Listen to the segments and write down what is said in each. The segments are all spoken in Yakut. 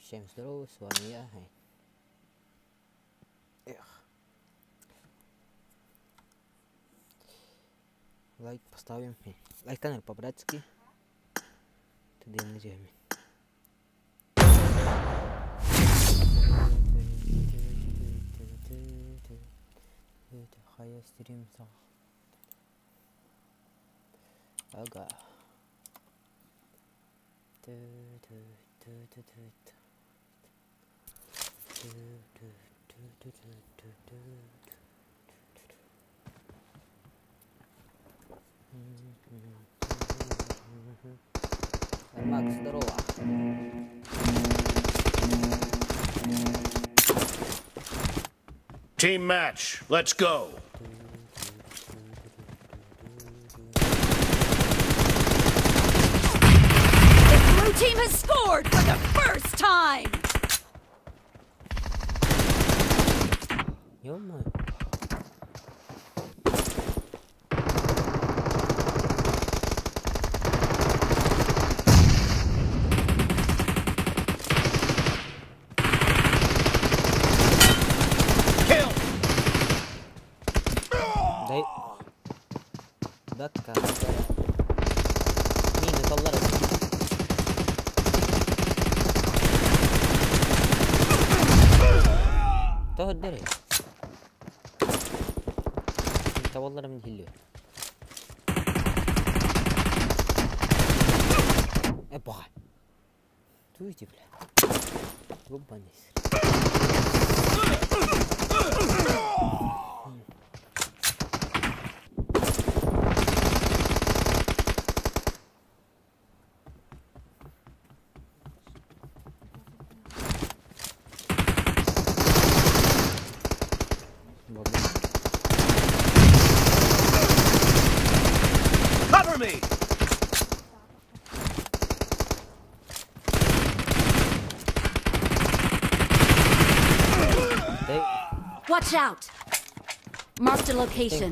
Всем здорово, с вами я. Эх. Лайк поставим. Лайк канал по-братски. Хайа стрим. Ага. Макс, здорово. Team match, let's go. The blue team has scored for the first time. Ё-моё. Kill. Дай. Бакка. Мины доллары. Тоһ дөрө. Tavallarım hilli. Э, баҕа. Туйте, бля. Губанис. Cover me. Дай. Watch out. Marked a location.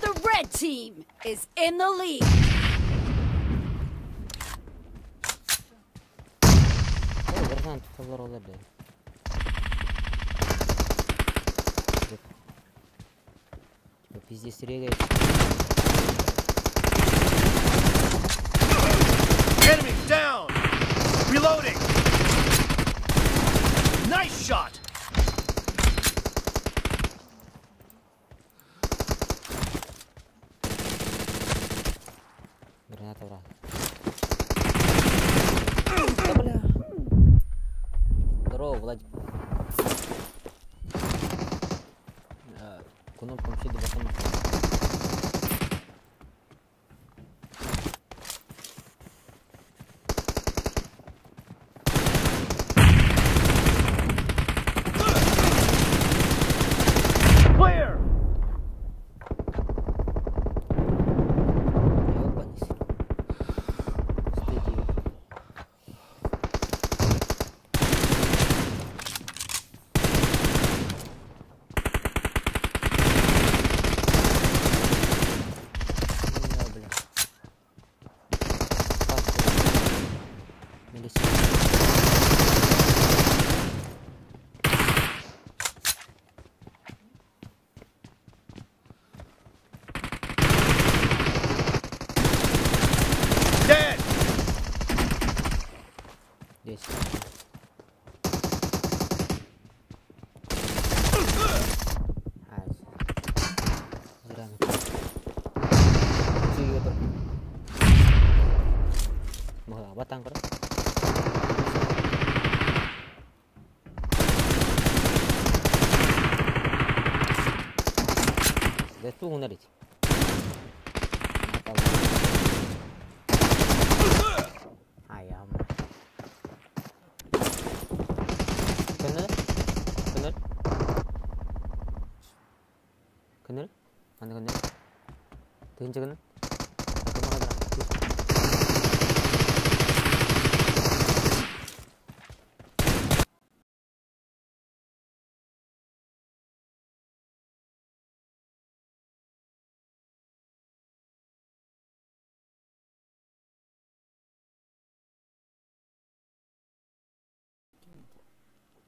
The red team is in the lead. Ой, братан, тут олар бля. Типа пиздец регает. Enemy down. Reloading. Nice shot. Граната, брат. Да бля. Здорово, Владик. Кнопку вообще до батона. Clear. Ёбаный сыр. Стойте, ёб. На, бля. Так, Милиция. Dead. Здесь. А, зря. Батан көр. Да ту унарить. Ай, ам. Көнөр? Манна көнөр. Тыһыынча гынан.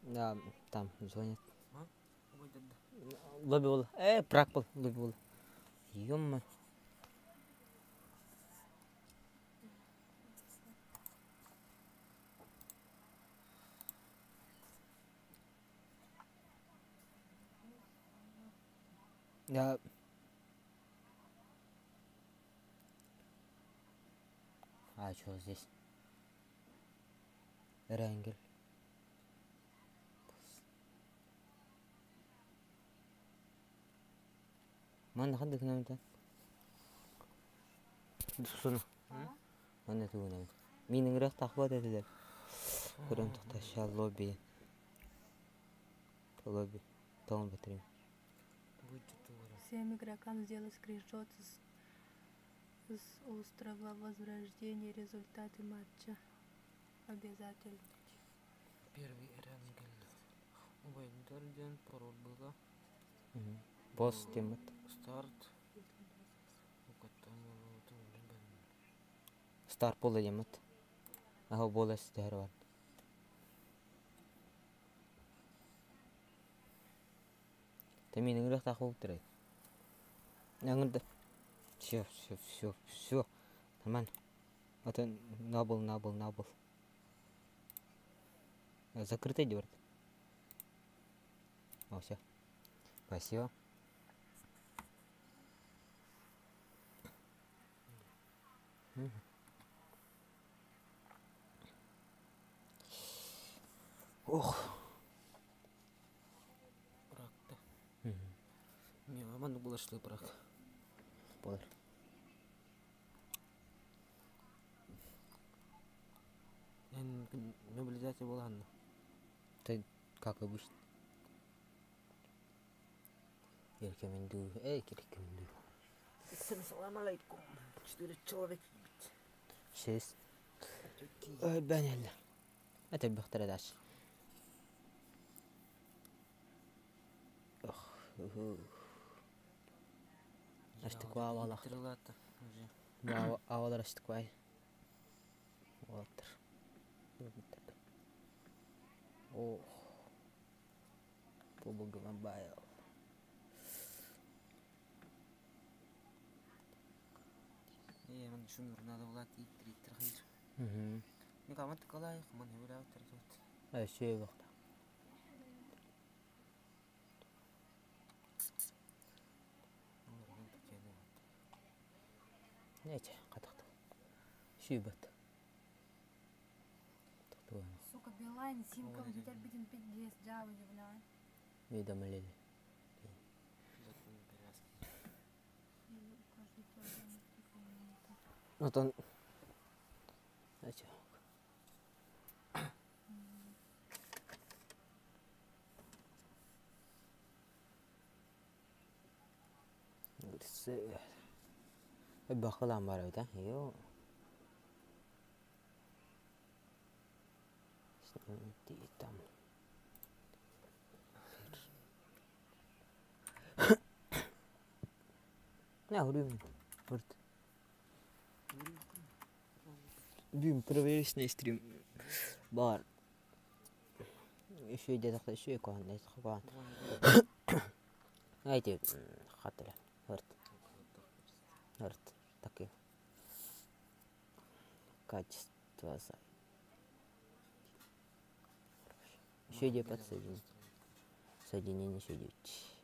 Да, там звонят. Лобби был. Прак был, лобби был. Ё-моё. Да. А что здесь? Ренгель. Манна ханнык гынабыт Суну. Манна тугунабыт. Мин ыҥырыах тахбат этилэр. Көрөн тохтаща лобби. Лобби. Тоҕун бэттэрим. Всем игрокам сделай скриншот с острова Возрождения, результаты матча. Обязательно. Первый Эрангель. Убайдар диэн пароль было. Босс темат. Старт. Стар пола темат. Аха бола стер бар. Та мин ыҥырыах тахбат турай. Ыҥырда. Все, все, все, все. Нормально. Это набыл, набыл, набыл. Закрытый дверь. О, все. Спасибо. Ох. Брак-то. Не, маннык булашлы брак. Болар. Эн мобилизация буолан. Ты как обычно. Рекомендую. Эй, рекомендую. Всем салам алейкум. Четыре человека. Шесть. Ой, бәнелле. Это бихтер даш. Ох. Аштыква авалах. Авалар аштыквай. Уолаттар. Ох. PUBG Mobile. Ээ, ман шунур надо было иттер хир. Угу. Мен камат калай, ман хебеле тер тут. Все вакта. Нече, катакта. Шүйбат. Сука, Билайн, симка, теперь будем пить 10 джавы, блядь. Уведомление. Вот он. Знаете. Бакылан бар да? Йо. Там. Не, говорю, вот. Бим, проверочный стрим. Бар. Еще где-то еще икон, икон. Знаете, хатыра. Вот. Вот. Такие. Качество сайта. Еще где подсоединить. Соединение еще 9.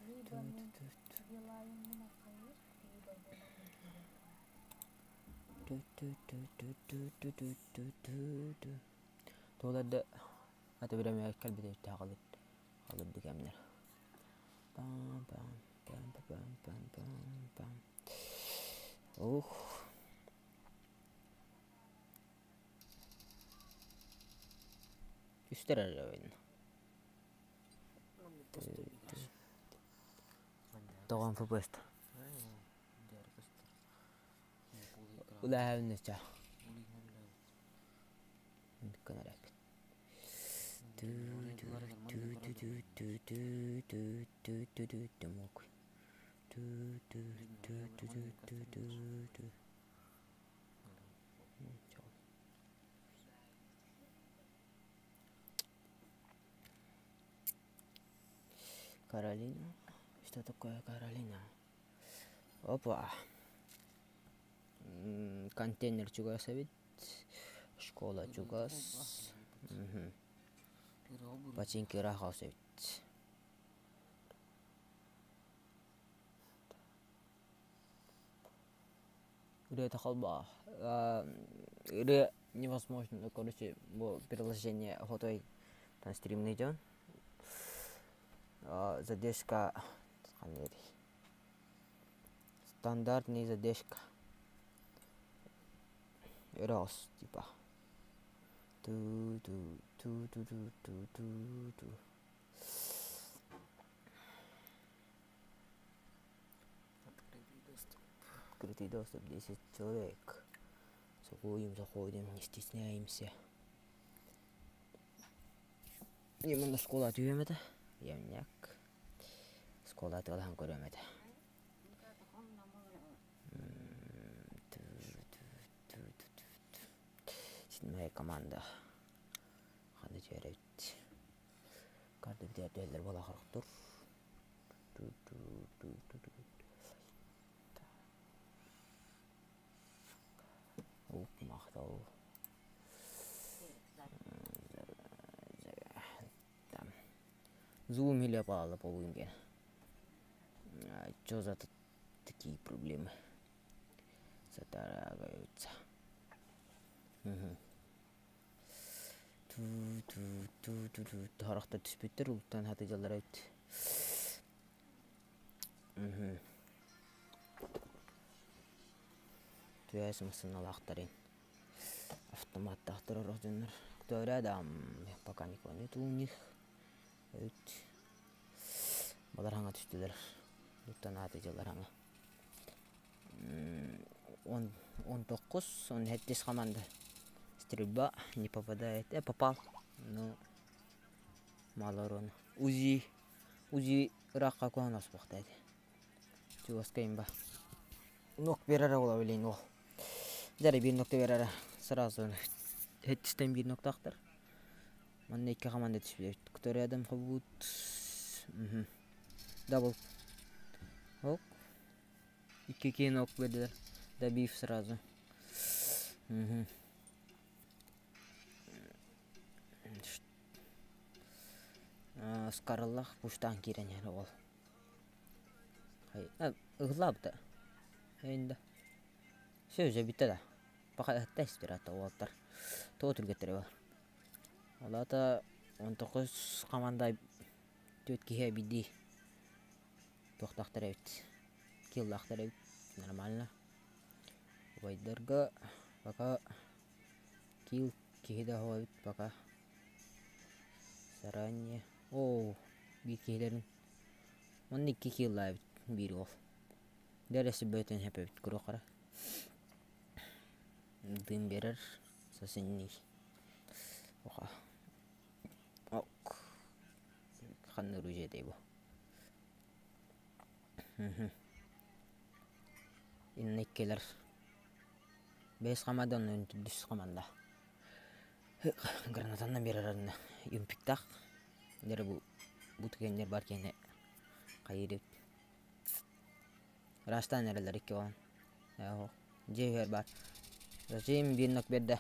Либо мин Билайнмын хайыр, либо дьонум Туолар да аты бириэмэ кэлбит эбит хаалыр халырды кэмнэр. Пам пам пам пам пам пам пам. Ух. Үстэр эрэ ойно. Тоҕон фпст. Улааһын ча. Көнөрөппүт. Каролина? Что такое Каролина? Опа! Контейнер чугас эбит. Школа чугас. Починки ыраах эбит. Ырыата холбоо. Ырыа невозможно, короче, бу приложение хотой там стримный дьон. Задержка стандартный задержка. Раз, типа. Ту-ту, ту-ту-ту-ту-ту-ту. Открытый доступ. Открытый доступ 10 человек. Заходим, заходим, не стесняемся. Именно школа түһүөм этэ. Ямняк. Школа тылаһан көрүөм этэ. Седьмая команда. Ханна түһэрэбит. Карта бүтээр түһэллэр буола хорохтур. Махтал. Зум или пала полынге. Чё за такие проблемы? Затрагиваются. Угу. Ту-ту-ту-ту-ту. Тарахта түспүттэр улуттан хаты дьаллар эбит. Угу. Түһээс массыыналаахтарын автоматтаахтар орох дьоннор. Кто рядом? Пока никого нету у них. Эбит. Балар хаҥа түстүлэр. Улуттан ааты дьаллар хаҥа. Он, он токкус, он хэттис команда. Стрельба не попадает. Попал. Но мало урона. УЗИ. УЗИ ыраахха куһаҕан оспохтой этэ. Чугаска имба. Нок берер ола билин ол. Дьэ биир нокта берер сразу хэттистен биир ноктаахтар. Манна икки команда түспүт. Кто рядом хобут. Дабл. Ок. Икки киин ок бердилер. Добив сразу. Угу. Скарыллах пуштаан киирэн иһэр уол. Ыһыллаабыта. Эйинда. Все уже бүттэ да. Пока ыһытта испирата уолаттар. Тоҕо түргэттэрэ бар. Ол аата 19 команда түөрт киһи эбидии. Туохтаахтар эбит. Киллаахтар эбит. Нормально. Убайдарга пока килл киһи да оһо эбит пока. Заранее. Оо, биир киһилэрин уонна икки киллаабыт биир уол. Дэрэ бөтөн хэпэбит курохара. Дым берер сосенний. Оха. Ок. Ханна оружие бу. Инна иккилэр. Бэс команда онно төрдүс команда. Гранатанан биэрэр юмпиктаах. Дэрэ бу бу түгэннэр бар киэнэ хайыыр эбит. Ыраастаан эрэллэр икки оҕон. Дьиэ иһигэр баар. Зачем биир нок биэрдэ.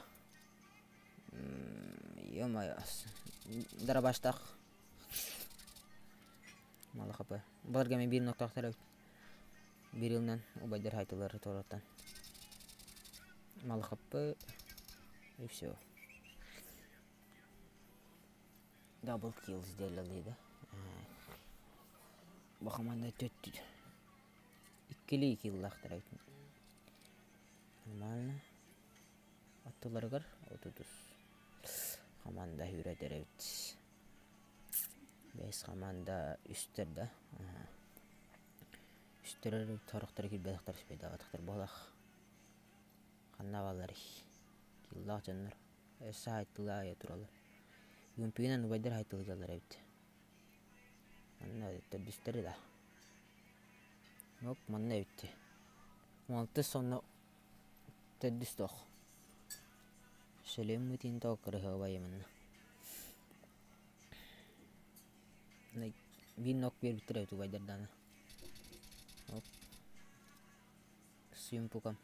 Ё-моё. Дарабаштаах. Мало хп. Баларга эмиэ биир ноктоохтор эбит. Биир ылынан убайдар хайтылар туораттан. Мало хп и все. Дабл килл сделали, да? Бу команда төрт иккилии киллаахтар эбит. Нормально. Аттыларыгар отутус команда үүрэтэр эбит. Бэс команда үстэр да. Үстэр сорохторо киирбэтэхтэр үспэйдаабатахтар буолах. Ханна баалларый? Киллаах дьоннор. Өссө хайтылыы аайы тураллар. Үҥпүгүнэн убайдар хайтылыыллар эбит. Манна төрдүстэри да. Оп, манна эбит. Алтыс сонно төрдүс туох. Сөлүөммүтүн тоҕо кырыһыабай манна. Биир нок биэрбиттэр эбит убайдардаана. Оп. Сюмпукам.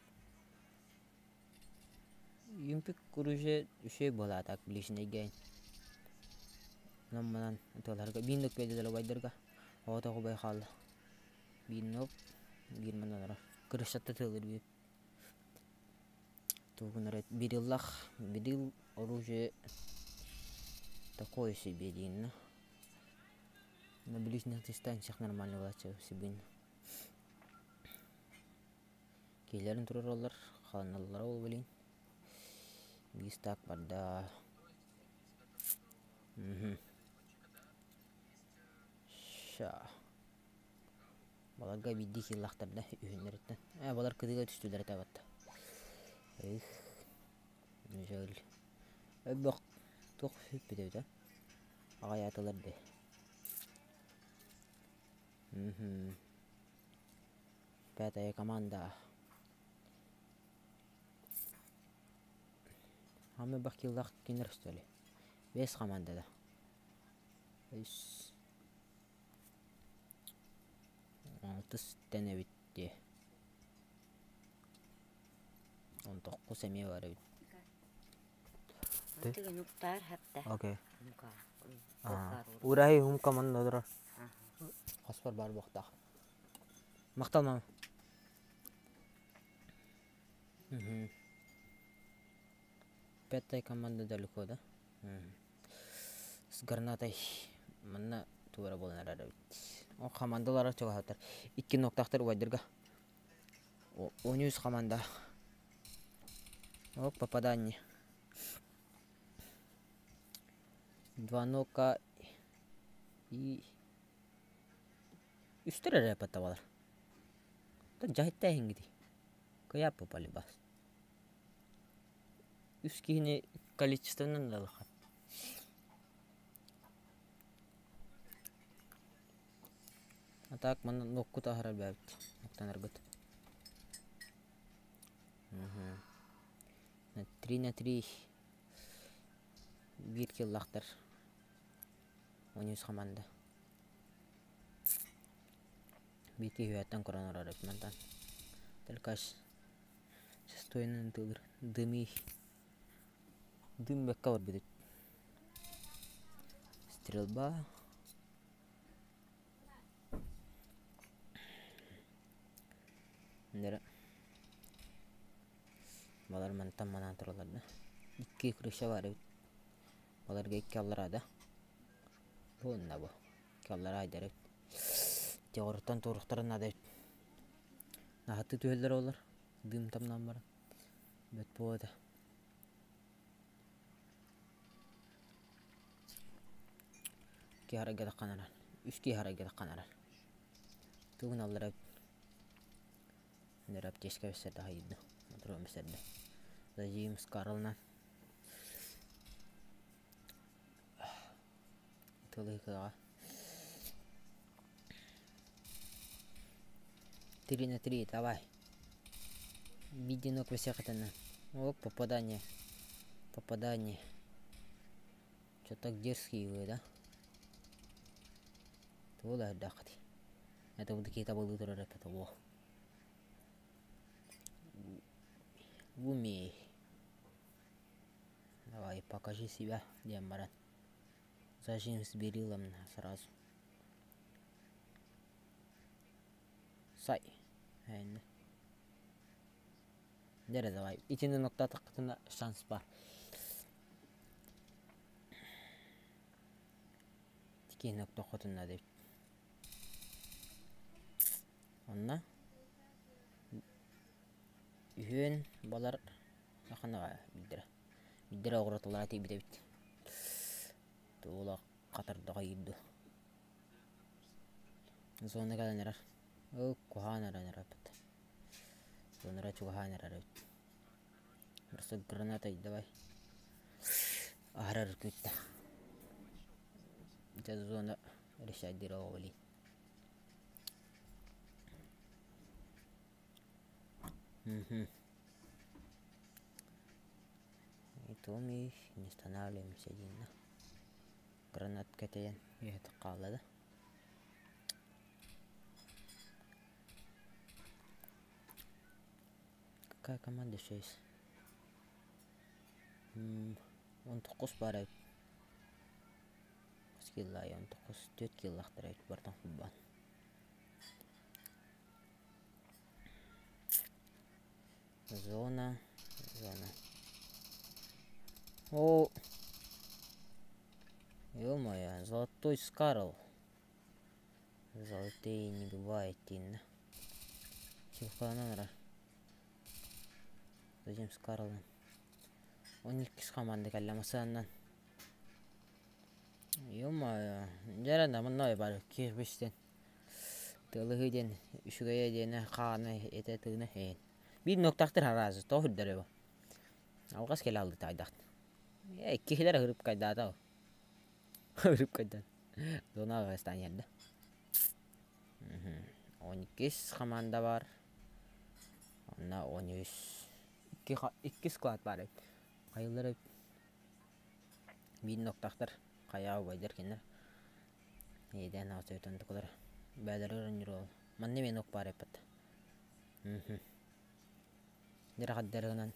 Юмпик куруше үчүгэй буолаатак ближнэйгэ Онон-манан ытыаларга биир нок биэрдилэр убайдарга. Оҕото убай хаалла. Биир нок, биир манан олорор. Кырыссатта тыалыр биир. Тугунара бириллах, бирил оружие такое себе диэн На ближних дистанциях нормально буолааччы сибин. Киһилэрин туруораллар, хаалыналлара ол билин. Биир так барда. Мгм. Ща. Баларга биирдии киһилээхтэр да үһүннэриттэн. Ээ, балар кытыыга түстүлэр этэ батта. Эх, жаль. Өбөх туох сүппүт эбитэ. Аҕайаатылар да. Мгм. Пятая команда. Хамы бакилах кинер что ли? Бес команда да. Үс. Алтыс тэн эбит дии. Он токкус эмиэ бар эбит. Окей. Ураһи хумка манна олорор. Хоспор баар буохтаах. Махтал мама. Угу. Пятая команда далеко, да? С гранатой манна туора буолан эрэр эбит. Ол командалара чугаһатар. Икки ноктаахтар убайдарга. Он үс команда. Оп, попадание. Два нока и үстэр эрэ паттабалар. Дьаһиттээһиҥҥитий. Кыйаап попали бас. Үс киһини количествонан ылалахат. А так манна ноккут аһара бэбит. Оттонаргыт. 3 на 3 биир киллаахтар. 13 команда. Биир киһи үөһэттэн көрөн олорор эбит мантан. Только шестойынан тыылыр. Дымый. Дым бэккэ барбыт. Стрельба. Нера. Балар мантан манаан тураллар да. Икки крыша бар эбит. Баларга икки аллараа да. Бу онно бу. Икки аллараа айдар эбит. Тиоҕуруттан туоруохтарын наада эбит. Наһатыы түһэллэр олор. Дым тамнан баран. Бэт буолуо Икки харайга таххан эрэр. Үс киһи харайга таххан эрэр. Тугун аллара Нэр аптечка бэссэрдэ хайыйда. Моторон бэссэрдэ. Зажим с Карлна. Тылыыкыаҕа. 3 на 3, давай. Виденок высехатана. Оп, попадание. Попадание. Что так дерзкие вы, да? Туола эрдэххит. Это вот такие табылыы турар это во. Умей. Давай, покажи себя, диэн баран. Зажим с берилом сразу. Сай. Эйнэ. Дэрэ давай. Итини ноктаатаххытына шанс бар. Тикиһин октоххутуна дейт. Онно үһүөн балар ханнаҕа билдэрэ. Билдэрэ оҕуротулара тиийбит эбит. Туола хатардаҕа иирдэ. Зона кэлэн эрэр. Ол куһаҕан эрэн эрэрбит. Зонара чугаһаан эрэр эбит. Просто гранатай давай. Аһарар күүттэ. Дьэ зона решать дироҕо Угу. И то мы не останавливаемся диэн гранат кэтэйэн үөһэ хаалла да. Какая команда еще есть? 19 баар эбит. Хас киллаай 19 4 киллаахтар эбит бартан хуббаан. Зона, зона. О, ё-моё, золотой Скарл. Золотые не бывает, Тинна. Силхананра. Зачем Скарлын? Он иккис команда кэллэ масаннан. Ё-моё, дьэ да манна бар кирбистен. Тыалыһыы диэн үчүгэйэ диэнэ хаана этэ тыына эйэн. Биир ноктаахтар араазы тоҕо үрдэрэ бу. Алҕас кэлэ алды таайдахт. Э иккиһилэр ырыпкайдаата. Ырыпкайдан. Зона астан иһэрдэ. 12 хамаанда бар. Онно 13 икки склад баар эбит. Хайылар эбит. Биир ноктаахтар хайаа убайдар кинилэр. Иэдээн аҕыс тукулар бээлэри оронньуруол. Манна эмиэ нок баар эппит. Дьарахаддарыгынан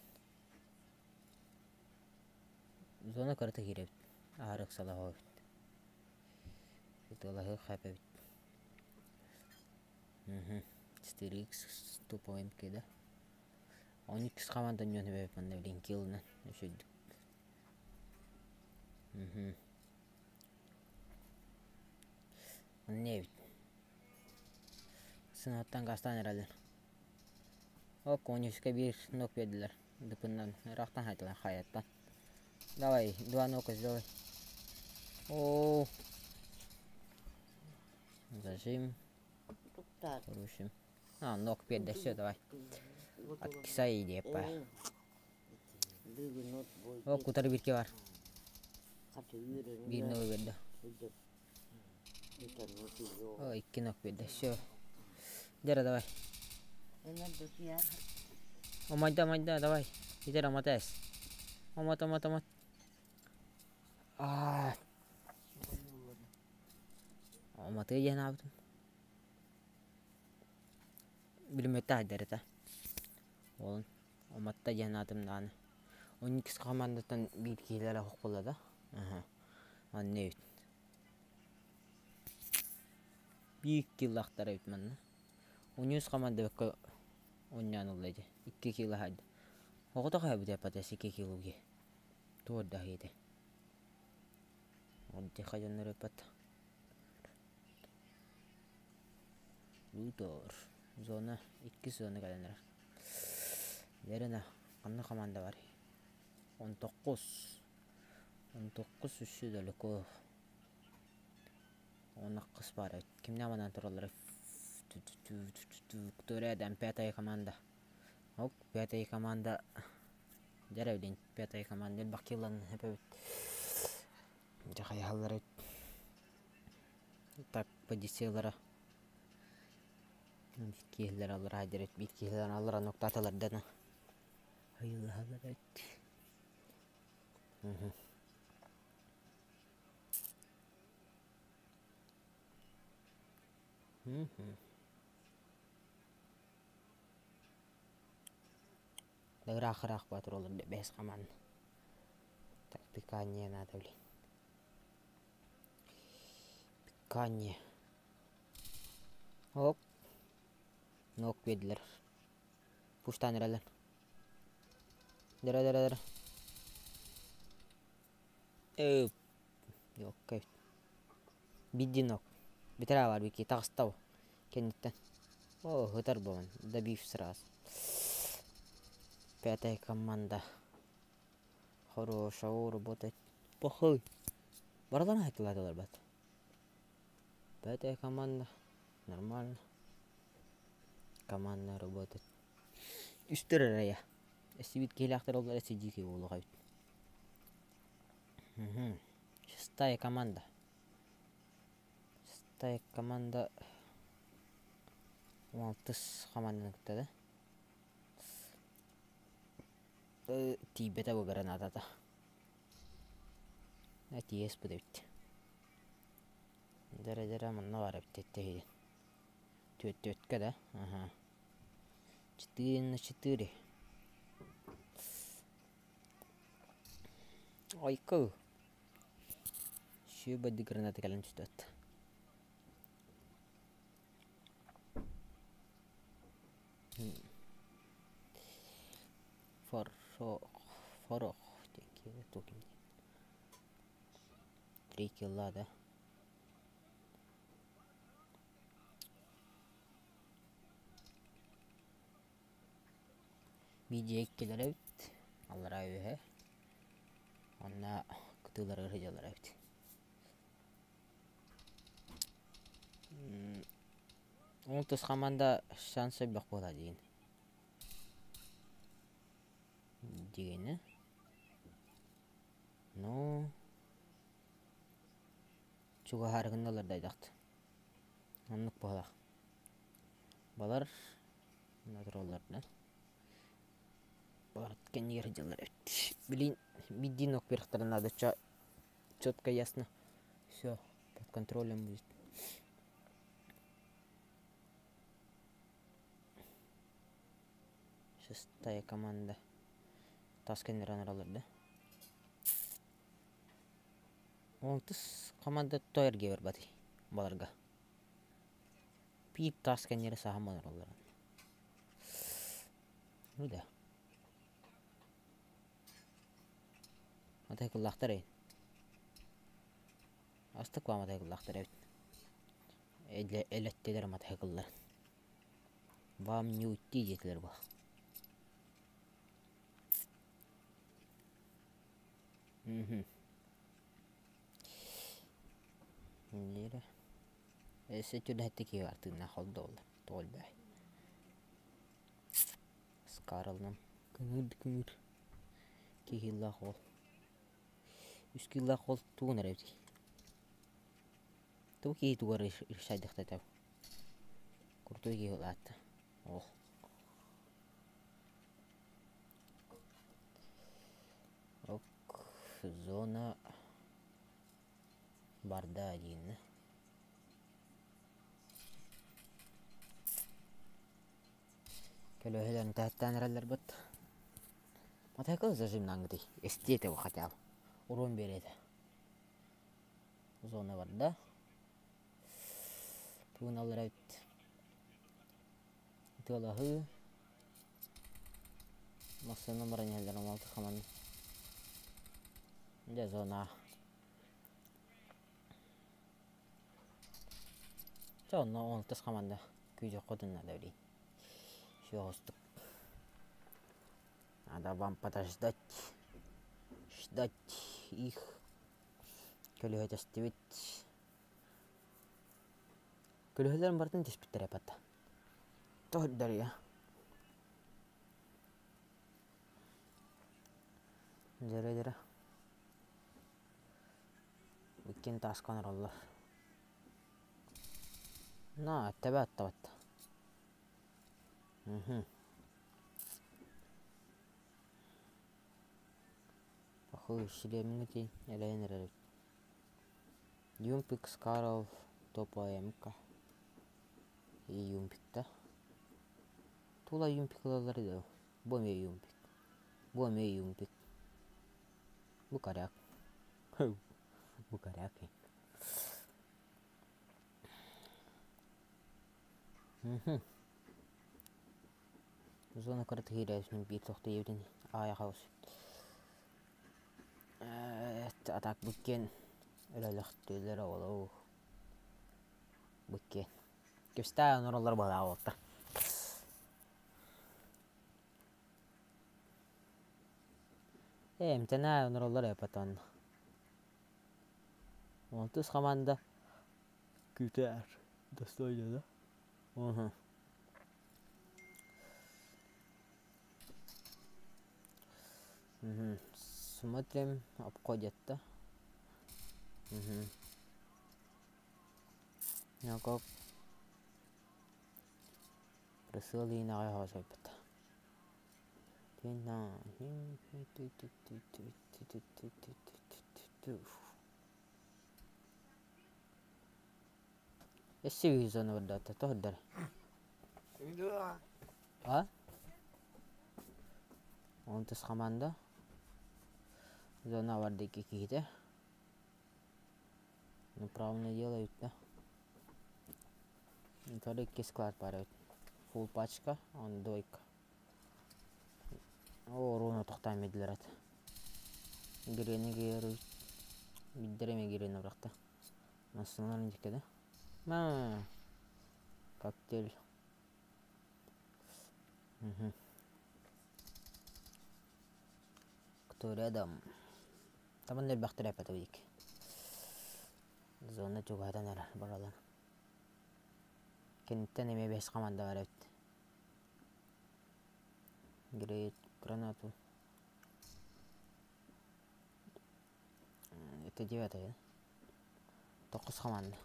зона кырата киирэбит. Аһары ыксалаһа эбит. Ытыалаһыы хэп эбит. 4X тупо МК да. 12 команда ньон эбэбит манна билин киллынан үсүйдүк. Манна эбит. Сынаттан гастаан эрэллэр. Ол конюшка биир нок биэрдилэр. Дыпыннан ыраахтан хайтылар хайаттан. Давай, два нока сделай. О, зажим. Рушим. А, нок биэрдэ, все, давай. Откисай диэппэ. О, кутары бирке бар. Биир ногу биэрдэ. О, икки ног биэрдэ, все. Дера, давай. Омайда, омайда, давай. Итер оматес. Омат, омат, омат. Аа. Оматы диэн аабытым. Билиммэтэ айдарыта. Уолун оматта диэн аатым даҕаны. 12 командаттан биир киһилэрэ оһох буолла да. Аха. Манна эбит. Биир киллахтар эбит манна. 13 команда бэккэ оонньоон ылла ити. 2 кило хайда. Оҕото хайбыт эппатес 2 килоги. Туорда ити. Отдыха дьоннор эппат. Лутор. Зона, икки зона кэлэн эрэр. Лерена, ханна команда бар? 19. 19 үсү далеко. 19 бар эбит. Кимнээх манан тураллар? Кто рядом? Пятая команда. Ок, пятая команда. Дьэ блин, пятая команда бакилан эбит. Дьэ хайаһаллар эбит. Так, позициялара. Биир киһилэр аллараа диэри, биир киһилэр аллара ноктааталар дана. Айыллаһаллар эбит. Ыраах-ыраах баатыр олор бэс хамаан. Так, пикание надо, блин. Пикание. Оп. Нок биэрдилэр. Пуштаан эрэллэр. Дэрэ дэрэ дэрэ. Э, окей. Бидди нок. Бүтэрэ бар бики таҕыста бу. Кэнниттэн. О, ытар буолан. Добив сразу. Пятая команда. Хорошо работает. Похуй. Барыларын айтылаатылар бат. Пятая команда. Нормально. Команда работает. Үстэр эрэ Эстибит киһилээхтэр оллар эсидии киһи буолуох эбит. Шестая команда. Шестая команда алтыс команданы кытта да. Тиийбэтэ бу гранатата. Тиэс бу эбит. Дэрэ-дэрэ манна баар эбит эттэһиин. Түөрт-түөрткэ да? Аха. Четыре на четыре. Ойку. Сүүбэди граната кэлэн түстүөт. Форох, форох диэн киинэ туох диэн. Три килла да. Видео иккилэр эбит, аллараа үөһэ. Уонна кытыыларыгар сылдьаллар эбит. Ол тус хамаанда шанс элбэх буолар диин. Дигини. Ну, чугаһаарыгын да олордойдохт. Оннук буолах. Балар натуралларынан барыт кэннигэр сылдьаллар эбит. Билин биирдии нок үөрэхтэрин наада четко ясно все под контролем будет. Шестая команда тас кэннирэн аралар да. Алтыс команда то эргиэ барбатый баларга. Биир таас кэннирэ саһан олороллор. Ну да. Матайкыллаахтар эйин. Астык баа матайкыллаахтар эбит. Элэттилэр матайкыллар. Вам не уйти диэтилэр бу. Мгм. Нера. Өссө түлэһэттэ киһи баар тыыннаах ол да буоллар тоҕо элбэҕий. Скарылынан көҥүл көҥүл киһилээх уол. Үс киһилээх уол тугун эрэ эбитий? Тугу киһи тугар решайдахтата крутой киһи улаатта. Ох. Ок зона барда дииннэ. Көлөһөлөрүн тэһэттээн эрэллэр быт. Матайкыл зажимнаангытый. Эстиэ этэ хотя бы. Уруон биэриэ этэ. Зона барда. Тууналар эбит. Ытыалаһыы. Массыына баран иһэллэр малты хаман. Дьэ зона. Чэ онно алтыс хаманда күүтүөххүтүн наада билигин. Сүөҕүстүк. Надо вам подождать. Ждать их. Көлөһө тэстибит. Көлөһөлөрүн барытын түспүттэр эппэтэ. Тоһуйдарыйа. Дьэрэ-дьэрэ. Иккиэн тааска олороллор. На, тэбэ аттабат. Мхм. Похуй, шлемҥитин элэйэн эрэр эбит. Юмпик Скаров топа МК. И Юмпикта. Тула Юмпик ылаллар да бу эмиэ Юмпик. Бу эмиэ Юмпик. Бу коряк. Бу коряк. Мхм. Зона кыратык киирээбитин биир тохтуйабытын аҕыйах хаус. А так буккен өлөлөхтүлэр оҕолоу. Буккен. Кэпсэтэ онороллор баҕалаах уолаттар. Ээ, эмтэнэ онороллор ээ потом. Онтус хамаанда күүтэр достойно да? Угу. Угу. Смотрим, обходят да? Угу. Яков Прысыл иин аҕай оһоосойбут. Өссө үһүс зона бардаата тоһордор. А? Онтус команда. Зона барда икки киһитэ. Неправильно делают, да? Второй икки склад баар эбит. Фулл пачка, он двойка. Оо, оруону тохтоон биэрдилэр ат. Гириэни гиэрий биирдэрэ эмиэ гириэни бырахта. Массыыналарын дьиккэ да. Маа, коктейль. Мгм. Кто рядом? Табан элбэхтэр эппэтэ Зона чугаһатан эрэр баралар. Киниттэн эмиэ бэс команда бар эбит. Греет гранату. Это девятая. Тоққус команда.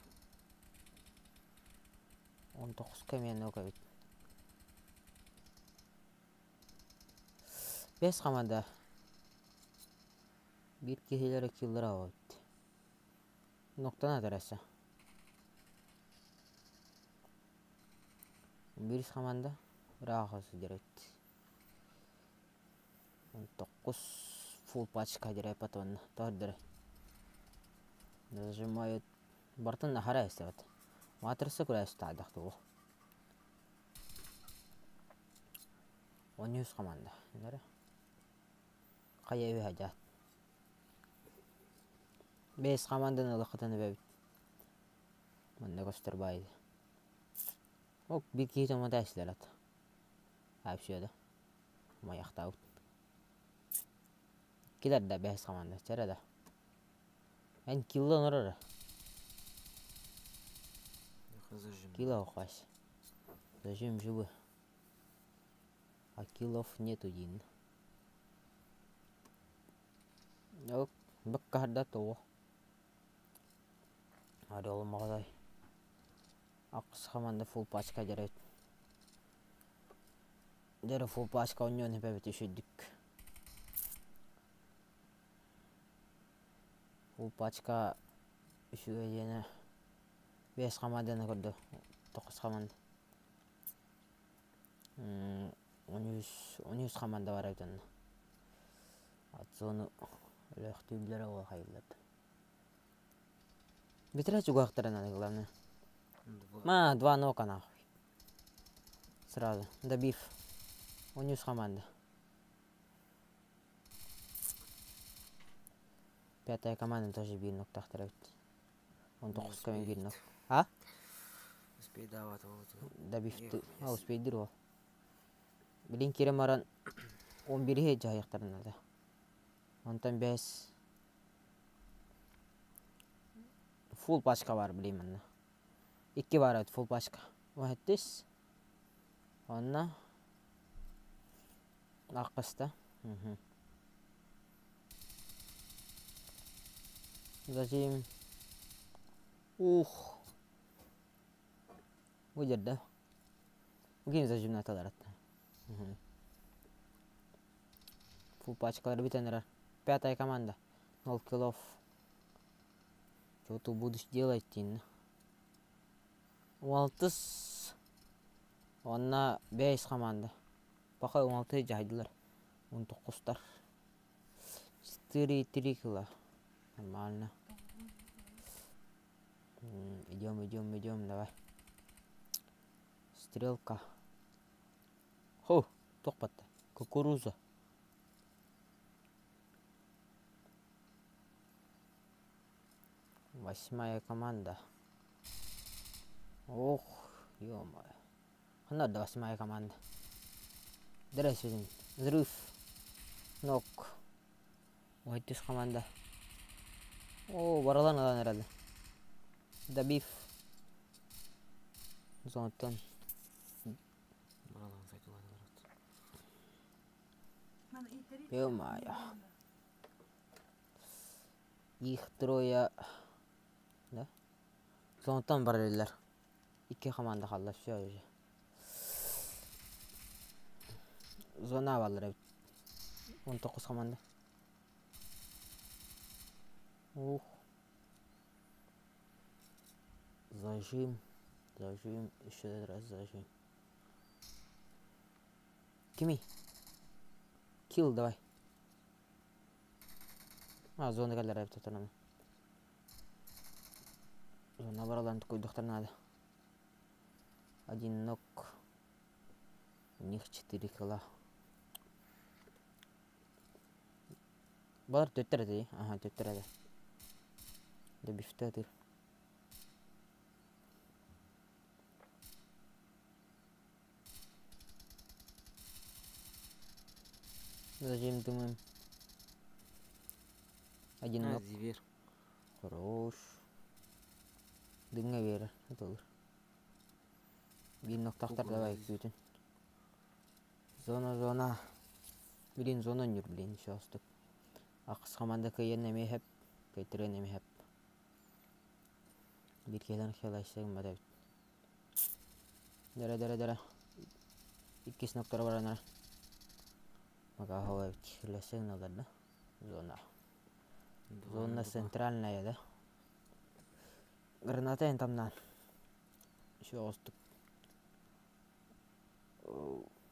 Он тоққуска эмиэ нок эбит. Бэс команда. Биир киһилэрэ киллэр эбит. Ноктан атараса. Биир команда ырааҕа сылдьар эбит. Токкус фулл пачка дире потом тоһордоро. Нажимают бартын аһара эстебет. Матрица күрээс таайдах тугу. Он үс команда. Нere? Хайа үһэ дьаат. Бэс команданы ылыххытын эбэбит. Манна көстөр баайы. Ок, биир киһи томата эстилэр ат. Вообще да. Маяхтаабыт. Килэр да бэс команда чэрэ да. Эн килла оҥорор. Килла охвась. Зажим зубы. А киллов нету диин. Ол баккаһарда тоҕо. Орел маҕадай. Ахс команда фулл пачка дьэрэ. Дьэрэ фулл пачка онньуон эбэбит үчүйдүк. Фулл пачка үчүгэй диэнэ биэс команданы көрдө. Тоҕус команда. Он үс команда бар эбит онно. Отцону өлөөхтүүллэрэ ол хайыллар. Бүтэрэ чугаһтарынан главное. Ма, два нока нахуй. Сразу. Добив. Он үс команда. Пятая команда тоже биир ноктаахтар эбит. Он тоҕуска биир нок. А? Добив а успейдир ол. Билин киирэн баран он бириһи дьаһайыахтарын наада. Онтон бэс фулл пачка бар билим манна. Икки бар эбит фулл пачка. Уһэттис. Онно аххыста. Зачем? Ух. Выдерда. Ким зажимнаталар атта. Фулл пачкалар бүтэн эрэр. Пятая команда. Ноль киллов. Что ты будешь делать, Тин? Алтыс. Онно бэс команда. Пока он алты дьаһайдылар. Он тоҕустар. 4-3 килла. Нормально. Идем, идем, идем, давай. Стрелка. Ху. Туох батта? Кукуруза. Восьмая команда. Ох, ё-моё. Ханна да восьмая команда. Здравствуйте. Взрыв. Нок. Ой, команда. О, баралан ылан эрэлэ. Добив. Зонаттан. Баралан сайтылар барат. Ё-моё. Их трое. Да? Зонаттан бараллар. Икки команда хаалла, все уже. Зона баллар эбит. 19 команда. Ух. Зажим. Зажим. Еще раз зажим. Кими? Килл давай. А, зона кэллэр эбит оттон. Зона баралан такой надо. Один нок. У них 4 килла. Балар төттер эти. Ага, төттер эти. Да бифтер. Зачем думаем? Один нок. Зивер. Хорош. Дымга вера. Это olur. Bir noktalar давай күүтүн. Зона, зона. Блин, зона нүр, блин, еще остык. Акыс команда кыйын неме хеп, кайтыры неме хеп. Bir келен хелайсыгым бада бит. Дара, дара, дара. Иккис ноктар баранара. Мага хава бит. Хелайсыгын алар да. Зона. Зона центральная, да? Граната тамнан. Еще остык.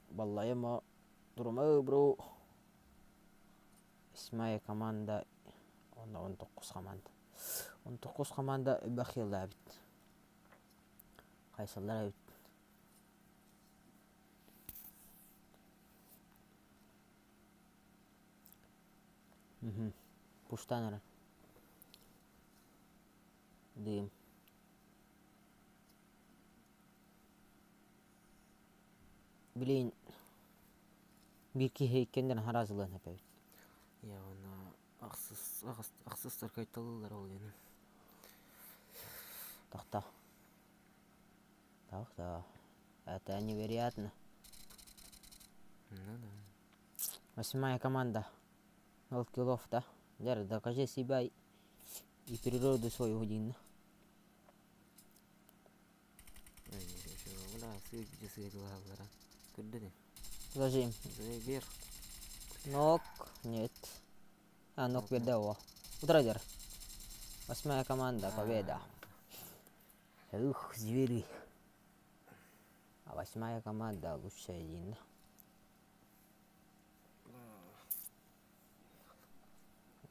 Баллайма дурума бро. Восьмая команда. 19 команда. 19 команда бахилла бит. Кайсылар бит. Угу. Пуштанара. Дым. Блин. Bir ki heykenden harazılığın hep evet. Я она ахсыз ахсызтар кайталылар ол yani. Тахта. Тахта. Это невероятно. Ну да. Восьмая команда. Ноль киллов, да? Лера, докажи себя и природу свою один. Зажим. Вверх. Нок. Нет. А, нок беда. Утрайдер. Восьмая команда. Победа. Ух, звери. А восьмая команда лучшая один.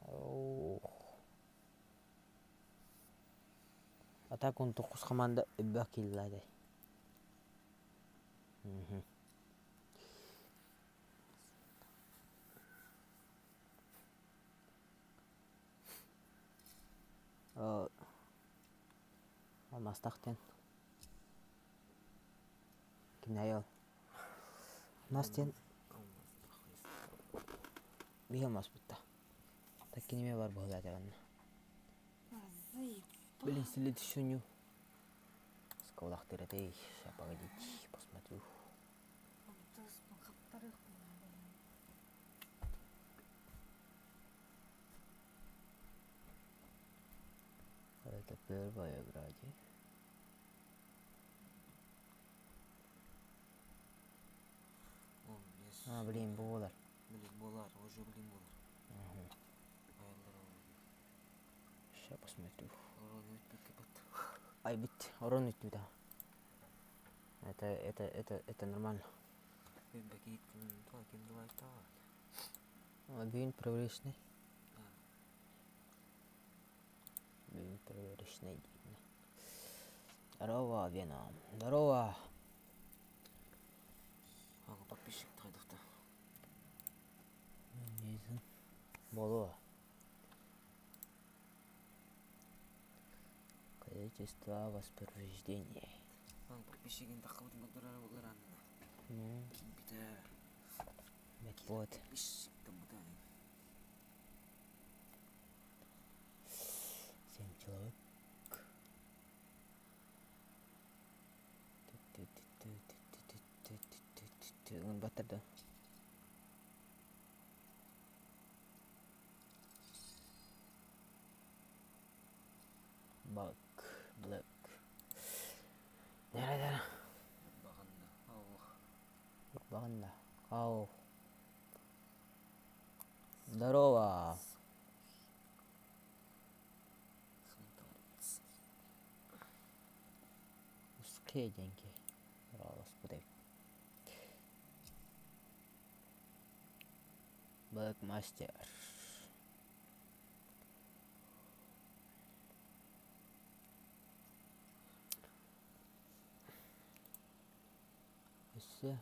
Ох. А так он тоқус команда үбәкилләде. Угу. Алмастақтен. Кимнәй Настен. Бихамас битта. Так кинеме бар болады аны. Блин, следующую. Сколах ты Сейчас, погодите, посмотрю. Это первая игра, А, блин, болар. Блин, болар, уже блин болар. Угу. Сейчас посмотрю. Ай, бит, урон үттү да. Это нормально. Бүгін проверочный. Бүгін проверочный дейін. Здорово, Веном. Здорово. Ага, подписчик тайдықты. Буолуо. Количество воспроизведений. Подписчигин таххыбытын көрдөрөр ыранна. Ну, Киирбитэ. вот. Подписчик таммыта. 7 человек. Батыр да. Бак, блэк. Нere Баганна. Аллах. Баганна. Ау. Здорово. Сантарец. Уские деньги. Господи. Black Master. Все.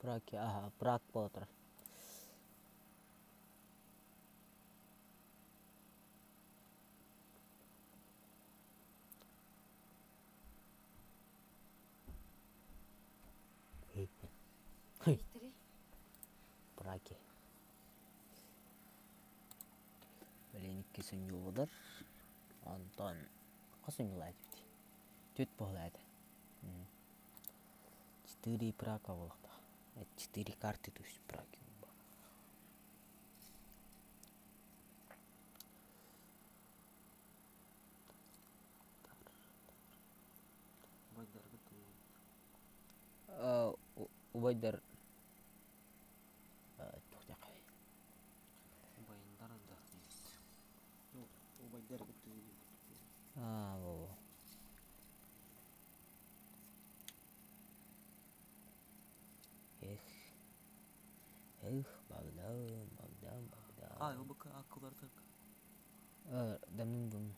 Праки, ага, прак болтар. Три. Праки. Блин, икки суньюлар. Онтон хас суньюлаа эбит. Түт буолаа этэ. Четыре прака буолуохтаах. Четыре карты то есть праки. Байдаргы Убайдар туохтаахай. Байындар да. Убайдаргы Аа, во. Эх. Эх, Богдан, Богдан, Богдан. Ай, обыка акылар так. Дамын дум.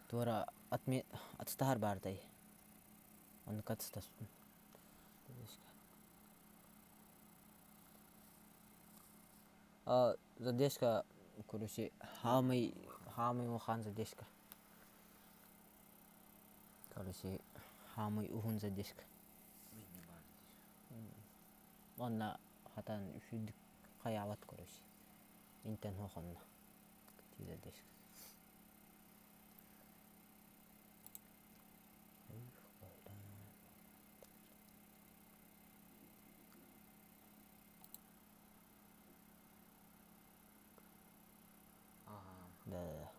Туора атме атстахар бардай. Оны катстаспын. А, задержка, короче, хамый, хамый ухан задержка. Короче, хамый ухун задержка. Мен бар. Онна хатан үсүдүк хаябат, короче. Интен хохонна. Задержка. Эх, Богдан. Ага. Да-да-да.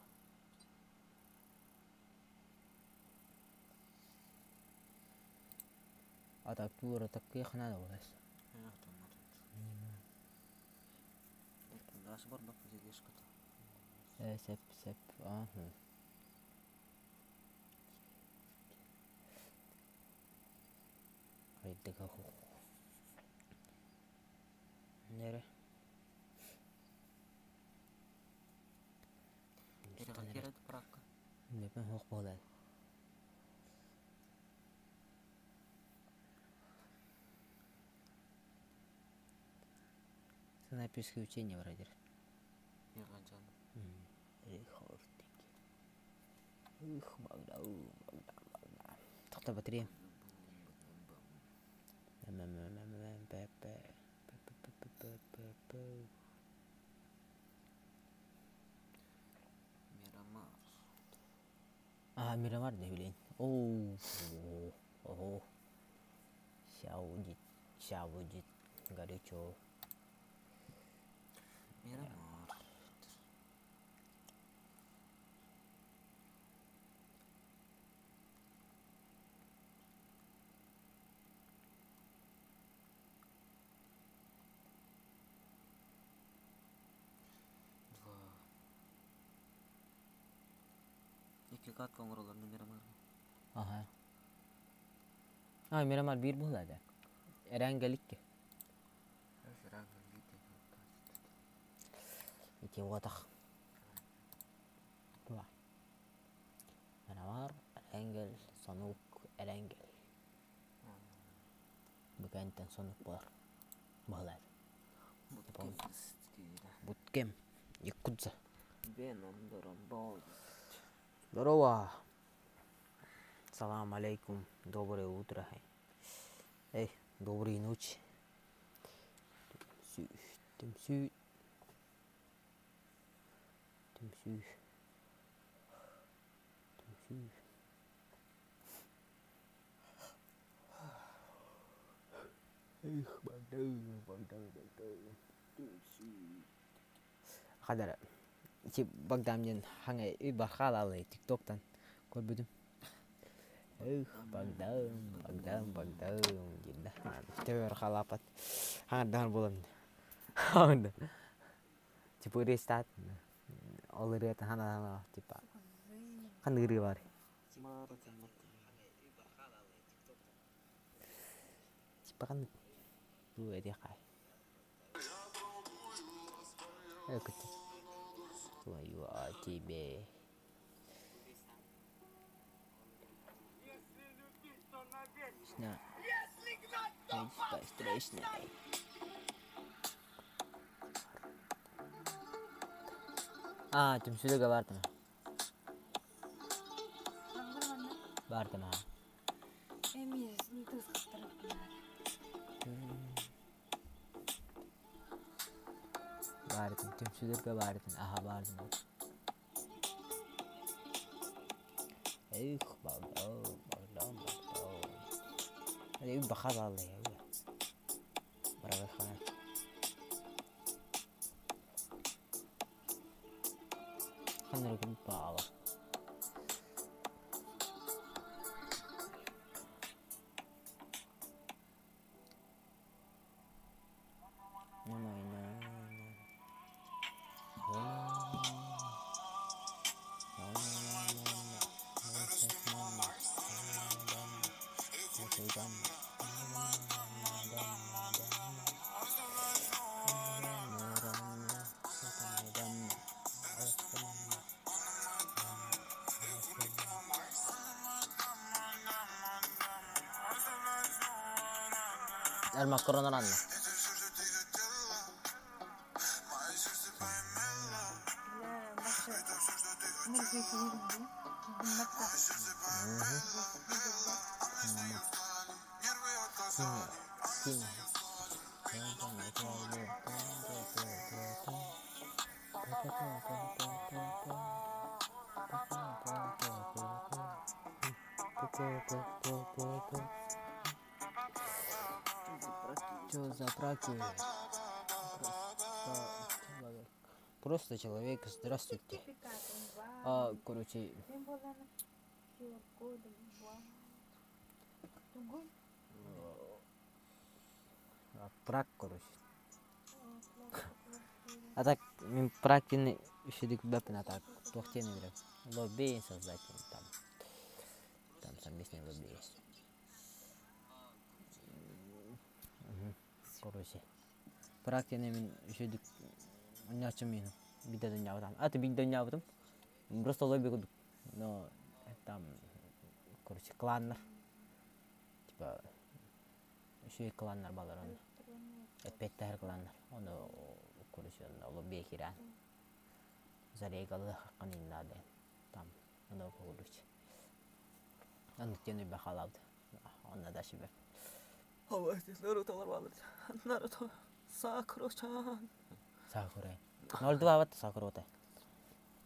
А так тура таких надо было. Даш бар бак задержка. Сеп, сеп, ага. Хайдыга ху. Нере? Керет пракка. Непен хох болар. Снайперское учение вроде. Ержанчан. Рехортики. Ух, Богдан, Богдан, Богдан. Тоқта батарея. М М М М М П П П П П П П П. Мирамар. А, Мирамар не билейин. Оу, о, Ща будет, ща будет горячо. Мирамар. Два. Икки кат оңоролор Мирамар. Ага. А, Мирамар биир буолла. Эрангеликке. Ити уотах. Туа. Мирамар, Эрангел, Сонук, Эрангел. Бүгэнтэн сонук бар. Буолла. помню. Буткем. Якудза. Здорово. Салам алейкум. Доброе утро. Эй, доброй ночи. Түмсүү. Түмсүү. Түмсүү. Эх, Богдан, Богдан, Богдан. Түмсүү. Хадара. Ити Богдан диэн хаҥа үй бархаалаалай тиктоктан көрбүтүм. Эх, Богдан, Богдан, Богдан диэн төбөр халаапат. Хаҥардаһар буолан. Типа ырыа ол ырыата хана типа ханнык ырыа баар? Типа ханнык бу этиэххэ Твою о тебе. Сна. Встречный. А, түмсүүлүгэ баартым. Баартым аа. Баартым, түмсүүлүгэ баартым. Аха, баартым. Эх, Богдан, Богдан, Богдан. Эй, бахалалы. Барабахана. Ханыргын баала. المكرونة رنة. Что за браки? Просто человек. Просто человек, здравствуйте. А, короче... Прак, короче. А так, мен практины еще бэпин, а так, туохтен играть. Лобби создать там. Там совместный лобби есть. Короче, практины мен еще нячым мен бидден нябытам. А ты бидден нябытым. Просто лобби кудук. Но там, короче, кланнар. Типа, еще и кланнар балар он. Эппеттер кланнар. Оны, короче, лобби киран. Зарегалы хакканин надо. Там, оно короче. Аны тени бахалабды. Онна да шибеп. Наруто бар. Наруто. Сакура-чан. Сакура. 02 бат Сакура отай.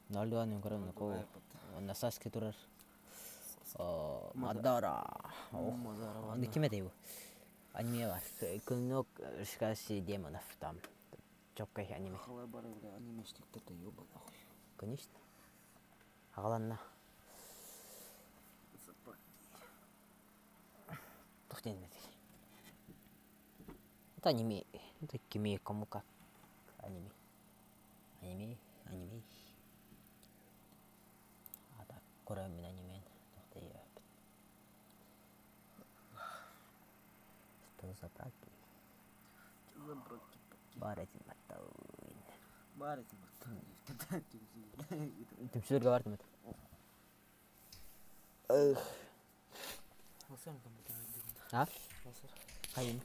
02 нем көрөм ко. Онна Саске турар. Мадара. Мадара. Ким этэй бу? Аниме бар. Клинок шкаси демонов там. Чоккай аниме. Халай бар бля, анимешниктерде ёба нахуй. Конечно. Агаланна. Тухтен этэй. Это аниме. Это кими кому как. Аниме. Аниме. Аниме. А так, көрөм мин анимен. Что за браки? Что за браки? Бар этим баттауин. Бар этим баттауин. Түмсүлөргө бардым это. А? Хайын.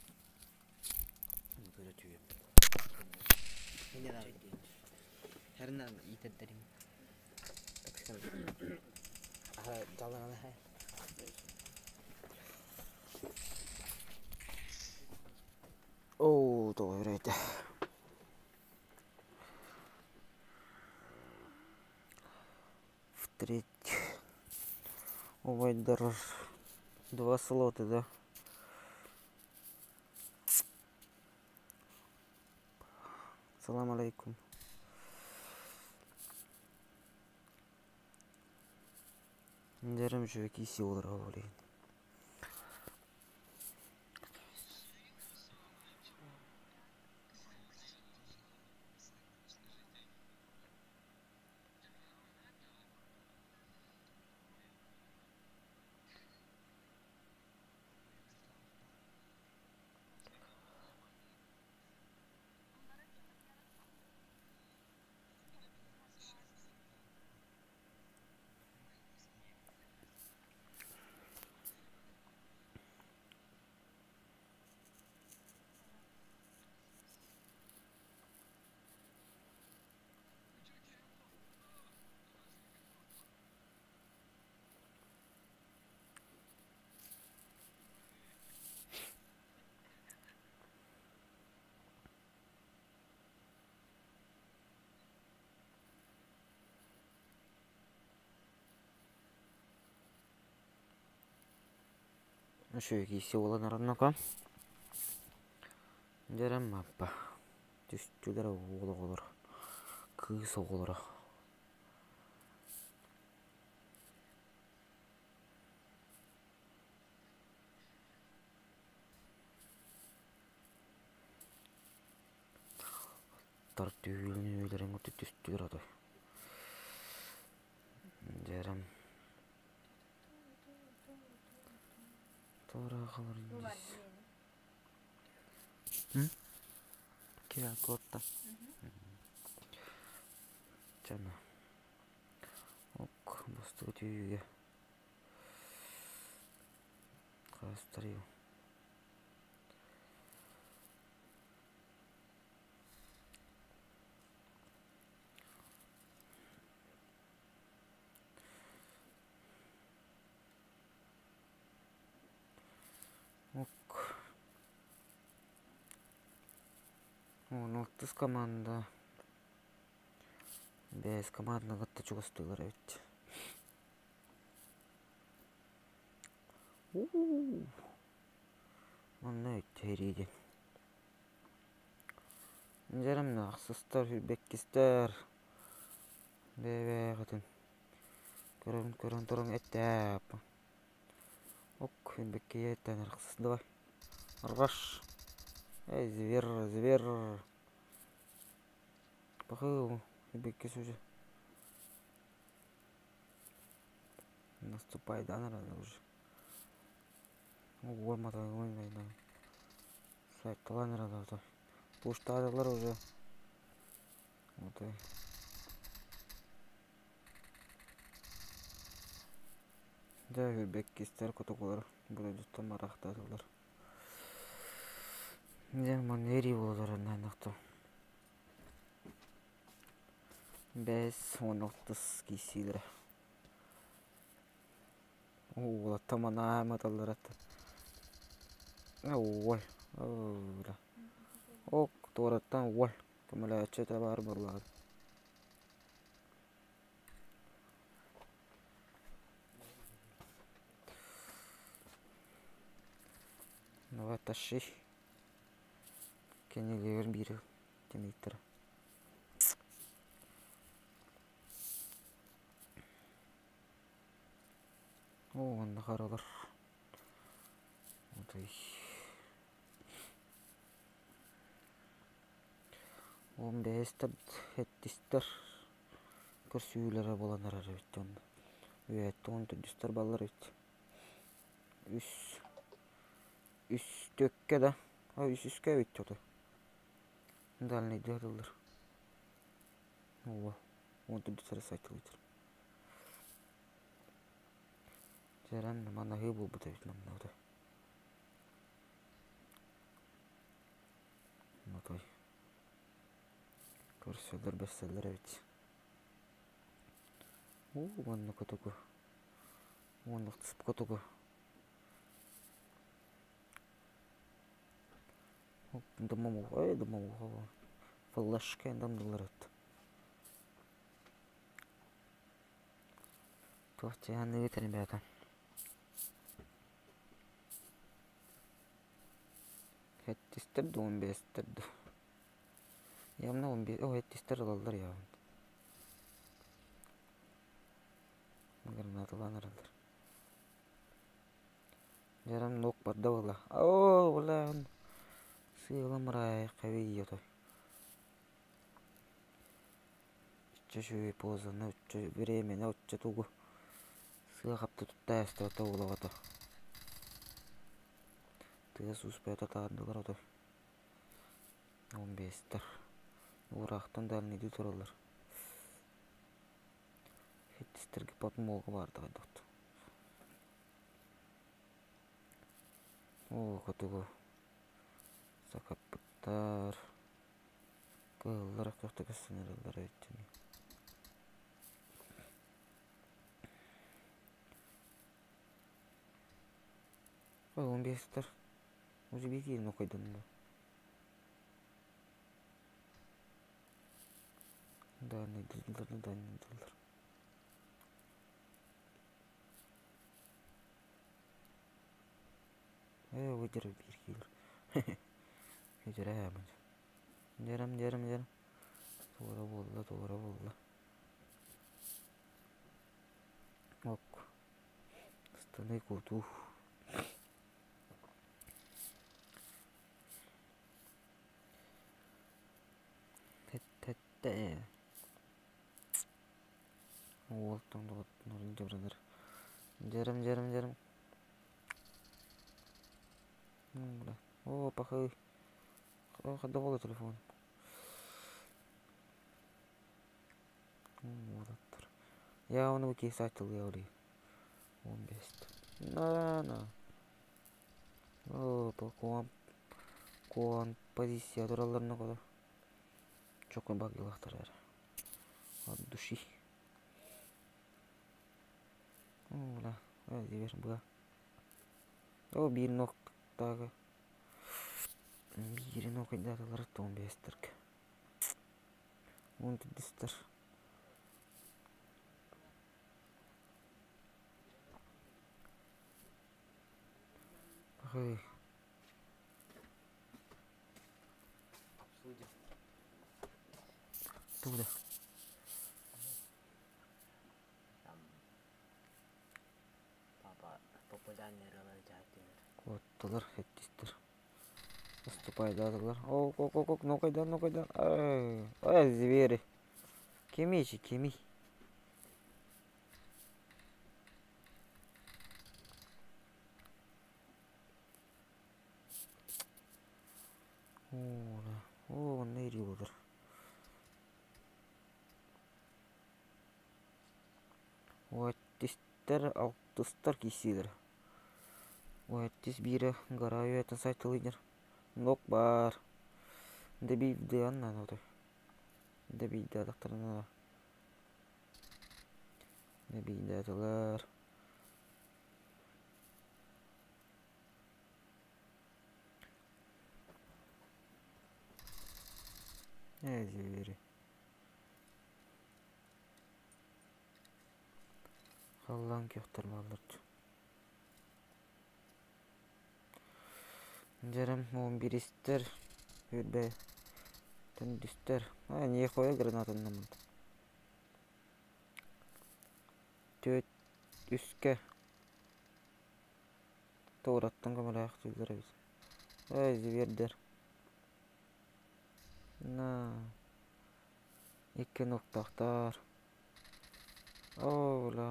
Hernan иитэрдэрим. Так скажем. Жалана Оо, тоҕо үрэйдэ. В-третьих, убайдар два слота, да? Салам алейкум. Дәрім үчүгэй киisi буолар ол иһин. Үчүгэй киisi буолан араннака. Дьэрэ Маппа түстүлэр уол оҕолор, кыыс оҕолоро. Аттар түүнүлэрин кытта түстүлэр отой. Дьэрэм Куотта. Чана. Ок, бастакы түүгэ. Хаастарыйым. Ок. 16 команда. Бэс команданы кытта чугастыылар эбит. У-у-у. Манна өттө Дьэрэмнэ ахсыстар, бэккистэр бэйэ-бэйэҕитин көрөн көрөн туран эттээп ок бэккийэ эттээн арахсыс давай арҕаш эй зверь зверь пахыы бэккис уже наступай да наверное уже Сайталаан эрэ Пуштаатылар уже. Вот Дьэ бэккистэр котокулар буруйдуттан бараахтаатылар. Дьэ манна эрии буолар наанахто. 5 16 киирсиилэрэ. Уолаттар манаан маталлар уол Ок туораттан уол көмөлөөччү этэ баар буоллаҕа. Давай тащи. Кэннилигэр биир тимиттэр. Оо, онно харалар. Отой. 15-тэр, сэттистэр көрсүһүүлэрэ буолан эрэр эбит онно. Үөһэттэн 14-үстэр баллар эбит. Үс үс түөккэ да үс үскэ эбит отой. Дальнайдыы атыллар. Ооба, 14-үстэр сайтылыытыр. Дьэрэн манаһыы буолбут эбит манна отой. Отой. Көрсөллөр бэссэллэр эбит. Уу уонна котугу. Уонна котугу. Дымовуха, дымовуха. Флешка дымдыларыт. Туох чаһаныгыт ребята. Хэттистэр да 15-тер да. Явно 15, о, хэттистэр ылаллар явно. Гранаталаан эрэллэр. Дьарам нук барда буолла. Оо, булаан. Сыалам рай хавий той. Оччо үчүгэй позаны, оччо времени, оччо тугу сыа хапты тутта эстэ буолаҕата. Тыас успета таардылар отой. 15-тэр. Уураахтан дальныйдыы тураллар. Хиттистэргэ подмога баарда хайдахт. Оо, хотугу сакаппыттар. Кыһыллар көхтө көстөн эрэллэр эбит ини. Ой, 15-тэр. Уже биир нокойданна. Дальныйдылар, дальныйдылар. Ээ, выдержи биир киилэр. Үтүрээ Дьэрим, дьэрим, дьэрим. Туора буолла, туора буолла. Ок. Станай кутуу. Тэттэ. Уолтан доҕотторун дьабранар. Дьэрим, дьэрим, дьэрим. О, пахай. Хайдах буолла телефон? Уолаттар. Я оны бу киһи сааччылыа олуй. 15. На на. О, куан куан позиция туралларына кола. Чокой багилахтар эрэ. От души. О, бля. Э, быа. О, биир ноктагы. Биири нокайдаатылар 15-терге. 14-тер. Ой. Туда. Там папа популярный ырыалары дьаһайдылар. Куоттулар, хэттистэр. Наступайдаатылар. О, ок, ок, ок, нокайдан, нокайдан. Ай, ай, звери. Кимий, кимий. О, о, онно ирии буолар. Уоттистер, алтыстар киирсиилэр. Уоттис биирэ гора үөтэн сайтылыйдыр. Нок баар. Дэбиирдыан наада Дэбиирдээтахтарына Дэбиирдээтилэр. Ээ, звери. Халлаан күөхтэр бааллар Дьэрим 11-истэр үрбэ төндүстэр аа нехуя гранатаннаммыт Түөрт үскэ туораттан көмөлөөхтүүллэр эбит Эй звердэр На икки нуктаахтар Оо бля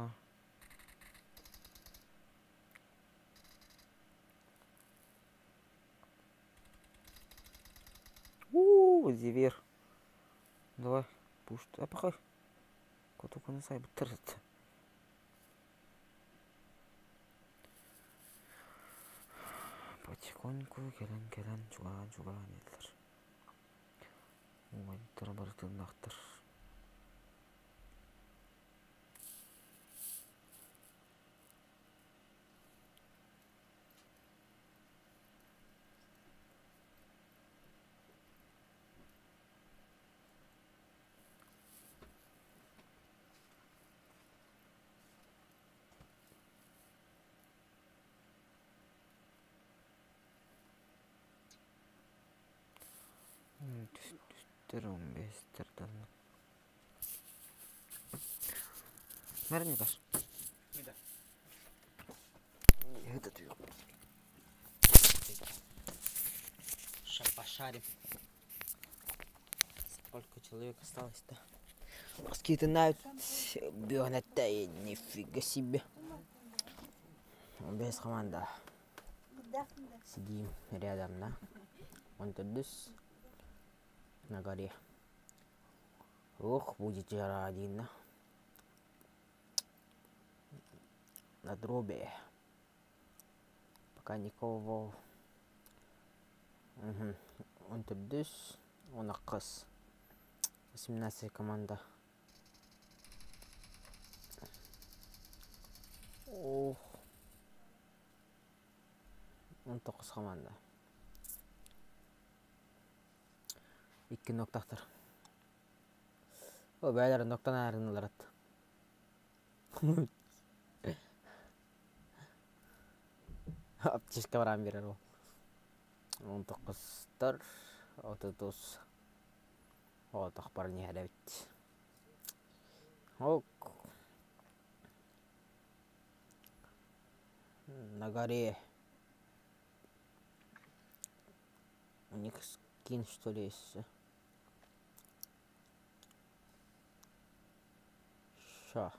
Уу, зверь. Давай, пушт. А пока. Котокуну сайбыттар Потихоньку кэлэн кэлэн чугаан чугаан иһэллэр. Уҥуойдара бары тыыннаахтар. Түстэр он бэстэр даҕаны. Мэр Mitä? Сейчас пошарим. Сколько человек осталось-то? Скиты знают. Бионетта, нифига себе. Без команда. Сидим рядом, да? Он тут на горе. Ох, будет жара один, да? На дробе. Пока никого. Угу. Он тут он аккас. 18 команда. Ох. 19 команда. Икки ноктахтар. О, бээлэр ноктан аарыналар ат. Аптечка баран биэрэр ол. 19-тар, 30 Оотох баран иһэр эбит. Ок. На горе. У них скин что ли есть? Ша.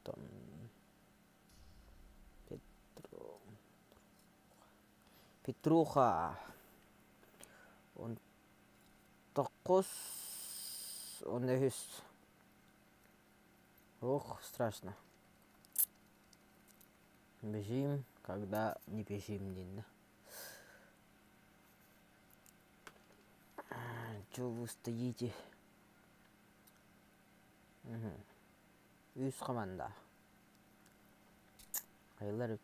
Там Петро. Петруха. Он токус. Он үһүс. Ох, страшно. Бежим, когда не бежим, диэн. Чё вы стоите? Угу. Үс команда. Хайылар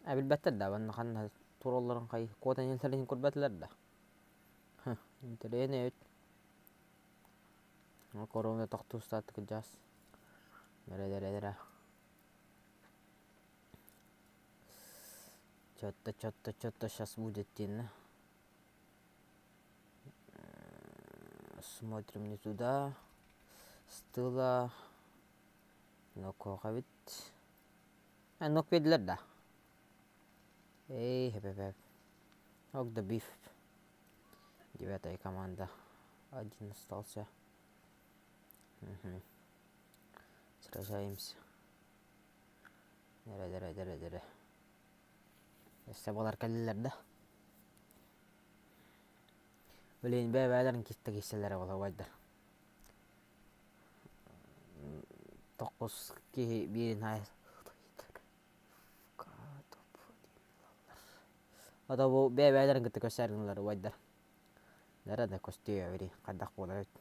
А билбэттэр да, манна ханна туралларын хай куотан иһэллэрин көрбөтүлэр да. Интэриэһинэй эбит. Корона тохтуустаат кырдьаҕас. Дэрэ-дэрэ-дэрэ. Чё-то, чё-то, чё-то сейчас будет диэн. Смотрим не туда. С тыла. Нокуох эбит. Нок биэрдилэр да. Эй, хэп-хэп. Ок да биф. Девятая команда. Один остался. Угу. Сражаемся. Дэрэ, дэрэ, дэрэ, дэрэ. Өссө буолар кэллилэр да. Блин, бэйэ-бэйэлэрин кытта киирсэллэрэ буолуо убайдар. Тоххус киһи биирин аайы Ото бу бэйэ-бэйэлэрин кытта көрсөөр гыналлар убайдар. Дара да көстүө били хайдах буолар эбит.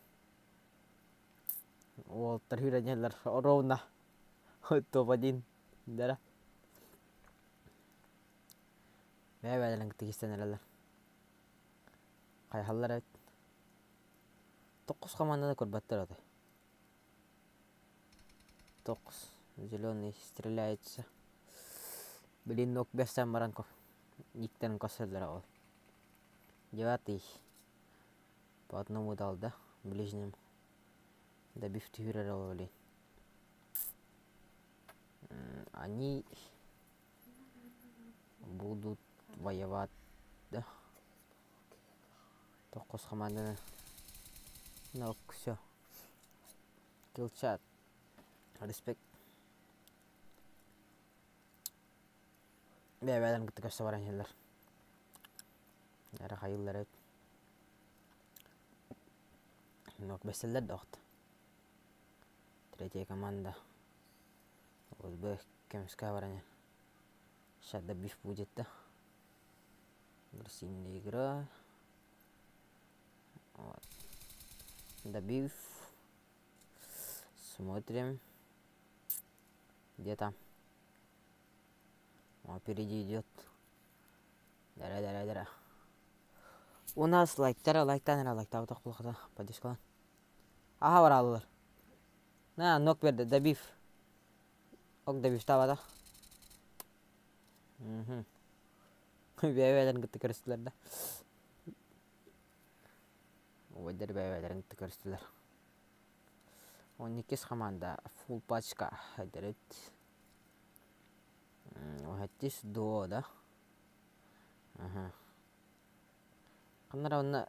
Уолаттар сүүрэн иһэллэр ровно топ-один дара. Бэйэ-бэйэлэрин кытта киирсэн эрэллэр. Хайаһаллар эбит. Тоххус хамаанданы көрбөттөр ото. Тоххус зеленый стреляется. Блин, нок бэссэн баран никтэн көрсөллөрө ол. Девятый по одному дал, да, ближнему. Добив түһүрэр ол блин. Они будут воевать, да? Тоххус хамаанданы. Ну, все. Килчат. Респект. Бэйэ-бэйэлэрин кытта көрсө баран иһэллэр. Эрэ хайыыллар эбит. Нок бэсэллэр да охто. Третья команда. ОСБ көмүскэ баран иһэр. Сейчас добив будет да. Агрессивная игра. Вот. Добив. Смотрим. Где там? О, впереди идет. Дара, дара, дара. У нас лайктара, лайктан эрэ лайктаабатах буолуохта поддержкалаан. Аха барааллар. На, нок берде, добив. Ок добивтаабатах. Мгм. Бэйэ-бэйэлэрин кытта көрүстүлэр да. Убайдар бэйэ-бэйэлэрин кытта көрүстүлэр. Он иккис команда фулл пачка эдэрит. Уһаттис дуо да? Аха. Ханна эрэ онно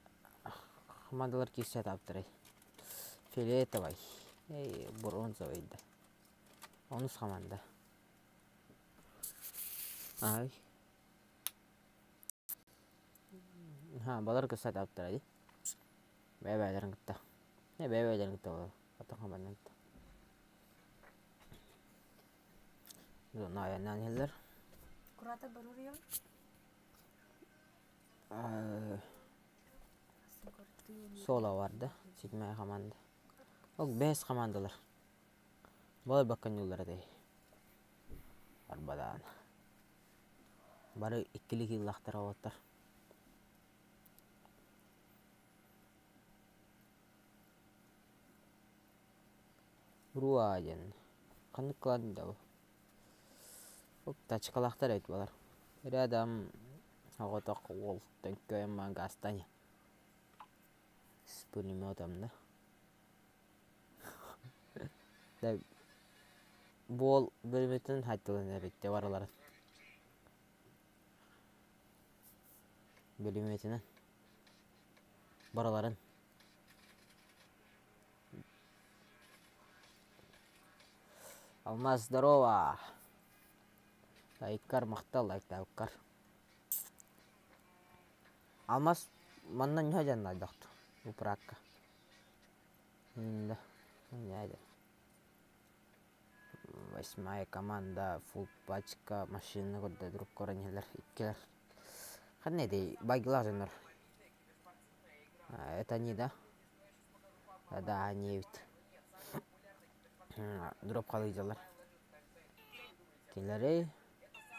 командалар киирсэ сатаабыттарай. Фиолетовай, эй, бронзовай да. Онус команда. Ай. Ха, балар кытта сатаабыттара дии. Бэйэ-бэйэлэрин кытта. Э, бэйэ-бэйэлэрин кытта буолар. Атын команданы кытта. Дьонно айаннаан иһэллэр. Куратор баруруйан? Соло барда. Седьмая команда. Ол бэс командалар. Балай бакканньууллар этэй. Арбадаан. Бары иккилик ыллахтар уолаттар. Руа диэн. Ханнык кылаан да бу? Тачкалаахтар эбит балар. Рядом оҕотох уол төҥкөйөн магаастан с пулеметом да. Да буол бөлүмүтүн хайтылын эбит барыларын. Бөлүмүтүнэн барыларын. Алмаз здорово! Лайккар махтал лайктаабыккар. Алмаз манна ньуһа дьаннайдахт упракка. Да, Восьмая команда фулл пачка машина курда друг көрөн иккилэр. Ханна этэй байгылаах дьоннор. Это они, да? Да, они эбит. Дроп халыйдылар. Кинилэри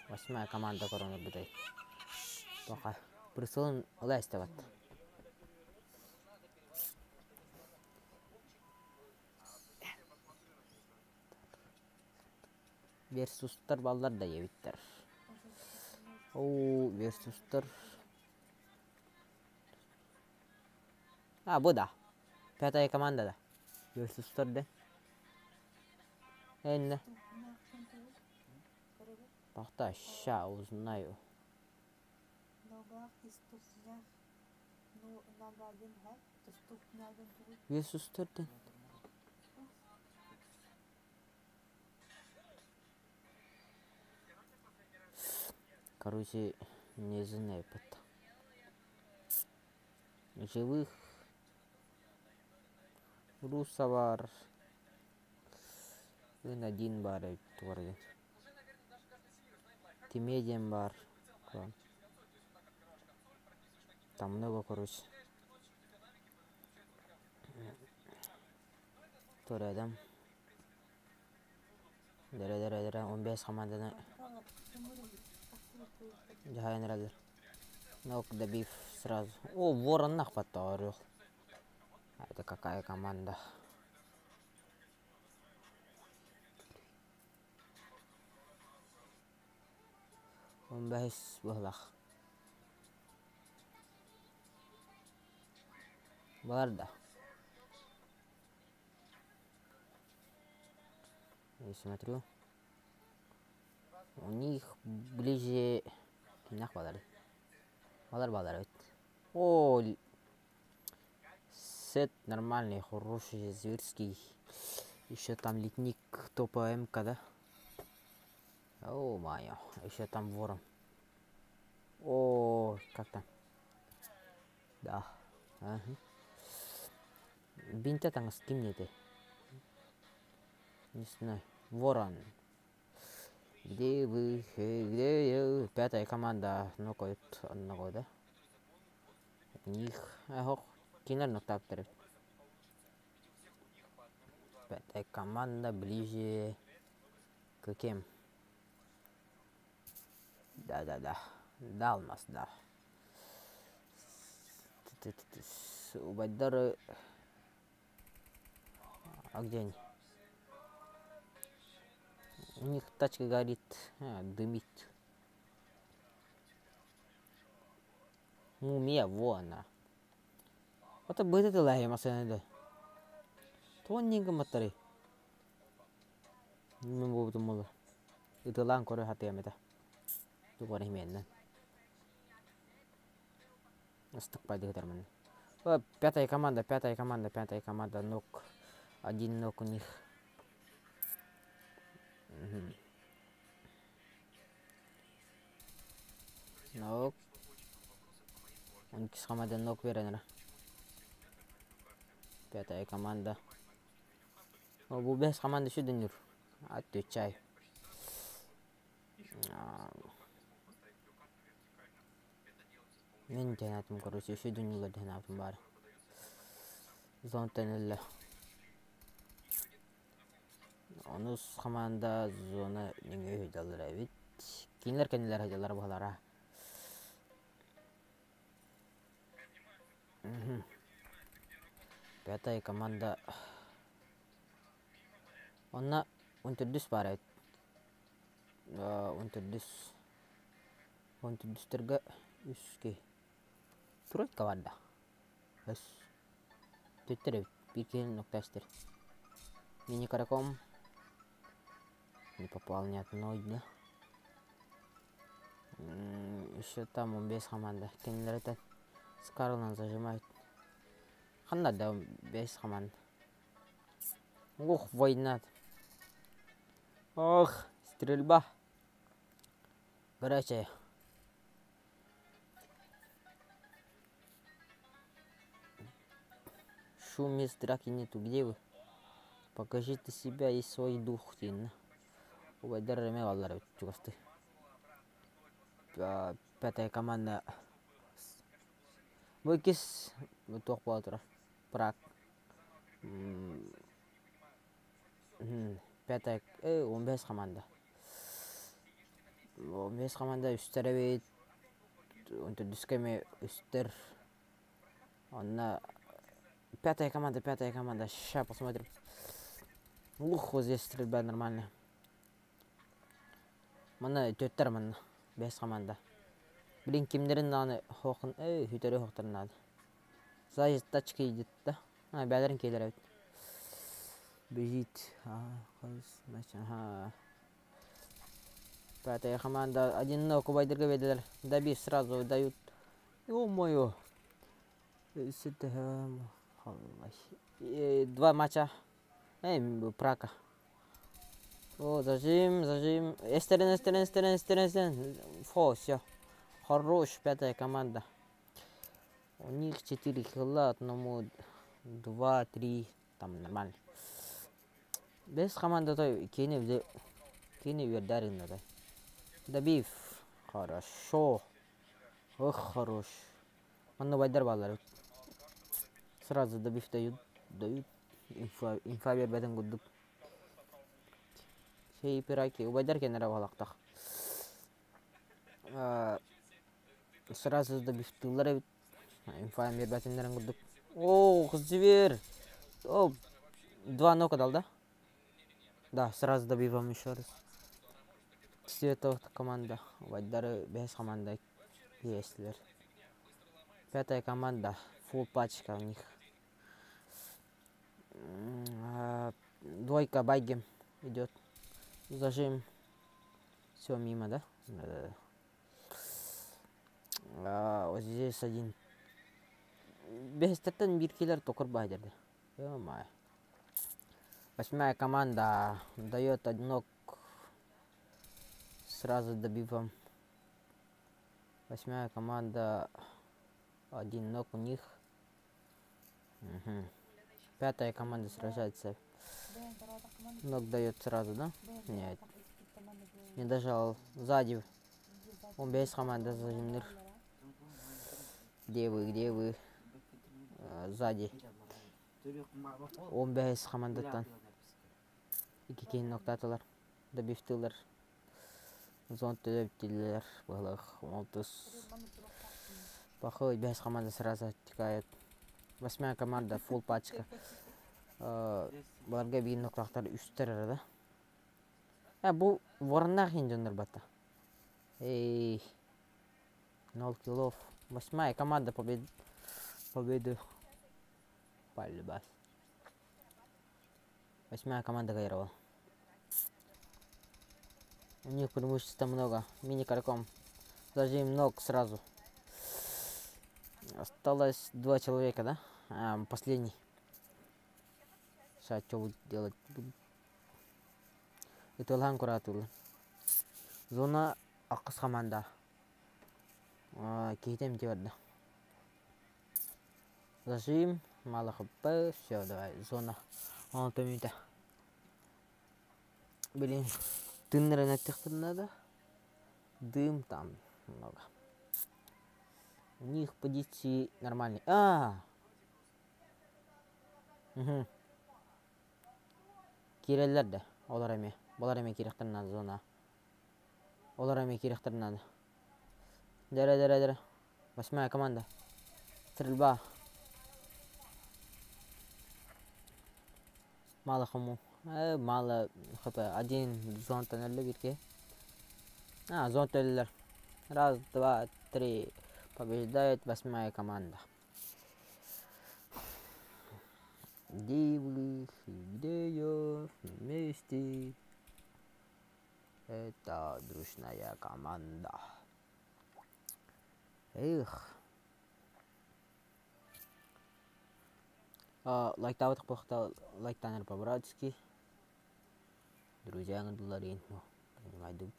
восьмая команда көрөн ылбытай. Тоха прысылын ыла эстебат. Версустар баллар да эбиттэр. Оо, версустар. А, бу да. Пятая команда да. Версустар да. Энне. Тохта, ща узнаю. Версустар да. Короче, не знаю. Живых Руса бар. Ын один бар эбит вроде. Тимедиан бар. Там много, короче. То рядом. Дэрэ дэрэ дэрэ 15 команданы дьаһайан эрэллэр. Нок добив сразу. О, вороннах орел. Это какая команда? Он бэһис быһылах. Бар да. Я смотрю. У них ближе... Кимнэх балар? Балар балар эбит. О, сет нормальный, хороший, зверский. Еще там литник топа МК, да? О, моё. Еще там ворон. О, как там? Да. Ага. Бинта там с кем не Не знаю. Ворон. Где вы? Где я? Пятая команда. Ну-ка, одного, да? них. Ох, кинилэр ноктаабыттар эбит. Пятая команда ближе к кем? Да-да-да. Далмас, да. Убайдар... А где они? У них тачка горит, а, дымит. Мумия, вон она. Ото быһыта тылаһы масына да. Туон нин гымматтарый? Мин буолбутум буолар. Ытылаан көрө сатыам этэ. Тугар иһимиэннэн. Ыстык байдыгытар манна. Пятая команда, пятая команда, пятая команда, нок. Один нок у них. Нок. Иккис команда нок беренера. Пятая команда. Бу бэс команда сүдүнүр. Отвечай. Мен тенатым, короче, сүдүнүлөр тенатым бар. Зонтан эле. Онус команда зона неңе хөдалар эбит. Кинилер кенилер хөдалар буолара. Пятая команда. Онна 14 бар эбит. 14. 14-терге үске. Тройка бар да. Өс. Төттер эбит. Бир киһини ноктастер. Мини-караком. Не попал ни одной, да? Еще там он без команды. Кинилер это с Карлом зажимает. Ханна да без команд. Ух, война. Ох, стрельба. Горячая. Шум из драки нету. Где вы? Покажите себя и свой дух. Убайдар эме баллар чугасты. Пятая команда. Бу иккис туох буола турар. Прак. Пятая, 15 команда. 15 команда үстер эбит. 14 эми үстер. Онна пятая команда, пятая команда. Ща посмотрим. Ух, вот здесь стрельба нормальная. Манна төттер манна. Бес команда. Блин, кимдерин аны хохын, эй, хүтөрү хохтарын надо. Сзади тачка идет, да? А, бәлерин келер эбит. Бежит. Ага. Пятая команда. Один ног убайдырга бердилер. Добив сразу дают. Ё-моё. Два матча. Эй, прака. О, зажим, зажим. Эстерин, эстерин, эстерин, эстерин, эстерин. Фо, все. Хорош, пятая команда. У них 4 хила, одному 2, 3, там нормально. Без команды той кини кини вердарин да. Добив. Хорошо. Ох, хорош. Манна байдар баллар. Сразу добив дают, дают. Инфа, инфа бербеден гудук. Сей пираки, убайдар кенера балактах. Сразу добив тыллар инфа бербетиндерин гудук. О, зверь. О, 2 нока дал, да? Да, сразу добиваем еще раз. Цветов команда. Вайдары без команды. Есть. Пятая команда. Фул пачка у них. Двойка байги идет. Зажим. Все мимо, да? Да. Вот здесь один. Без таттан биркилер токур байдерді. Ё-моё. Восьмая команда дает однок. Сразу добивом. Восьмая команда. Один ног у них. Угу. Пятая команда сражается. Ног дает сразу, да? Нет. Не дожал. Сзади. Он без команды зажимныр. Где вы, где вы? Сзади. 15 командаттан. Икки киһини ноктаатылар. Добивтыылар. Зон төлөбүттүлэр. Быһылах 16. Плохой 5 команда сразу оттекает. Восьмая команда, фулл пачка. Баларга биир ноктаахтар үстэр эрэ да. Бу вороннаах иһин дьоннор батта. Эй, 0 килов. Восьмая команда победу. Пальбас. Восьмая команда выиграла. У них преимущества много. Мини-карком. Зажим ног сразу. Осталось 2 человека, да? А, последний. Сейчас что будет делать? Это лан куратул. Зона ахыс команда. Киһитем тиэрдэ. Зажим, мало хп, все, давай, зона. Он томита. Блин, тыннарын эттихтер надо. Дым там много. У них позиции нормальные. А! Угу. Киирэллэр да, олор эмиэ. Балар эмиэ киириэхтэрин наада зона. Олор эмиэ киириэхтэрин наада. Дэрэ, дэрэ, дэрэ. Восьмая команда. Стрельба. Мало хому. Мало хп. Один зон тоннелле бирке. А, зон төллөр. Раз, два, три. Побеждает восьмая команда. Где вы, где я, вместе. Это дружная команда. Эх. Лайктаабатах буоллахта лайктаан по-братски. Друзья ыҥырдылар принимайдыбыт.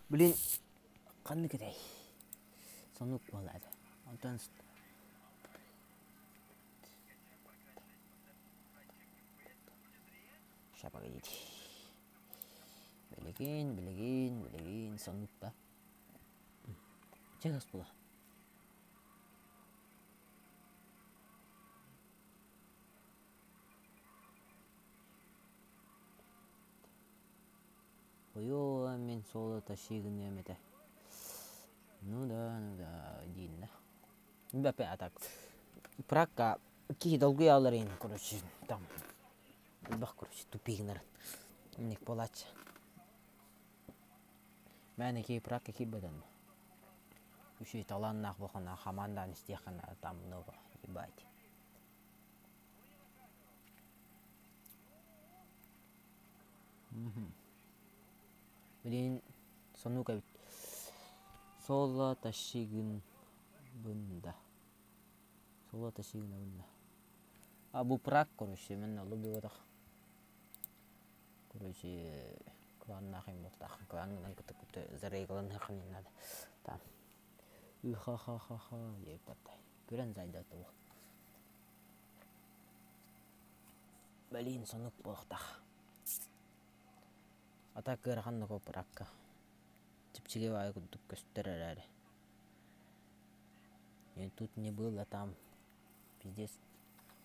Блин, ханнык этэй? Сонук буолла этэ. Онтон Ща, погодите. Билигин, билигин, билигин, сонук да. Чэ була. Ойоо, мин соло тащигыныам этэ. Ну да, ну да, диин да. Бэпэ, а так. Пракка киһи долгуйаллар иһин, короче, там элбэх, короче, тупигнар. Ник буолааччы. Мээнэ киһи пракка киирбэтэн. Үчүгэй талааннаах буолхана хамаандаан истиэххэ там много, ебать. Блин, сонук эбит. Соло тащигын бында. Соло тащигын бында. А бу прак, короче, мен лобби Короче, кланнаах им буолтаах. Кланынан кытта кытта зарейгаланыаххын надо. Там. Ха-ха-ха-ха, ебатай. Көрөн зайда того. Блин, сонук буолтах. А так ыарахан пракка. Чэпчэки баҕайы курдук көстөр эрээри. И тут не было там пиздец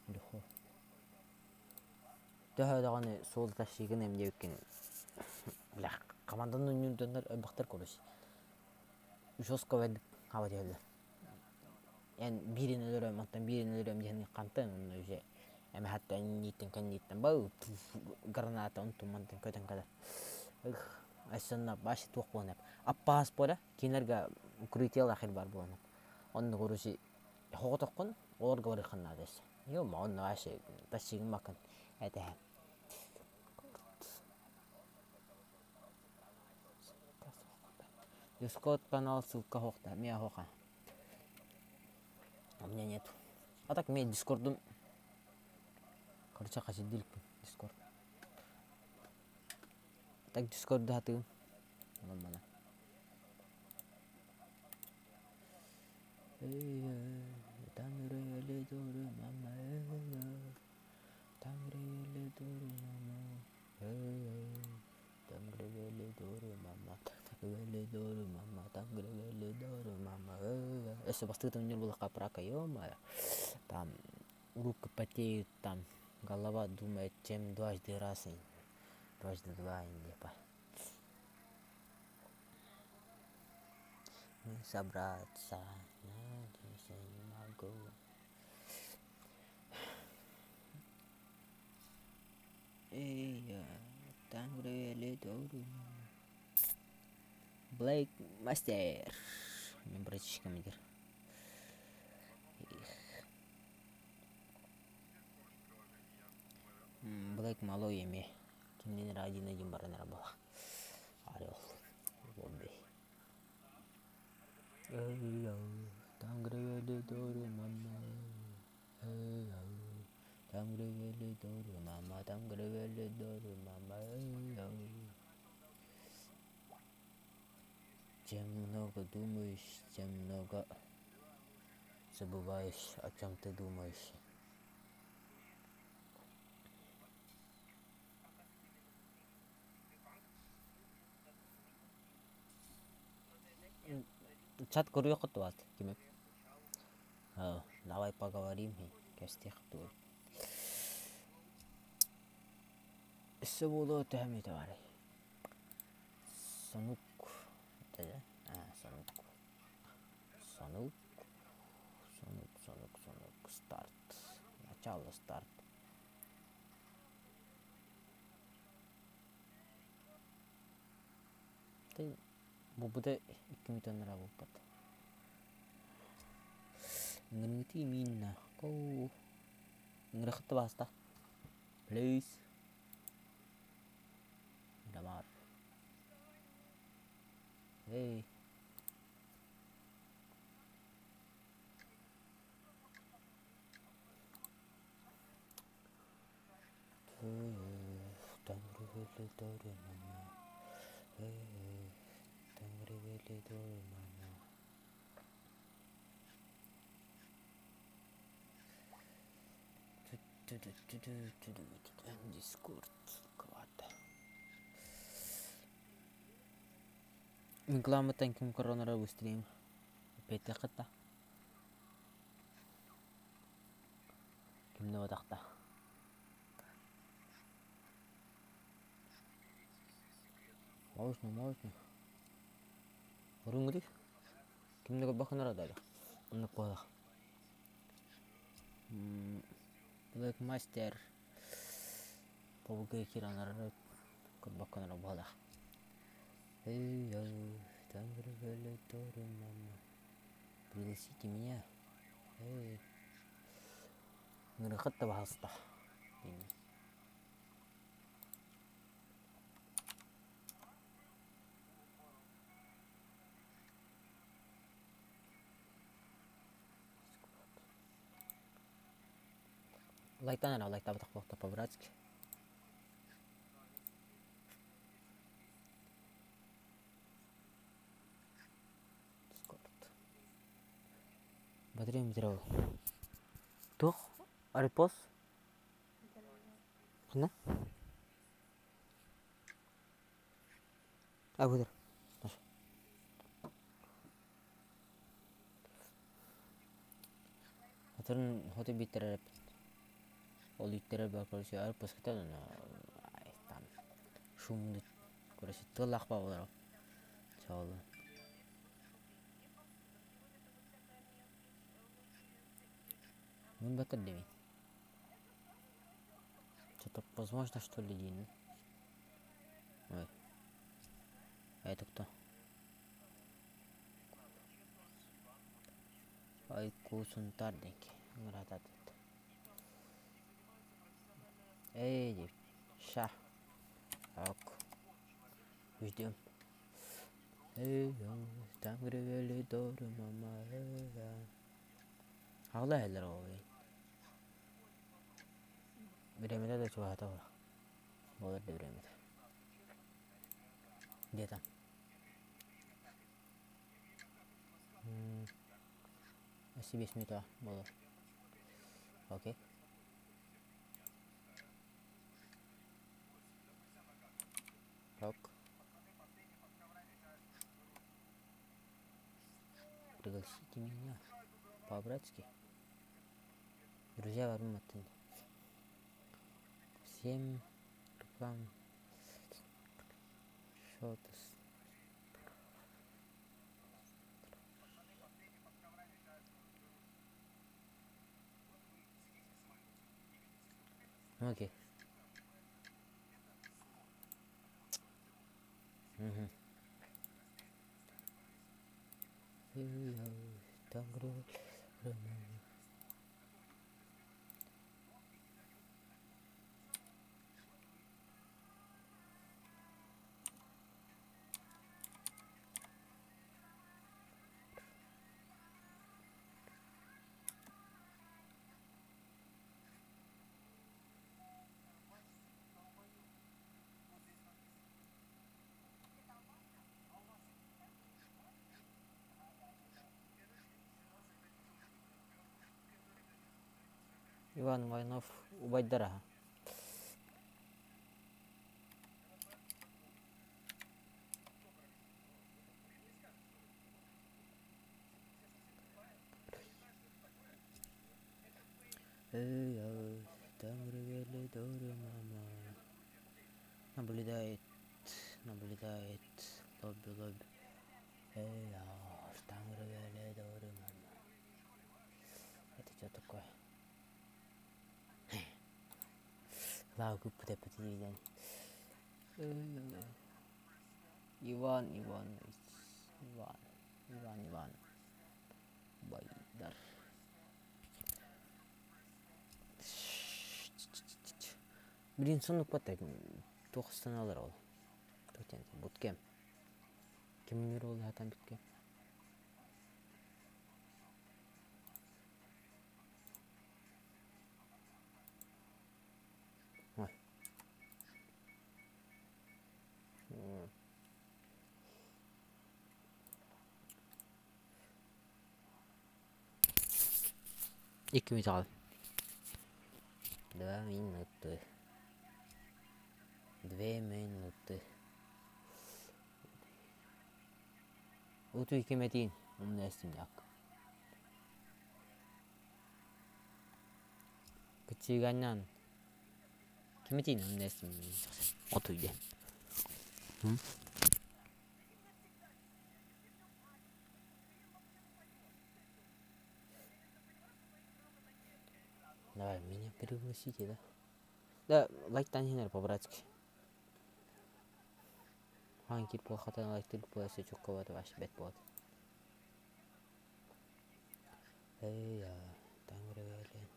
легко. Төһө даҕаны суол тащигын эм диэбиккин бля команданы үннүрдөннөр өлбөхтөр короче. Жестко хаба диэллэр. Эн биирин өлөрөм, оттон биирин өлөрөм диэн хантан онно уже эме хатта иннииттэн кэннииттэн бау граната онтун мантан көтөн кэлэр. Ых, айсанна башы туох буолан аппаас буола кинилэргэ укрытиелаах ахир бар буолан. Онно короче хоҕотоххун олорго барыаххын наада эссе. Ё онно вообще тащигын бакын этэһэ. Дискорд канал ссылка хоқта, мия хоқа. У меня нет. А так мен дискордум. Короче, хасидилкпин дискорд. Так дискорд хатыгым. Онон мана. Гревели мама, там гревели мама. Өссө бастыгы төннөр булахха прака, ё-моё. Там руки потеют, там голова думает, чем дважды раз, дважды два, типа. Собраться, надеюсь, я не могу. Эй, там гревели Блейк Мастер. Мен братишкам идер. Блэк малой эми. Кимнен один один баран була. Орел. Бобби. Там гревели дору мама. Там гревели дору мама. Там гревели дору мама. Чем много думаешь, тем много забываешь, о чем ты думаешь. Чат көрүөххүт дуо кими? Давай поговорим кэстиэх дуо. Өссө буолуо төһө мүнүүтэ баарый? Сонук Сонук. Сонук. Сонук, сонук, сонук. Старт. Начало старт. Ты бу да 2 мүнүүтэ анараа буолбат. Ыҥырыҥытыы миинна. Коу. Ыҥырыхытта бааста. Please. Дамар. Эй. Дискорд квата. Мин кыламмыттан ким коронара быстрее. Петехата. Кимне батахта. Можно, можно. Орунгри. Кимне баханара дали. Оннук буолах. Black Master Побугай киранара көрбөккөнөрө буолах. Эй, там мама. Пригласите меня. Эй. Ыҥырыхыт да баһаста. Лайтан эрэ лайтаабатах буолта по-братски. Дискорд. Батарея материал. Туох? Арипос? Ханна? А, быдыр. Хотун хоту биттер ол иттер бар короче арипос кытан там шумный короче тыллах ба болар. Чаолу. Мин батыр дебин. Что-то возможно, что ли, Дин? Ой. А это кто? Айку сунтардики. Эй, ша. Ок. Ждем. Эй, там гревели дору, мама. Аҕла иһэллэр ол Бириэмэтэ да чугаһата буолар да бириэмэтэ. Где там? Өссө 5 минута буолар. Окей. Ок. Пригласите меня. По-братски. Друзья, вам Всем реклам. Что-то. Окей. Угу. Иван Иванов убайдара. Наблюдает, наблюдает, лобби, лобби. Это что такое? Иван Иванович, Иван, Иван, Иван, Байдар. Блин, сонук батай, тоқстан алар ол. Буткем. Кимнер ол хатан биткем. 2 минуты. 2 минуты. 2 минуты. Утуй кеметин. Умнестим як. Кычыганнан. Кеметин умнестим. Отуйде. Давай, меня пригласите, да? Да, лайк танхинер по-братски. Ханкир плохотан лайк тыр пласы чукковат ваш бет бот. Эй, я там ревели.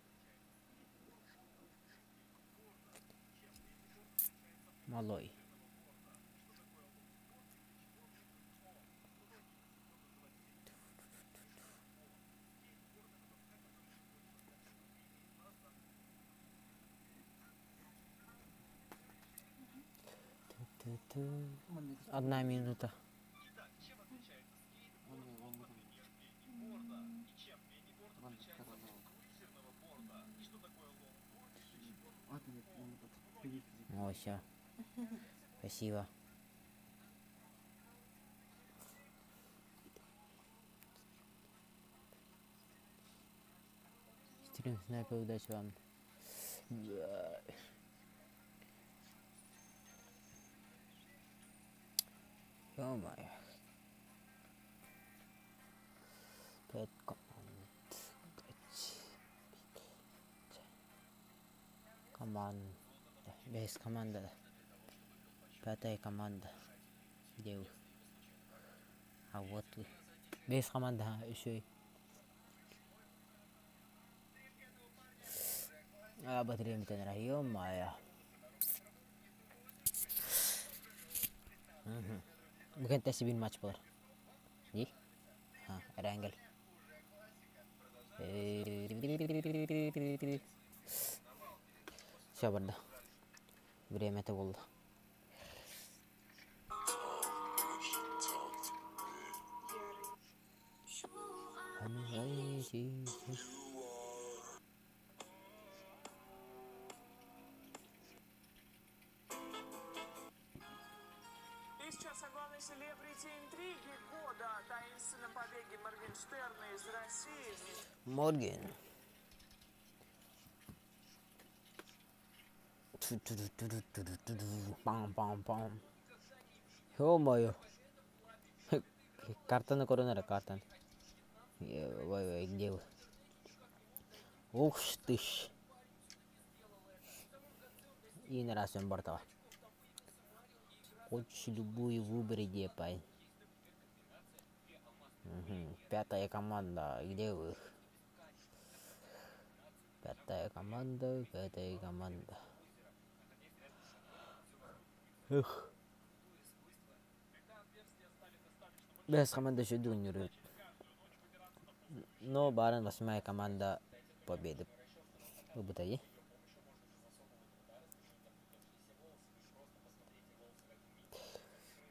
Малой. Одна минута. О, все. Спасибо. Стрим снайпер, удачи вам. Ё-моё. 5 команд. Команда. Без команда. Пятая команда. Где вы? А вот вы. Без команда, еще. А, батарея метанера. Ё-моё. Угу. Бүгін тәсі матч болар. Не? А, Эрангел. Все, барды. Время это болды. Морген. Пам-пам-пам. Ё-моё. Картаны көрөн эрэ картаны. Ой, ой, где вы? Ух ты ж. И на раз он бортова. Хочешь любую выбери, где пай. Угу. Пятая команда, где вы? Пятая команда, пятая команда. Эх. Бэс команда еще дуннирует. Но баран восьмая команда победы. Ылбыта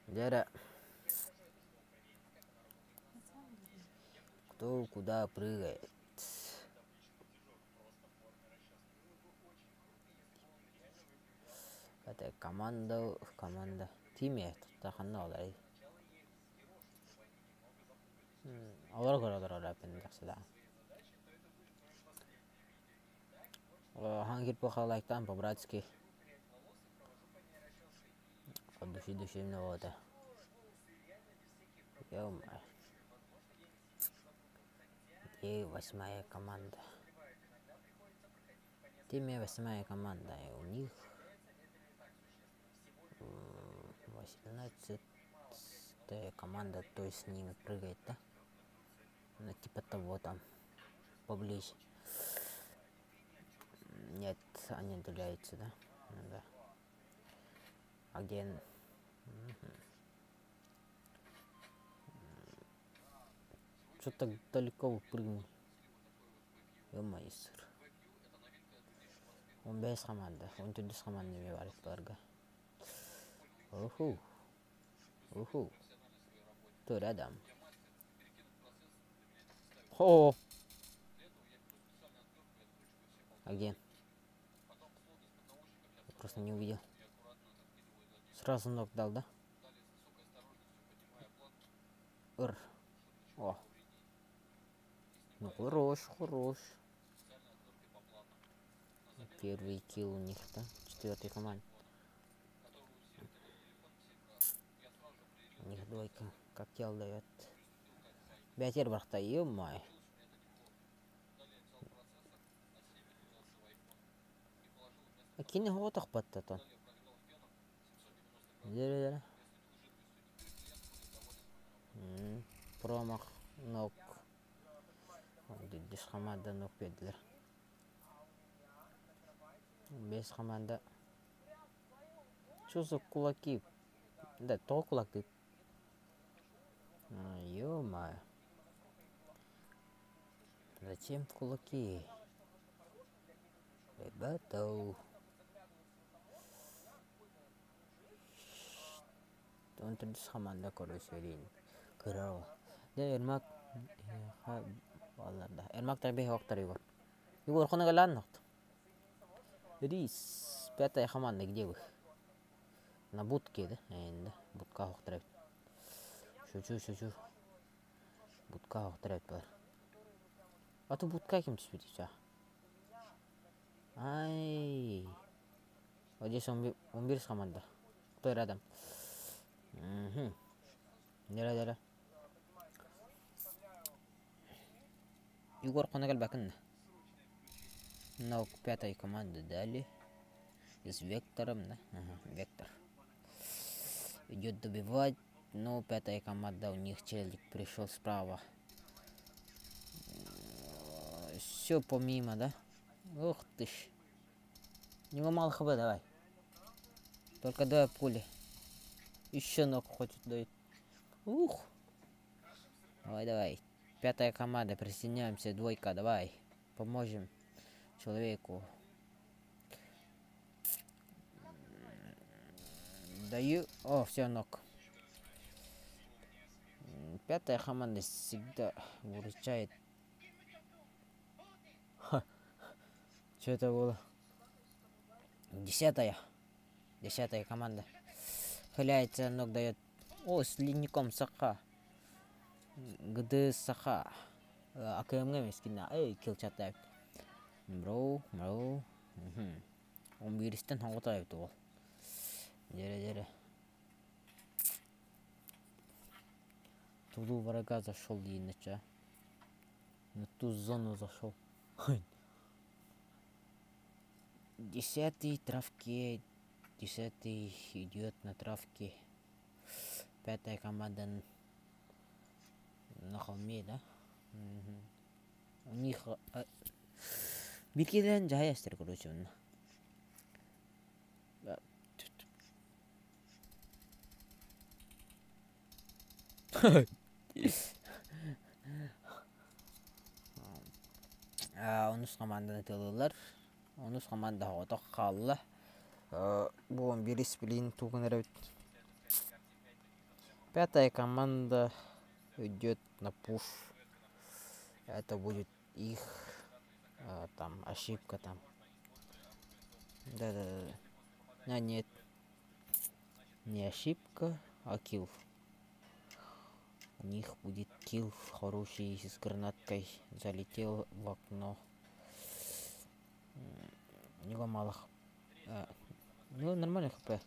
Дьэ кто куда прыгает? Это команда, команда. Тимэ ханна олорой? Олоро көрө олорор тахсыда. Хаан кирпиха лайктаан по-братски. От души душевного это. Ё-моё. Где восьмая команда? Тимэ восьмая команда, и у них 18-я команда, то есть с ними прыгает, да? Ну, типа того там, поближе. Нет, они отдаляются, да? Ну, да. А где... Угу. Что так далеко вы прыгнули? Ё-моё, сыр. 15 команда, 14 команда эмиэ баар баларга. Уху. Уху. Кто рядом? Хо. А где? Я просто не увидел. Сразу ног дал, да? Р. О. Ну хорош, хорош. Первый килл у них, да? Четвертый команд. У них двойка. Как тел дает. Бятер бархта, ё-май. Кини хоҕотох баттатан. Дьэ Промах ног. Үс хамаанда ног биэрдилэр. Бэс хамаанда. Что за кулаки? Да, тоҕо кулактыыр? Ё-моё. Зачем кулаки? Ребята. Он төрдүс хамаанда көрүсөрин кыра Дьэ Ермак баллар да. Ермак тарбиһ охтар Егор. Егор хонагалаан нохт. Рис. Пятая команда, где вы? На будке, да? Енді будка охтар эбит. Шучу, шучу. Будка охтар эбит бар. А то будка ким түспүт Ай. Вот здесь он, он команда. Кто рядом? Угу. Дера дера. Егор хонагал бакын. Но пятой команды дали. С Вектором, да? Ага, Вектор. Идет добивать, но пятая команда у них челик пришел справа. Все помимо, да? Ух ты ж. У него мало хп, давай. Только давай пули. Еще ног хочет дать. Ух. Давай, давай. Пятая команда, присоединяемся. Двойка, давай. Поможем человеку. Даю. О, все, ног. Пятая команда всегда выручает. Ха. Что это было? Десятая. Десятая команда. Хиляется, ног дает. О, с ледником Саха. ГД Саха. АКМ-га мискинна. Эй, килчаттай. Бро, бро. 11-тен хоҕото ол. Дьэрэ, дьэрэ. Тулу врага зашел иначе. На ту зону зашел. Десятый травке. Десятый идет на травке. Пятая команда на холме, да? Угу. У них... Бикилен жаястер, короче, он. Онус команданы тылылар. Онус команда хоҕотох хаалла. Бу бирис билин тугун эрэ Пятая команда идет на пуш. Это будет их там ошибка там. Да-да-да. А, нет. Не ошибка, а килл. У них будет килл хороший с гранаткой. Залетел в окно. У него мало. Ну, нормально хп.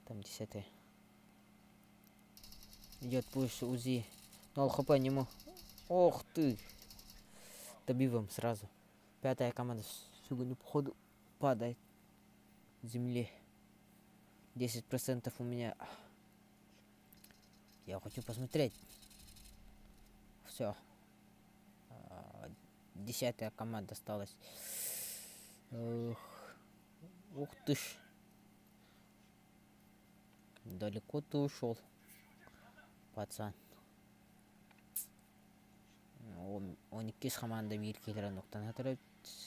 Там 10-й. Идет пуш УЗИ. 0 хп нему. Ох ты! Добиваем сразу. Пятая команда сегодня походу падает в земле. 10% у меня. Я хочу посмотреть. Все. 10-я команда осталась. Ох, ух ты ж. Далеко ты ушел, пацан. 12 команда биир киһилэрэ нуктан хатырып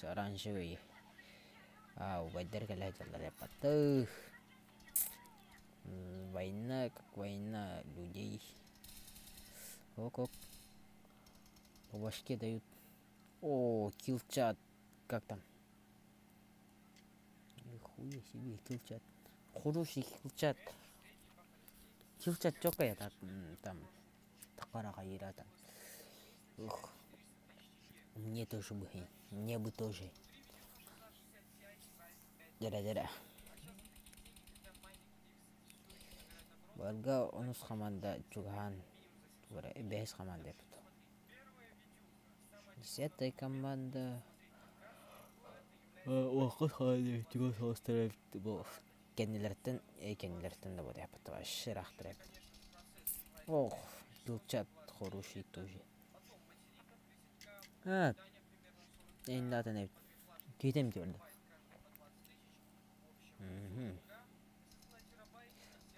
оранжевый. А, убайдар кэлэ дьаллар паттых. Война, как война людей. Ок, ок. По башке дают. О, килчат. Как там? Нихуя себе, килчат. Хороший килчат. Килчат чокая там. Такара хайра там. Ух. Мне тоже бы. Мне бы тоже. Дара-дара. Барга онус команда чугаһаан бэһис команда эбит. Десятая команда кэннилэриттэн кэннилэриттэн да буолуо вообще ыраахтар эбит. Ох, килчат хороший тоже. А, эйндаатан эбит. Киитем диорда.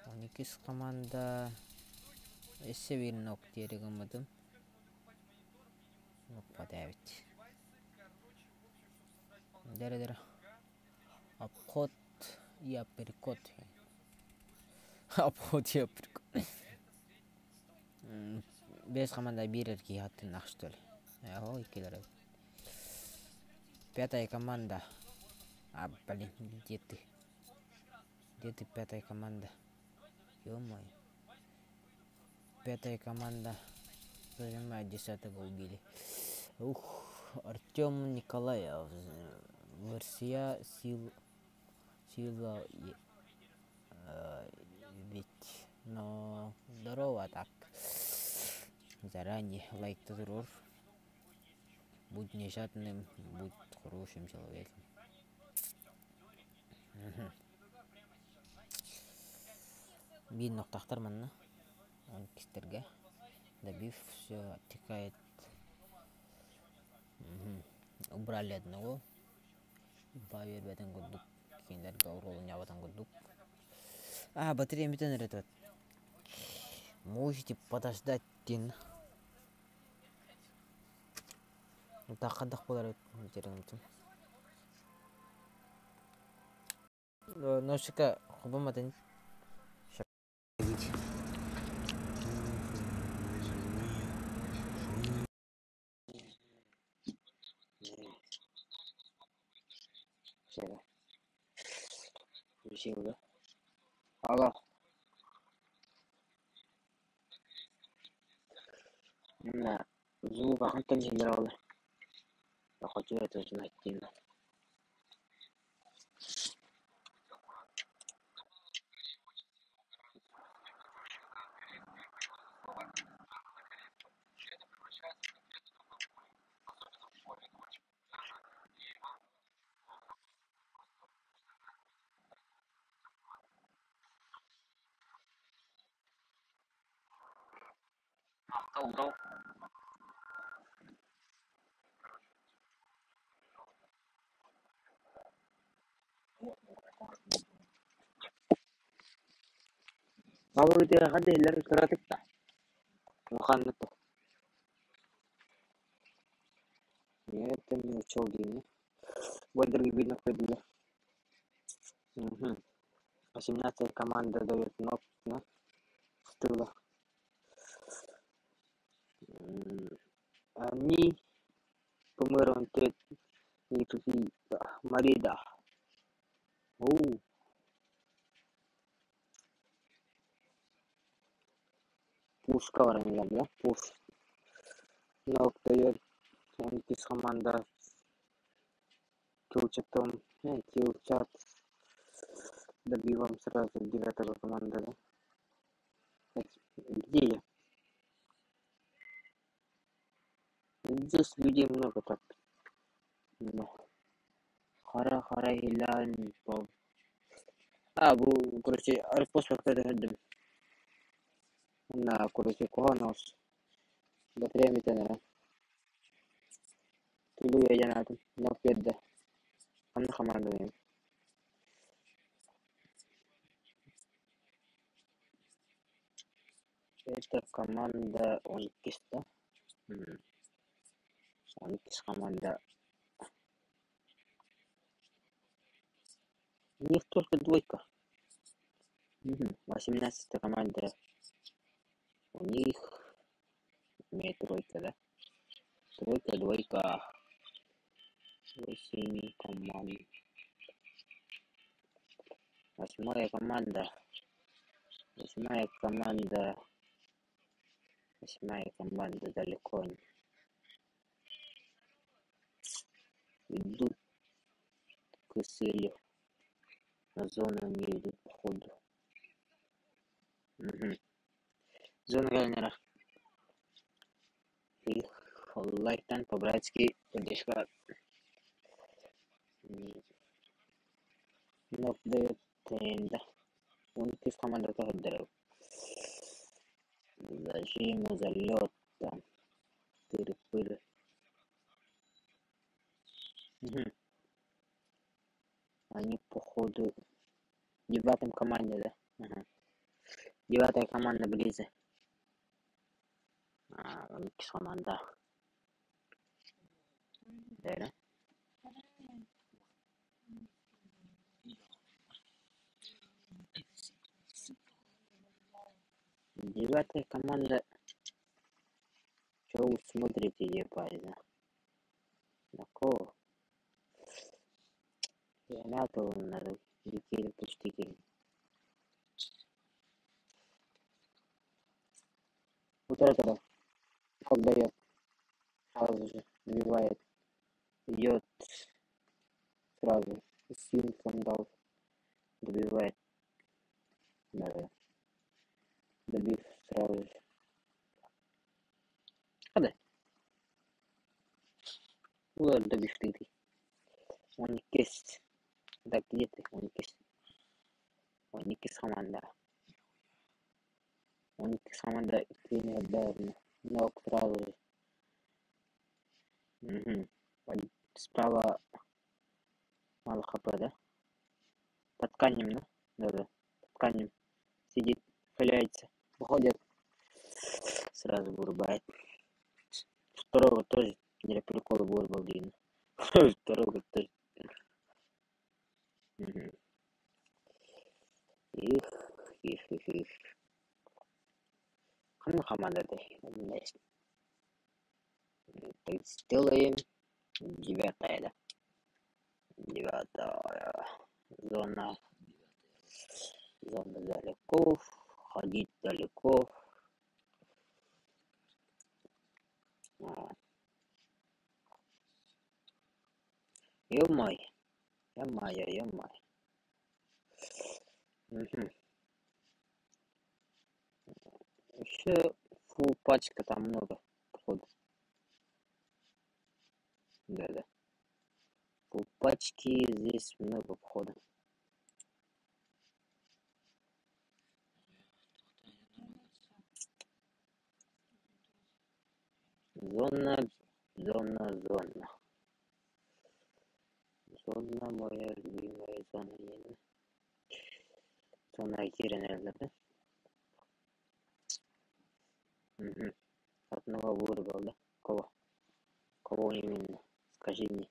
12 команда өссө биир нок диэри гыммытым. Нокпата эбит. Дэрэ-дэрэ. Обход и апперкот. Обход и апперкот. Бэс команда биир эргийэ хаттын что ли. Ой, иккилэр эбит. Пятая команда. А, блин, где ты? Где ты, пятая команда? Ё-моё. Пятая команда. Зажимает, 10-го убили. Ух, Артем Николаев. Версия сил, сила ведь. Но здорово так. Заранее лайк туруор. Будь не жадным, будь хорошим человеком. Биир нохтахтар манна. Он кистерге. Добив, все оттекает. Убрали одного. Бавер бэтен курдук. Киндерге уролун курдук. А, батарея бүтэн эрэр. Можете подождать дин. Тахадах болар Носика хубаматын. Алло. Именно звук хантан иһиллэр ол. Я хочу это узнать именно. Махтал, бро. Бабы хадда иһиллэр кыратык да. Улаханнык да. Это не учел деймин. Бойдерге видно көрдүлэр. Угу. 18 команда дает нок на с тыла. Они, по-моему, Марида. Оу. Пушка баран да? Пуш. Нок дает. Он кис команда. Килчатом. Килчат. Добивом сразу девятого команда, да? Где я? Здесь людей много так. Хара хара хилан пол. А, бу, короче, арпос бактады. На, короче, коханос. Батарея метенера. Тулу я янатым. Нок берді. Ханна команда мен. Это команда Оникис, да? Оникис команда. У них только двойка. 18 команда. У них не тройка, да? Тройка, двойка. 8 команд. Восьмая команда. Восьмая команда. Восьмая команда далеко. Идут к цели. На зону не идут походу. Угу. Зона Гальнера. Их лайктан по-братски поддержка. Нок дает тренда. Он кис команда тоже Зажиму залет там. Тыры-пыры. Угу. Они походу девятом команде, да? Ага. Девятая команда ближе. А, команда. Да, Девятая команда. Чё вы смотрите, ебать, да? На кого? Я надо почти. Вот это как дает. Сразу же добивает. Идет сразу. Синком дал. Добивает. Да. Добив сразу же. Hadi. Ular добив ты. Он кесть. Так, где ты? Он кесть. Он кесть команда. Он кесть команда. Ног сразу же. Угу. Справа мало хп, да? Под камнем, да? Да-да. Под камнем. Сидит, халяется. Выходит. Сразу вырубает. Второго тоже для прикола вырубал Дина. Второго тоже. Угу. Их, их, их, их. Ханна команда Так, сделаем девятая, да? Девятая зона. Зона далеко. Ходить далеко. Ё-моё, ё-моё, ё-моё. Угу. Еще фул пачка там много, походу. Да-да. Фул пачки здесь много, походу. Зона, зона, зона. Зона моя любимая зона. Зона киирэн да? Угу. Одного вырвал, да? Кого? Кого именно? Скажи мне.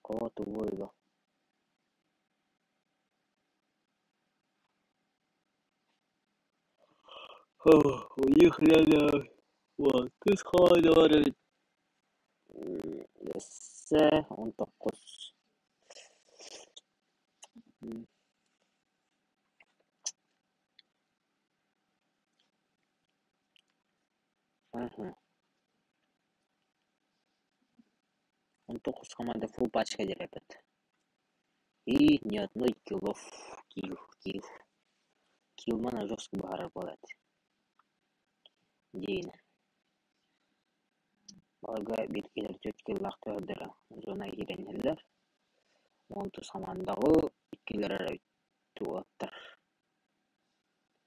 Кого ты вырвал? У них реально... Вот, ты сходил, 19. Ага. 19 команда фул пачка ребят. И ни одной киллов. Килл, килл. Килл мана жестко баҕарар буолар. Дейін. Баларга биир киһилэр түөрт киллаахтар зона киирэннэр. 19 командаҕа иккилэр эрэ уолаттар.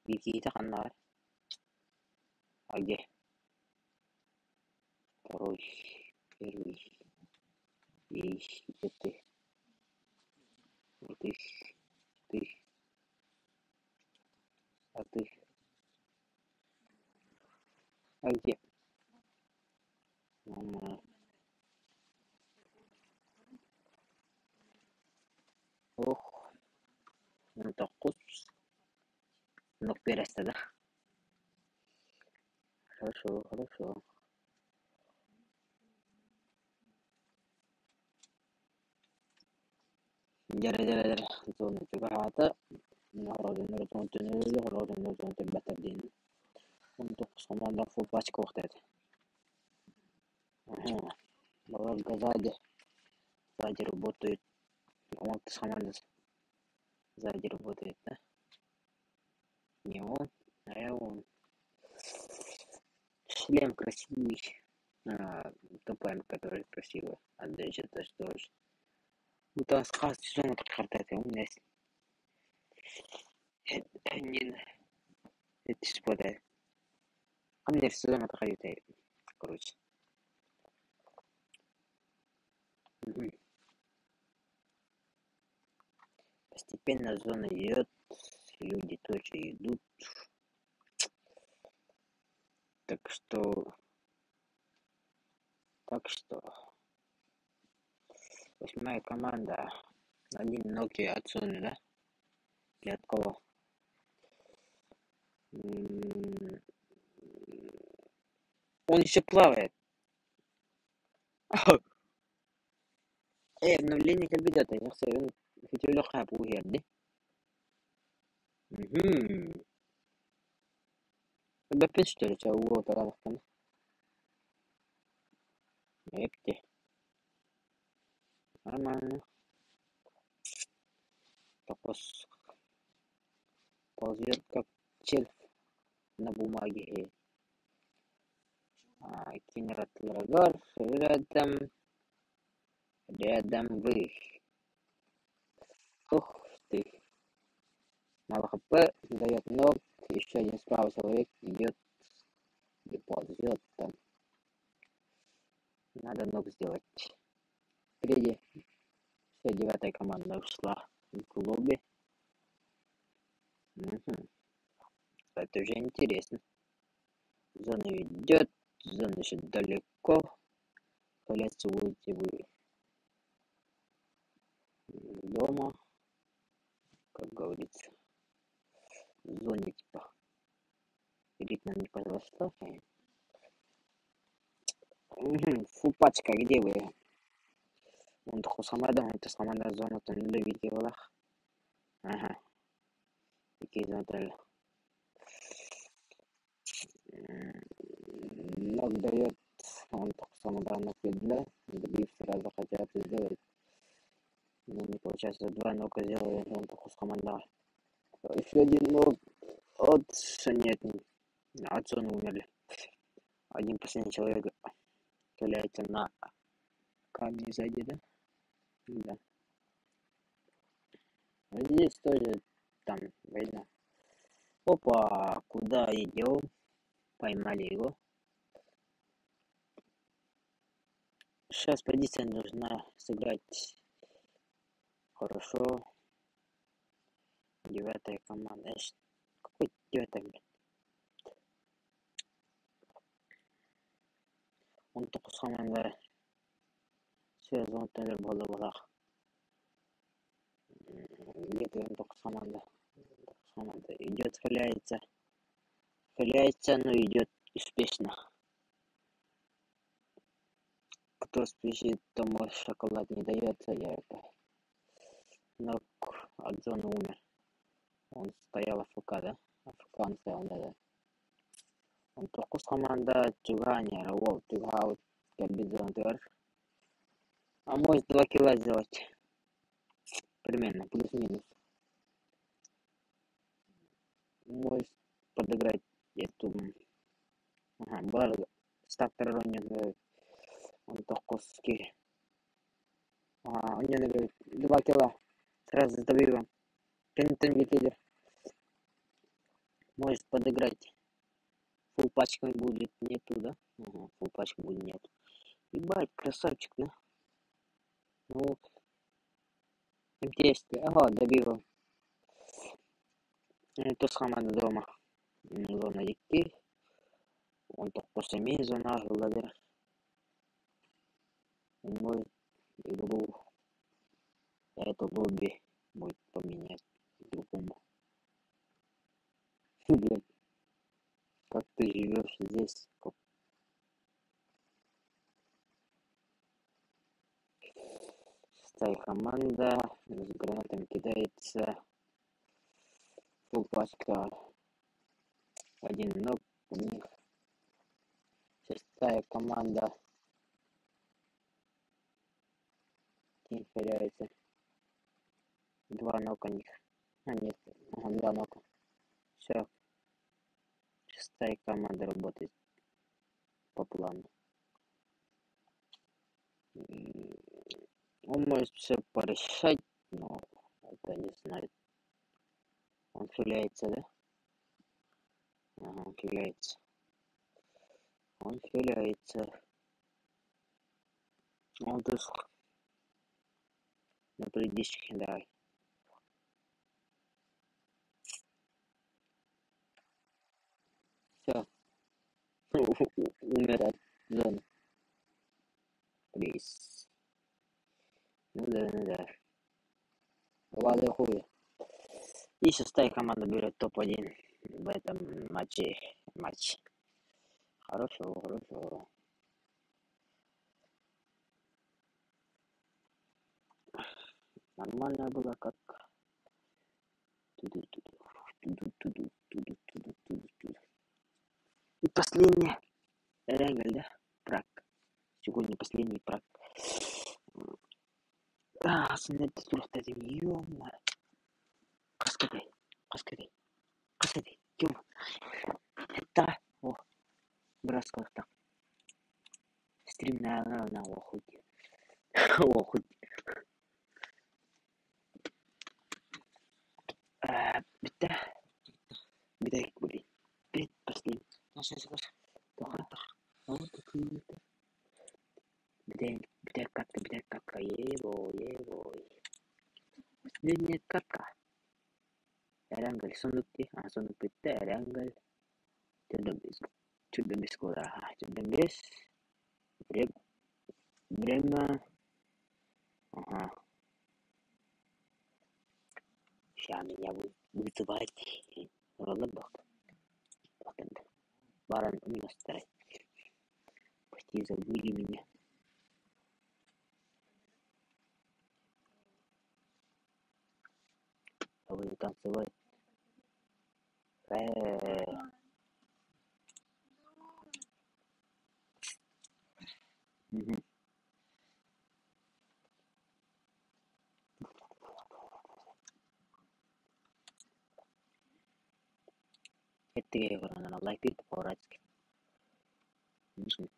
Биир киһитэ ханна баар? А где? Второй, первый. Эй, где ты? И ты, ты. А ты? А где? Мама. Ох. 19. Нок переста, да? Хорошо, хорошо. Дьэрэ, дьэрэ, дьэрэ. Зона чугаһаата. Диэн. 19 команда фул пачка уохтаат. Ага. Баларга сзади. Сзади работают. 16 команда сзади работает, да? Не он, а он. Шлем красивый. А, ТПМ, который красивый. А даже это что же. Будто хас сезона картата, у меня не это спада. А мне сезон это короче. Угу. Постепенно зона идет, люди тоже идут. Так что восьмая команда. Один Nokia от зоны, да? Или от кого? Он еще плавает. Обновление кэлбит он Угу. Бэппин что ли, уол тараахтан. Эпти. Нормально. Токос ползет как червь на бумаге. А, Кинератлагар рядом. Рядом вы. Ух ты. Мало хп, дает ног. Еще один справа человек идет и ползет там. Надо ног сделать. Впереди. Все, девятая команда ушла в лобби. Угу. Это уже интересно. Зона идет, зона еще далеко. Валяться будете вы дома, как говорится. В зоне типа. Ритм не подросла. Угу. Фу, пачка, где вы? 19 команда, 19 команда зона тоннелі бииргэ буолах. Ага. Икки зона тоннелі. Нок дает, он только самобранок видно, добив сразу хотят сделать. Но не получается, два нока сделали, он только команда. Еще один нок от... Нет, от зоны умерли. Один последний человек стреляется на камне сзади, да? Да. А здесь тоже там война. Опа, куда идем? Поймали его. Сейчас позиция нужна сыграть хорошо. Девятая команда. Какой девятая, блин? 19 команда. Все, зонтелер буолла буолах. Где-то 19 команда. Команда идет, халяется. Халяется, но идет успешно. Кто спешит, тому шоколад не дается. Я это... Нок от зоны умер. Он стоял АФК, да? АФК он стоял, да-да. 19 команда чугаһаан уол чугаһаабыт кэлбит зонатыгар. А может 2 килла сделать. Примерно, плюс-минус. Может подыграть эту... Ага, бар стартер оонньоон 19 киһи. Ага, оонньоон 2 килла. Сразу добиваем. Кэнниттэн лидер. Может подыграть. Фул пачка будет нету, да? Ага, фул пачка будет нету. Ебать, красавчик, да? Ну вот. МТС. Ага, добил. Тус команда дома. Зона 2. 19 эмиэ зона ылларар. Он может игру эту лобби будет поменять другому. Блядь. Как ты живешь здесь? Шестая команда с гранатами кидается. Фул пачка. Один нок у них. Шестая команда. Теряется. Два нока у них. А, нет. Ага, два нока. Все. Шестая команда работает по плану. Он может все порешать, но это не знает. Он хиляется, да? Ага, он хиляется. Он хиляется. Он тут на предыдущих, давай. Все. Умер от зоны. Плиз. Ну да, ну да. Ладно, хуя. И шестая команда берет топ-1 в этом матче. Матч. Хорошо, хорошо. Нормально было как. И последний Эрангель, да? Прак. Сегодня последний прак. А, сыннет турахтадым, ё-моё. Хаскадай, хаскадай, хаскадай, ё. Это, о, браскалахта. Стрим на охуй. Охуй. Бүттэ. Бүтэһик блин. Бит последний. Бүтэһик катка, бүтэһик катка. Ебой, ебой. Последняя катка. Эрангель сундук дии. А, сундук бүттэ. Эрангель. Төрдөн 5 куда. Төрдөн 5. Время. Ага. Сейчас меня будут вызывать. Баран у меня старый. Почти забыли меня. Я буду танцевать. Мгм. Эттигэ көрөн лайк по-братски. Мгм.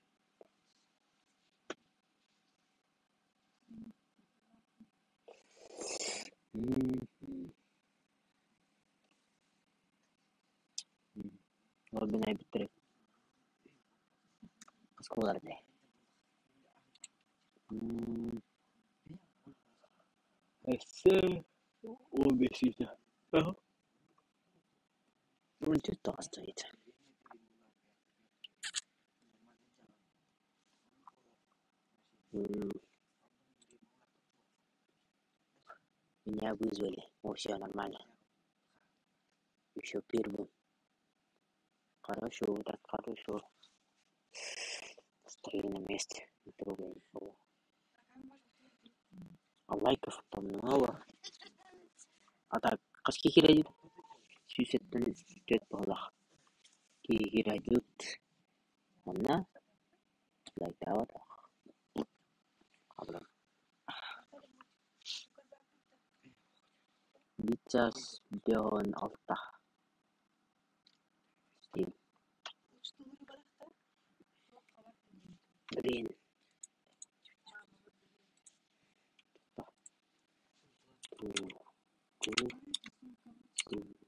Мгм. Ол айбыттар оскуолалар Өссө 15 сүүтэ. 14 тоҕус. Меня вызвали. О, все нормально. Еще первым. Хорошо, так хорошо. Стою на месте, не трогай никого. А лайков там много. А так, хас киһи 174 буоллах. Киһи Онно лайктаабатах. Биир 56. Steam. Блин. Ту, ту, ту.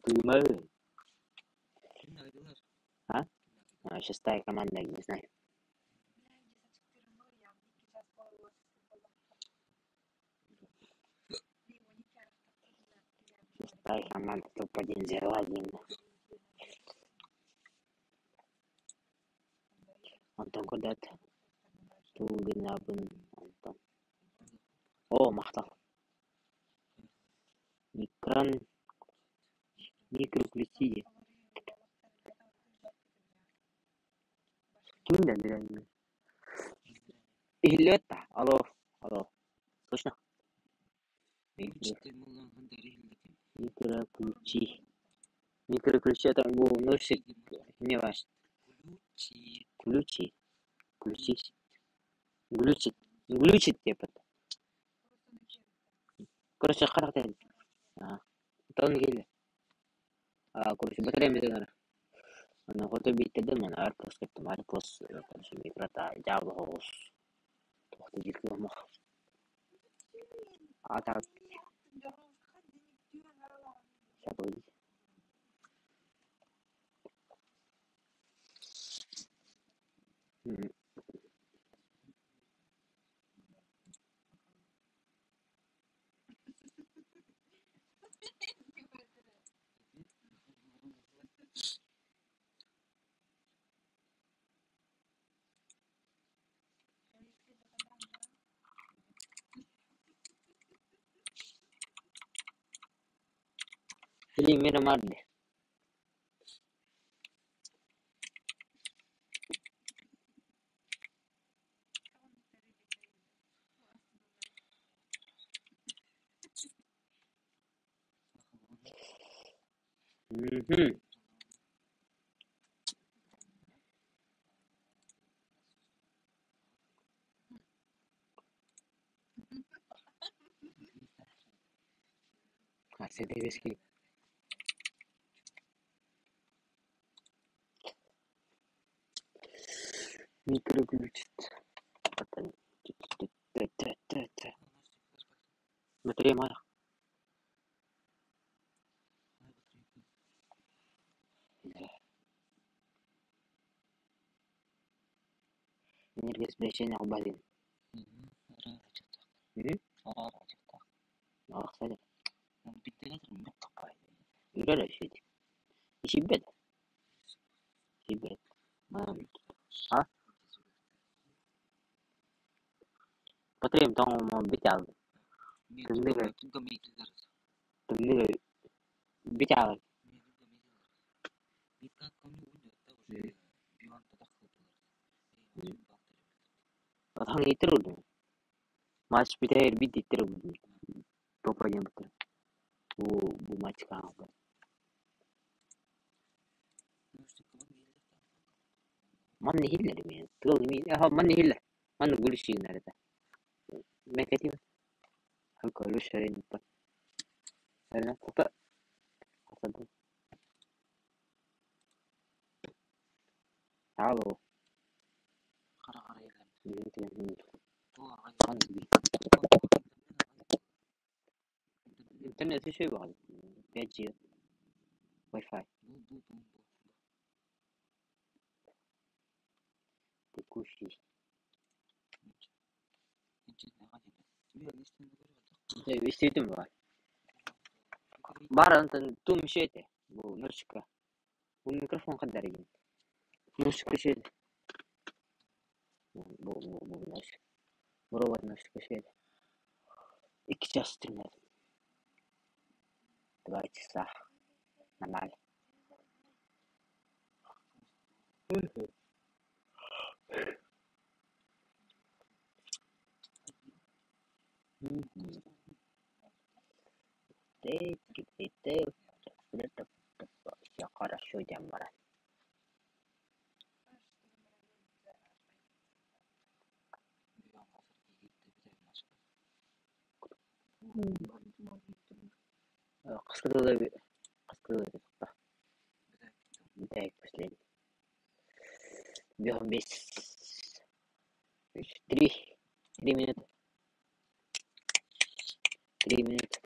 Думаю. А? А, шестая команда, не знаю. Шестая команда топ-1 взяла один. Антон куда-то. Тугнабын Антон. О, махтал. Микрон. Микроключи. Ким да Иһиллибэт Алло, алло. Слышно? Микроключи. Микроключи это был носик. Не важно. Ключи. Ключи. Глючит. Глючит типа. Короче, характер. А. Тон келе. А, короче, батарея методара. Аны хото биттедем, аны арпос кеттим, арпос, короче, микрота, жабылгыс. Тохты жирки А так. Сейчас погодите. Блин, Мирамарди. Угу. А, це Микроключит. Батарея мала. Энергосбережение блин. А? Батареям тоҥ битал. Тымныга. Тымныга битал. Атаһыҥ ииттэр уурдум. Матч бүтэр биир ииттэр уурдум. Попа диэн буттар. Бу матчка хаалбат. Манна иһиллэр эмиэ, тыал эмиэ, манна иһиллэр. Манна гулющий гынар этэ. Мэкэтим. Алло. Интернет еще баар. 5G. Wi-Fi. Текущий. Истибитим баар. Баар онтон туум еще этэ. Бу музыка. Бу микрофон хаддарыгын. Музыка еще этэ. Бу музыка. Бу робот музыка еще этэ. 2 часа стримнээтим. 2 часа. Нормально. Все хорошо диэн баран. Хаска дылы последний. Бегом 5, 3, 3 минуты. 3 минуты.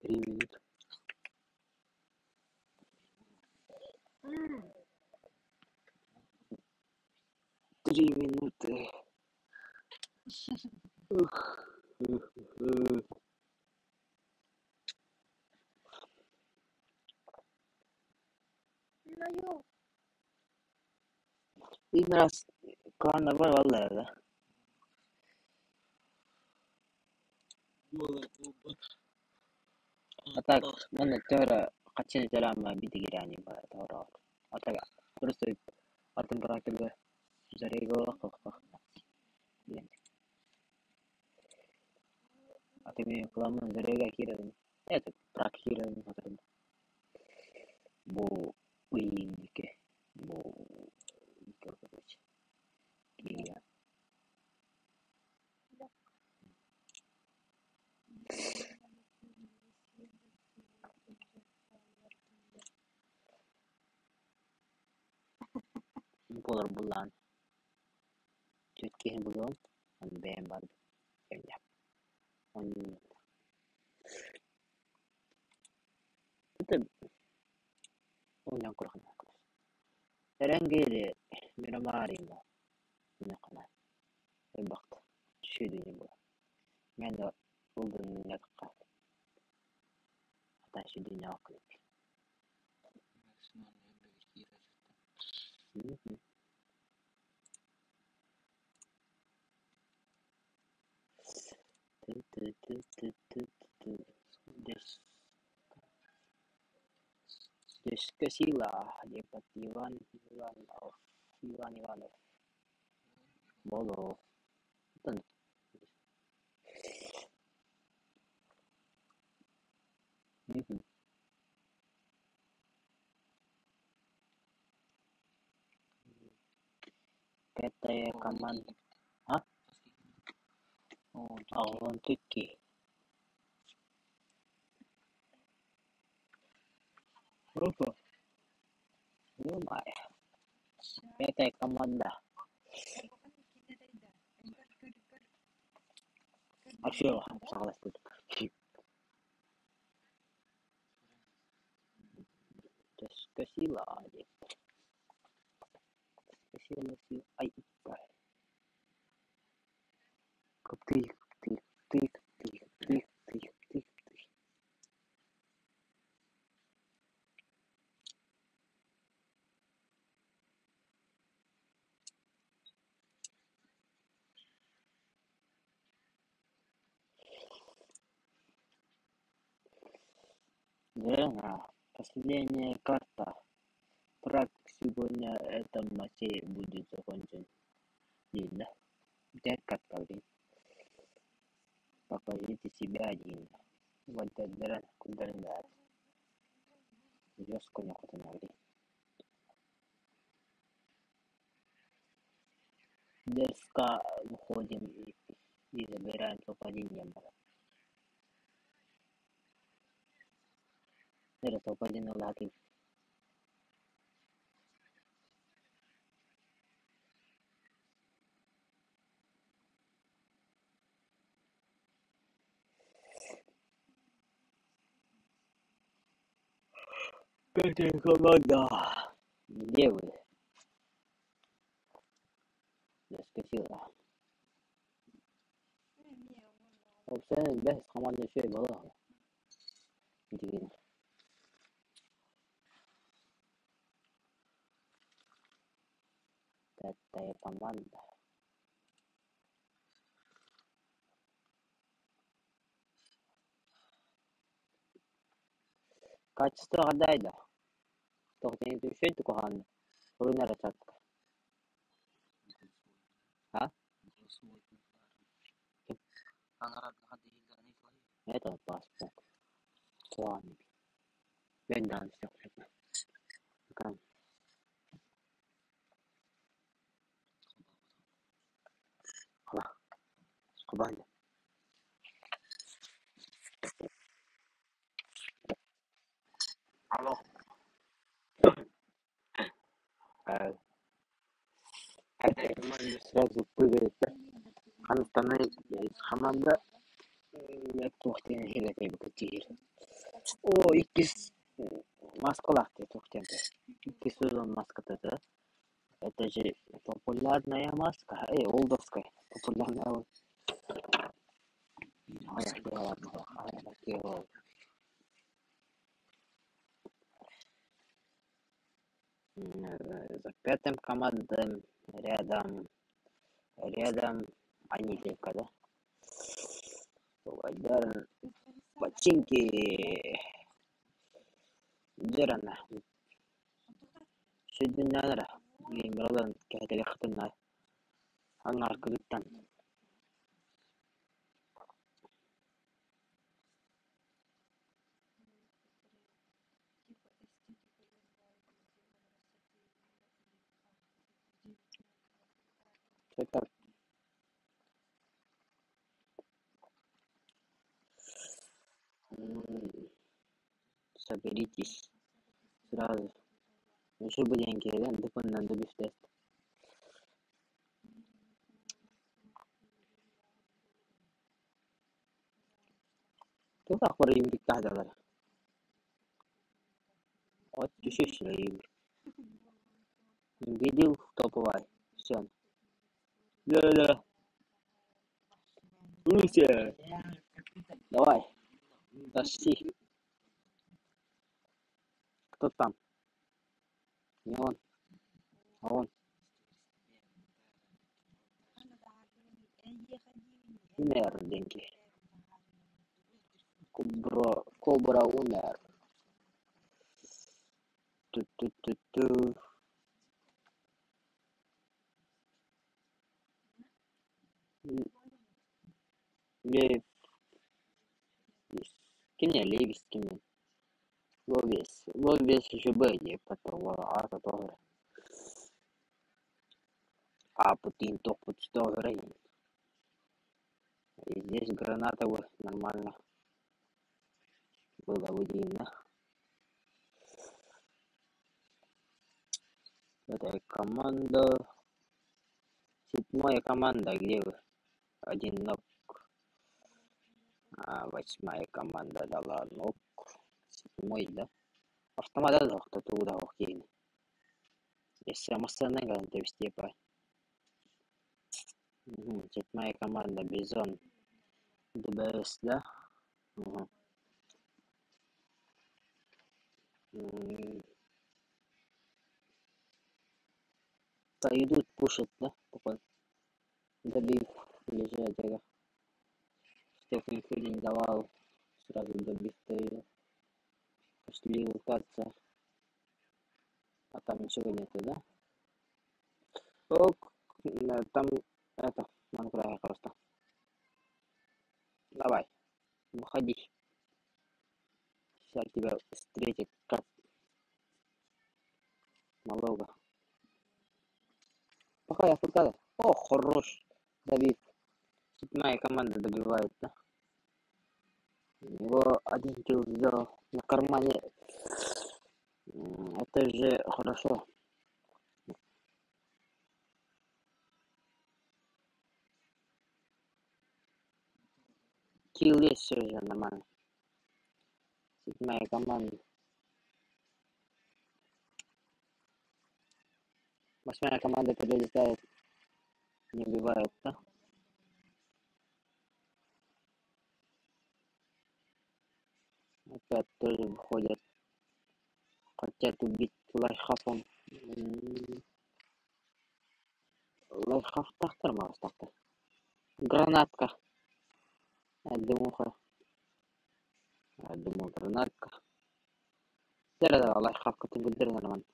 3 минуты. 3 минуты. Раз клана бар да. А так, манна төһө хаччыны төлөөн бидигирани тора. А так просто атын практика зарегала хох. А ты мне кламан зарега кирен. Это пракхирен хатырым. Бу уйиннике. Бу короче. Кирия. Болар булан. Түткehen булуом. Он бэм бар. Он это он курхан. Эренгели Мирамаримо. Нақана. Бакт. Түшөдү бу. Мен да улдун нятка. Ата шүдү някы. Деске сила, депат Иван Иванов, Иван Иванов. Боло. Пятая команда. А? Аҕыс икки. Опа. Ё-моё. Пятая команда. А все, согласен. Сила. Сила, сила. Ай, Кыптый, кыптый, кыптый, кыптый, кыптый, кыптый, кыптый, кыптый. Да, последняя карта. Прак сегодня этом матче будет закончен. Диэн да. Бүтэһик катта блин. Покажите себя диэн. Уонтардара курдарын баар. Жестко нохотуна блин. Дерзко выходим и забираем топ-1 диэн буолар. Эрэ топ-1 ылаатым. Пятая команда. Где вы? Заскочила. Уопсайынан бэһис команда үчүгэй буолуо диигин. Пятая команда. Качество дай да. Тоҕо үчүгэй куһаҕан суруйан эрэ чатка. А? Это паспорт. Куһаҕан. Мен даҕаны истиэхпин сөп. Хабаан. Алло. Пятая команда сразу прыгает, да? Хантан команда туох диэн иһигэр О, иккис маскалаах туох диэн иккис сезон маската да? Это же популярная маска. Эй, олдовская. Популярная. Ай, ладно, За пятым командам рядом, рядом Анисимка, да? Вайдар починки. Дьэрана. Сүдүннэнэрэ. Билин кэһэтэлэхтэнэ. Аңар кыгыттан. Это соберитесь сразу. Еще бы деньги, да? Дупан надо тест. Туох акбар юмрик таһдалар. От түшүш юмрик. Видел топовай. Все. Да-да. Руся. Давай. Тащи. Кто там? Не он. А он. Умер деньги. Кобра, кобра умер. Ту-ту-ту-ту. Лев. Кимне Левис кимне? Ловес. Ловес еще Б потом ата тоҕо. А Путин тохпут тоҕо. И здесь граната вот нормально было выделено. Это команда. Седьмая команда, где вы? Один ног. А, восьмая команда дала ног. Седьмой, да? Автомат да, кто туда окей. Если массана то Угу. Седьмая команда Бизон. ДБС, да? Угу. Да, идут пушат, да? Такой. Добив лежать, ага. Чтоб никто не давал. Сразу добив то Пошли лутаться. А там ничего нету, да? Ок. Там это, надо просто. Давай, выходи. Сейчас тебя встретит как малого. Пока я фуркада. О, хорош, Давид. Седьмая команда добивает, да? У него один килл сделал на кармане. Это же хорошо. Килл есть все же нормально. Седьмая команда. Восьмая команда перелетает. Не убивает, да? Опять тоже выходят. Хотят убить лайфхаком. Лайфхак тахтар мас тахтар. Гранатка. Дымуха. Думаю, гранатка. Да, лайфхак ты нормально.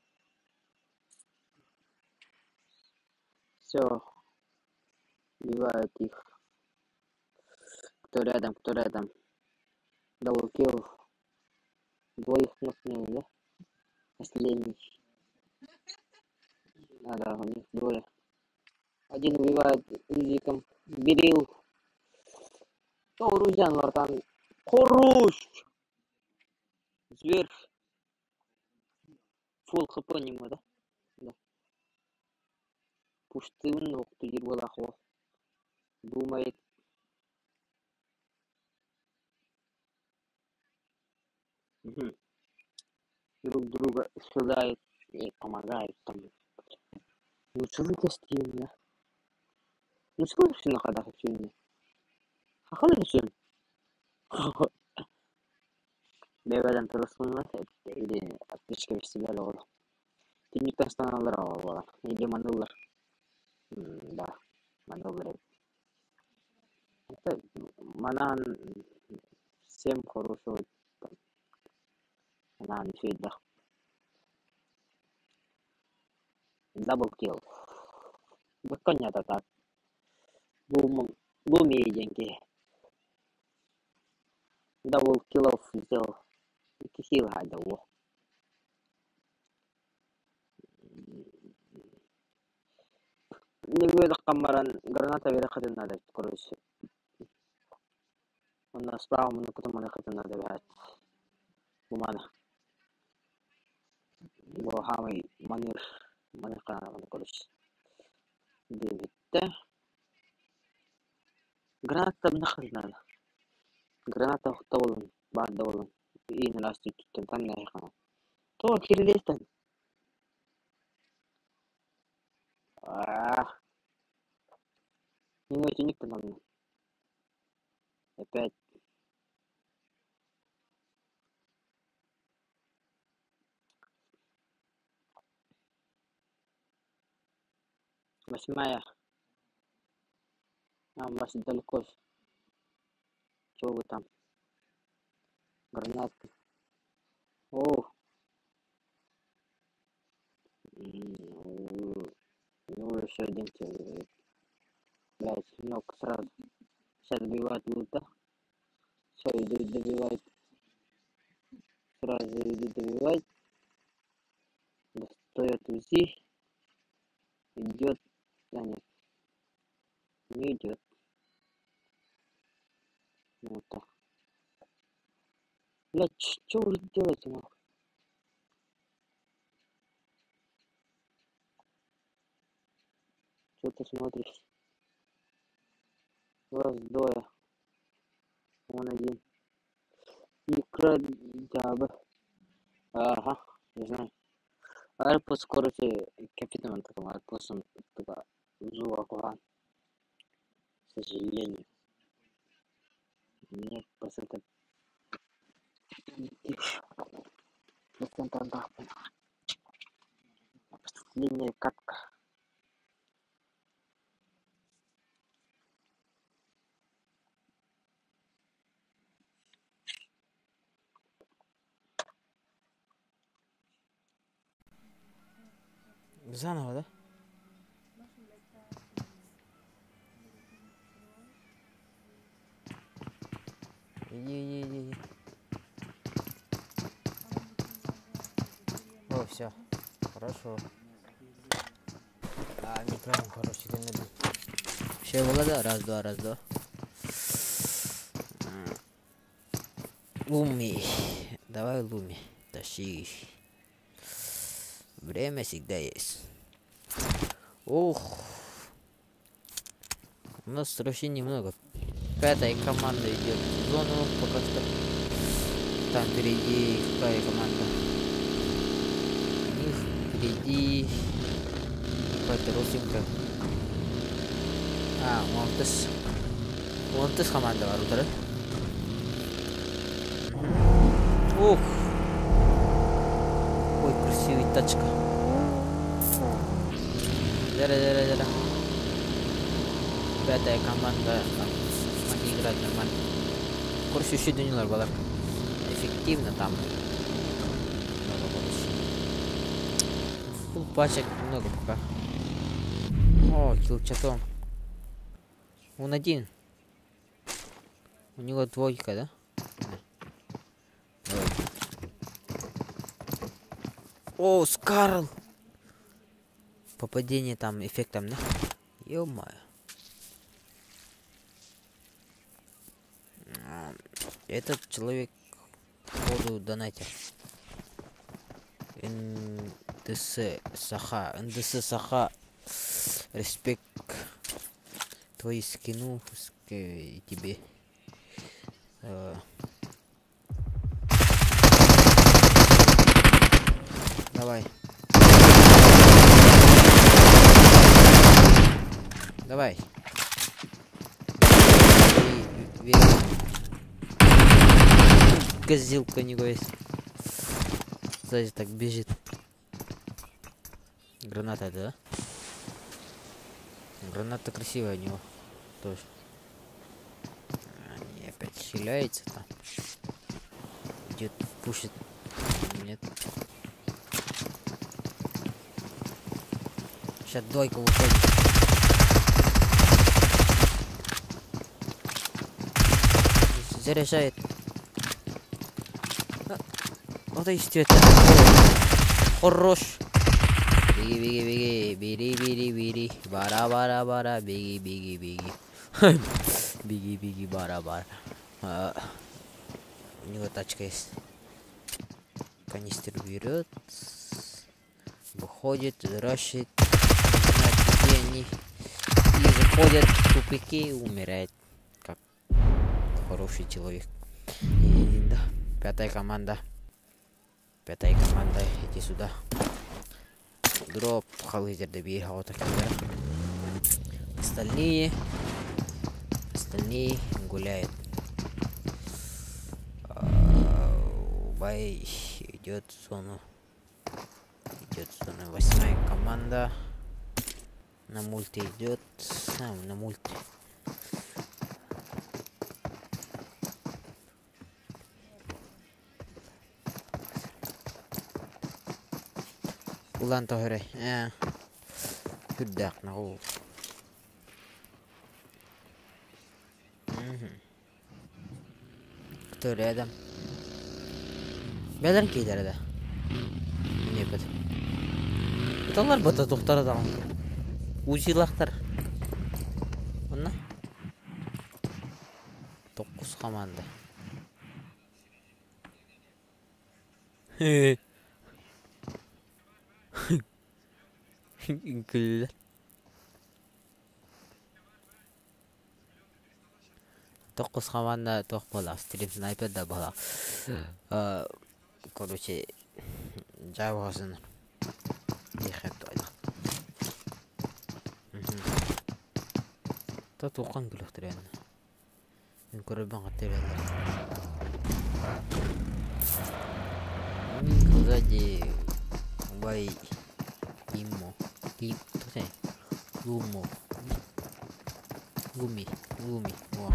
Все. Убивают их. Кто рядом, кто рядом. Double kill. Двоих нокнули, да? Последний. А, да, у них двое. Один убивает узиком. Берил. О, Рузян, братан. Хорош! Зверь. Фул хп нему, да? Да. Пустым охтуир балахо. Думает. Угу. Друг друга сюда и помогают там. Ну что костюм, да? Ну что все на ходах сегодня? А ходи все. Бэбэдэн турусунна или отпечка себя лола. Түннүктэн станалар ола. Или манулар. Да, манулар. Это манан всем хорошего там. Манан всегда. Double kill. Быкконнята так. Бум, буми деньги. Double kill off сделал. Кихил хайда во. Негуэ камаран граната верхатын надо, короче. У нас справа мы куда мы надо бегать. Бумана. Бо хамай манир манир канана короче. Девятте. Граната нахрен надо. Граната охтолун, бардолун. И на раз тут там не хана. То кирилистан. А. Не найти никто нам. Опять. Восьмая. А, у вас далеко. Чего вы там? Гранатка. О! Ну, еще один человек. Блять, ног сразу. Сейчас добивают лута. Все, идут добивать. Сразу идут добивать. Достает УЗИ. Идет. Да нет. Не идет. Вот так. Блять, что вы делаете, нахуй? Что ты смотришь? Вас двое. Он один. И крадябы. Ага, не знаю. Арпус, короче, капитан таком арпусом только зуакуан. К сожалению. Мне просто процентов Последняя катка. Заново, да? Все. Хорошо. А, микрофон хороший, геннадий. Все было, да? Раз, два, раз, два. Луми. Давай, Луми. Тащи. Время всегда есть. Ух. У нас вообще немного. Пятая команда идет в зону пока что. Там впереди какая команда? У них впереди какая-то русинка. А, Уантес. Уантес команда бар, да? Ух! Ой, красивая тачка. Зара, зара, зара. Пятая команда. Они играют нормально. Короче, еще дөньялар балар. Эффективно там. Много короче. Фул пачек много пока. О, килчатом. Он один. У него двойка, да? Двойка. О, Скарл! Попадение там эффектом, да? Ё-моё. Этот человек походу донатер. НДС Саха. НДС Саха. Респект. Твои скину и тебе. Давай. Давай. Козилка у него есть. Сзади так бежит. Граната это, да? Граната красивая у него. Тоже. Они опять хиляются там. Идет, пушит. Нет. Сейчас двойка выходит. Заряжает. Вот и это. Хорош. Беги, беги, беги, бери, бери, бери, бара, бара, бара, беги, беги, беги, беги, беги, бара, бара. У него тачка есть. Канистр берет, выходит, рашит, не знает, где они, и заходят в тупики и умирает, как хороший человек. И да, пятая команда. Пятая команда, иди сюда. Дроп, халызер добей, вот так. Остальные гуляют. Бай идет в зону. Идет в зону. Восьмая команда. На мульти идет. А, на мульти. Улан тоһөрөй. Хүрдээх нагу. Кто рядом? Бәлер кейдер да. Не бит. Буталар бата тоқтар да. Узилақтар. Онна. 9 команда. Күллер. 9 команда тоқ бола, стрим снайпер да бола. Короче, жабасын. Дихеп тойдық. Та тоқан күліктір енді. Мен көріп қаттыр енді. Сзади бай Лимо. Лумо. Луми. Луми. О.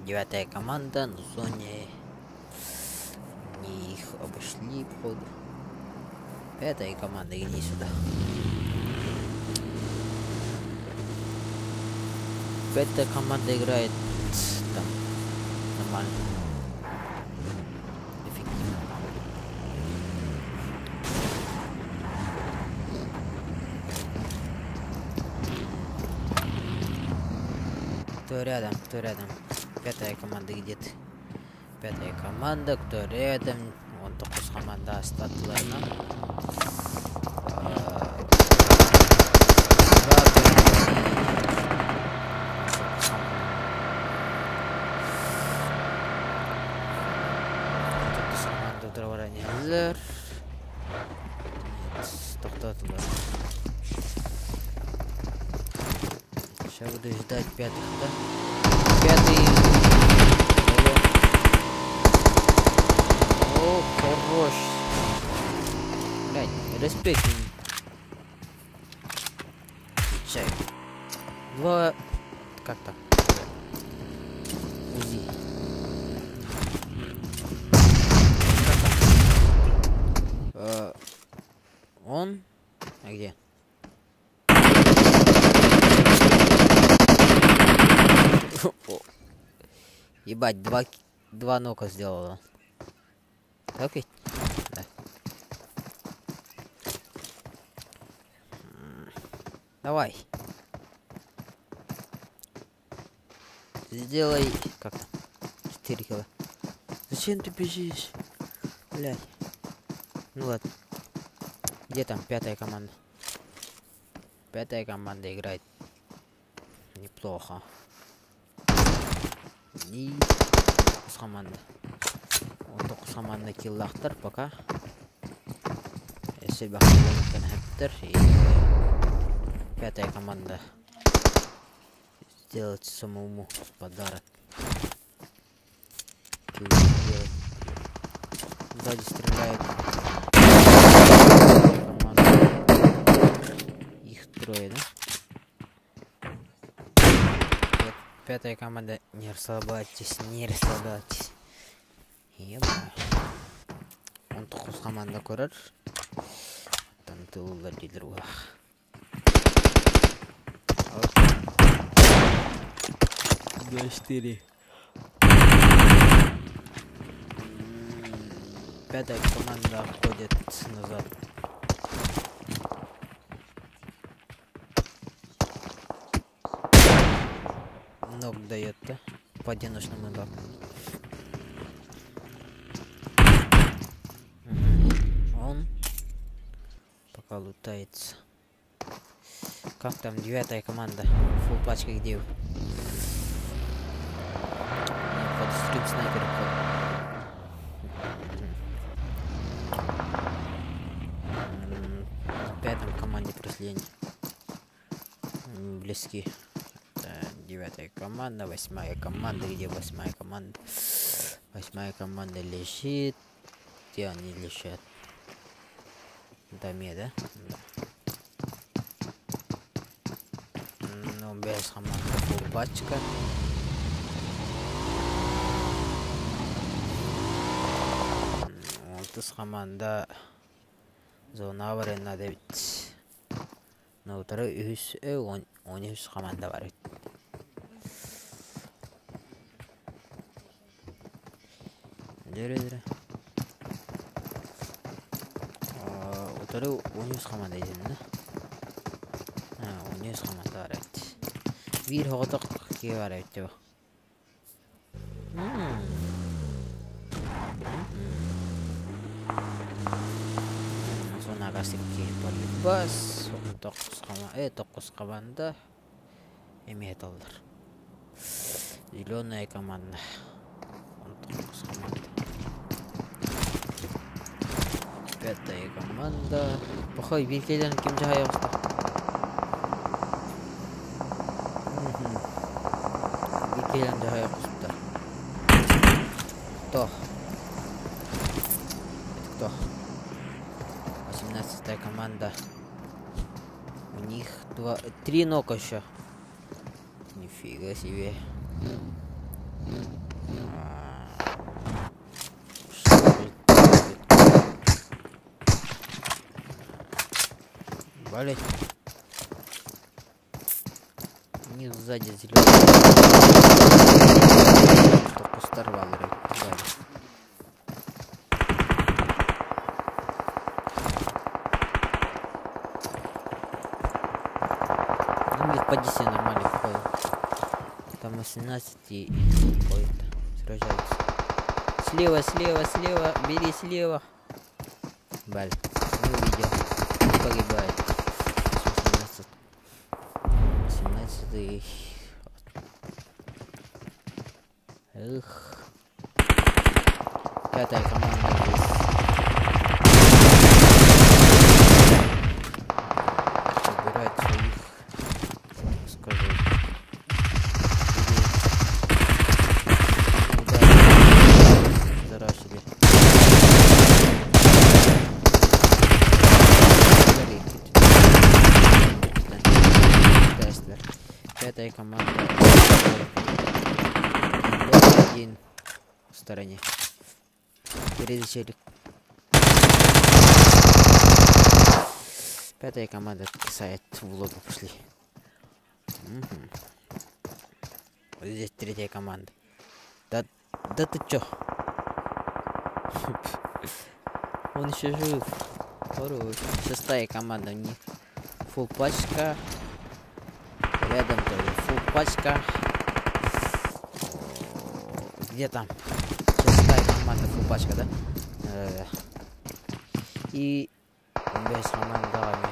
Девятая команда на зоне. Они их обошли, походу. Пятая команда, иди сюда. Пятая команда играет там нормально. Кто рядом? Кто рядом? Пятая команда где-то. Пятая команда, кто рядом? Вон тоҕус команда астатыларына. Тоҕус команда утары иһэллэр. Тохтотулар. Сейчас буду ждать пятых, да? Пятый. О, хорош. Блядь, респект. Отвечаю. Два... Как там? УЗИ. Как там? Он? А где? Ебать, два нока сделала. Так ведь? Да. Давай. Сделай... Как там? 4 кило. Зачем ты бежишь? Блядь. Ну ладно. Где там пятая команда? Пятая команда играет неплохо. И команда. Вот команда киллахтар пока. Если и пятая команда сделать самому подарок. Сзади стреляет. Команда. Их трое, да? Пятая команда, не расслабляйтесь, не расслабляйтесь. Ебать. Он тоҕус команда көрөр. Оттон тыллар дииллэр буолах. 2-4. Пятая команда ходит назад. Ног дает, да? По одиночному удару. Он пока лутается. Как там девятая команда? Фул пачка где? Под стрим снайпер. В пятом команде преследования. Близки. Девятая команда, восьмая команда, где восьмая команда? Восьмая команда лежит. Где они лежат? В доме, да? Да. Ну, без команды фулбачка. Алтыс команда зона бар надо ведь. Ну, второй он үс команда бар. Дөрө. Второй он үс команда иден, да? А, он үс команда бар. Бир хоғоток ки бар эт. Зона касык ки полибас. Тоғыз команда имеет алдар. Зеленая команда. Команда. Пятая команда. Похой, бир ким жахай оста. Бир келен жахай оста. Кто? Это кто? 18-я команда. У них 3 нока еще. Нифига себе. Блять. У них сзади зеленый. Только сорвал сзади. Ну, у них по 10 нормально походу. Там 18 и сражаются. Слева, слева, слева, бери слева. Баль, не увидел. Не погибает. 18. 18. Эх. Пятая команда здесь. Собирать своих, скажу, людей. Удар. Зарашили. Пятая команда. Один в стороне. Перезачели. Пятая команда кисает в лобу пошли. Угу. Вот здесь третья команда. Да, да ты чё? Он еще жив. Хорош. Шестая команда у них. Фул пачка. Рядом тоже фул пачка. Где там? Шестая команда фул пачка, да? Да-да-да. И без командами.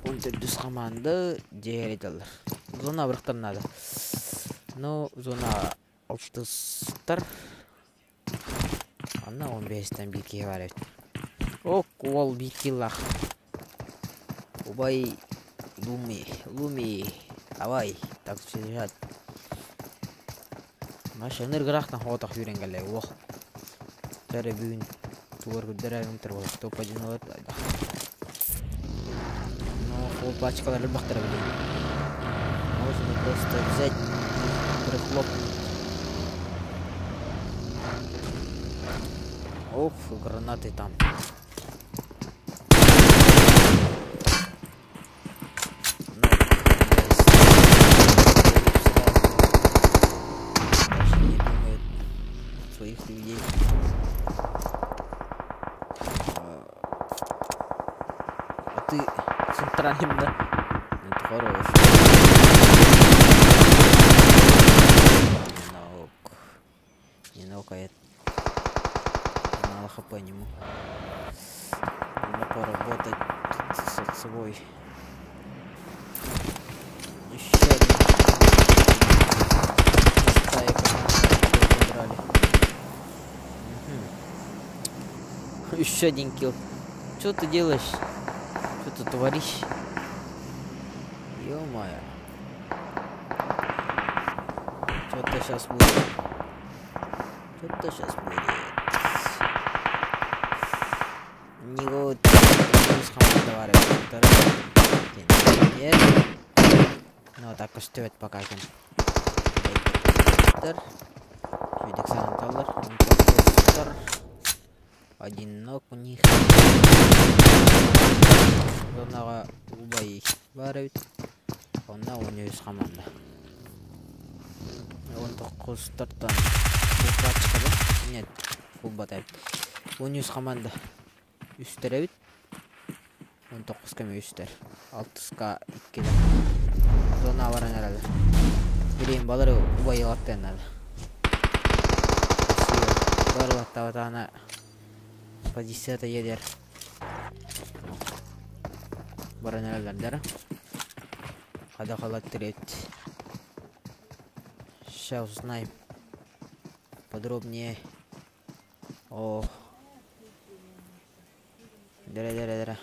Он команда дьиэ Зона бырахтар надо. Ну, зона алтыстар. Анна он бэстэн биир киһи баар эбит. Ок, уол биир киллах. Убай Луми, Луми, давай, так держать. Маша ыныргырахтан хоотох сүүрэн кэллэ уох. Тэрэ бүгүн тугар көрдөрөр унтар буолар. Топ-1 олор. Но фул пачкалар элбэхтэрэ билигин. Можно просто взять и прихлопнуть. Ох, гранаты там. Ну, даже не думает своих людей. А ты центральным, да? Это хорош. Не наук. Не наукает. Мало хп нему. Надо поработать с собой. Еще один. Шестая команда забрали. Угу. Еще один килл. Что ты делаешь? Что ты творишь? Ё-моё. Что-то сейчас будет. Что-то сейчас будет. Не Ну так көстүбэт пока ким. Одинок у них. Зонаҕа убай баар эбит. Онно он үс команда. Он тоҕустартан фулпачка да? Нет, фулбат эбит. Он үс команда. Үстэр эбит. Он тоҕуска эмэ үстэр. Алтыска иккилэр. Зона баран эрэллэр. Билигин балары убай ылаттыан наада. Красиво. Балары ылаттаабатаҕына позицията иэдэр. Баран эрэллэр дара. Хадахалаттыр эбит. Сейчас узнаем подробнее о Дыра-дыра-дыра.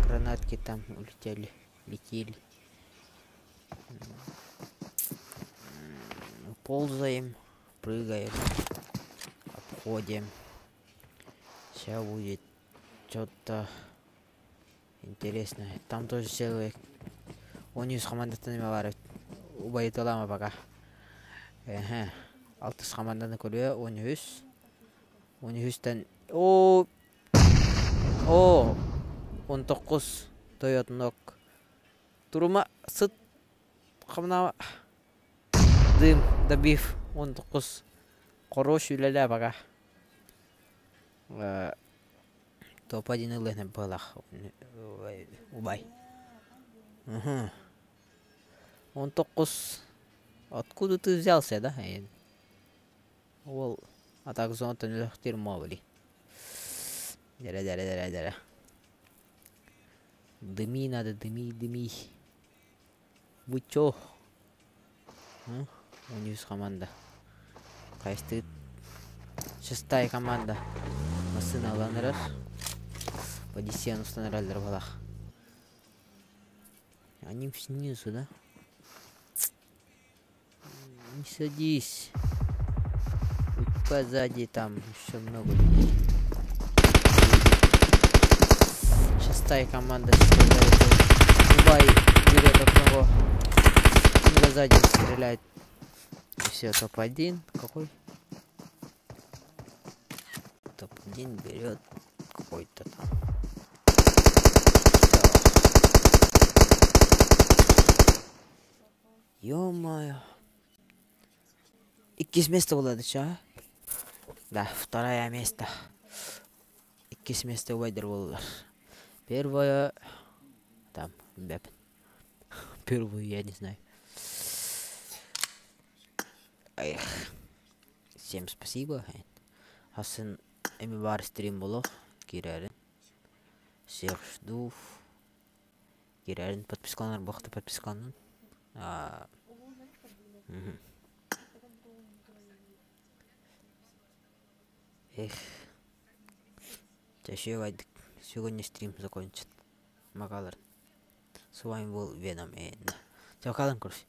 Гранатки там улетели, летели. Ползаем, прыгаем, обходим. Сейчас будет что-то интересное. Там тоже человек. Он из командаттан эме баар эбит. Убайыталаама пока. Эһэ. Алтыс команданы көрүө он үһүс. Он үһүстэн оо оо он токус тойотнок. Турума сыт хамнаама дым добив он токус. Хорош үлэлээ пока. Топ-1 ылыан быһыылаах убай. Угу. Он токкус откуда ты взялся, да? Ол атак зонаттан өлөхтүр мобили. Дэрэ дэрэ дэрэ дэрэ. Дыми надо, дыми, дыми. Вы чё? Уньус команда. Хайстыыт. Шестая команда. Массыына ылан эрэр. Одиссеяны устан эрэллэр буолах. Они снизу, да? Не садись. У сзади там еще много людей. Шестая команда стреляет. Дубай берет одного. Него сзади стреляет. И все, топ-1. Какой? Топ-1 берет какой-то там. Ё-моё. Иккис место буолла ча? Да, второе место. Иккис место убайдар буоллулар. Первое... Там, бэп. Первую я не знаю. Эх. Всем спасибо. Хасын эми бар стрим болох кирәрин. Всех жду. Кирәрин подпискаланар бохта подпискаланын. Эх. Чаще Сегодня стрим закончен. Магалар. С вами был Веном. Чакалым, короче.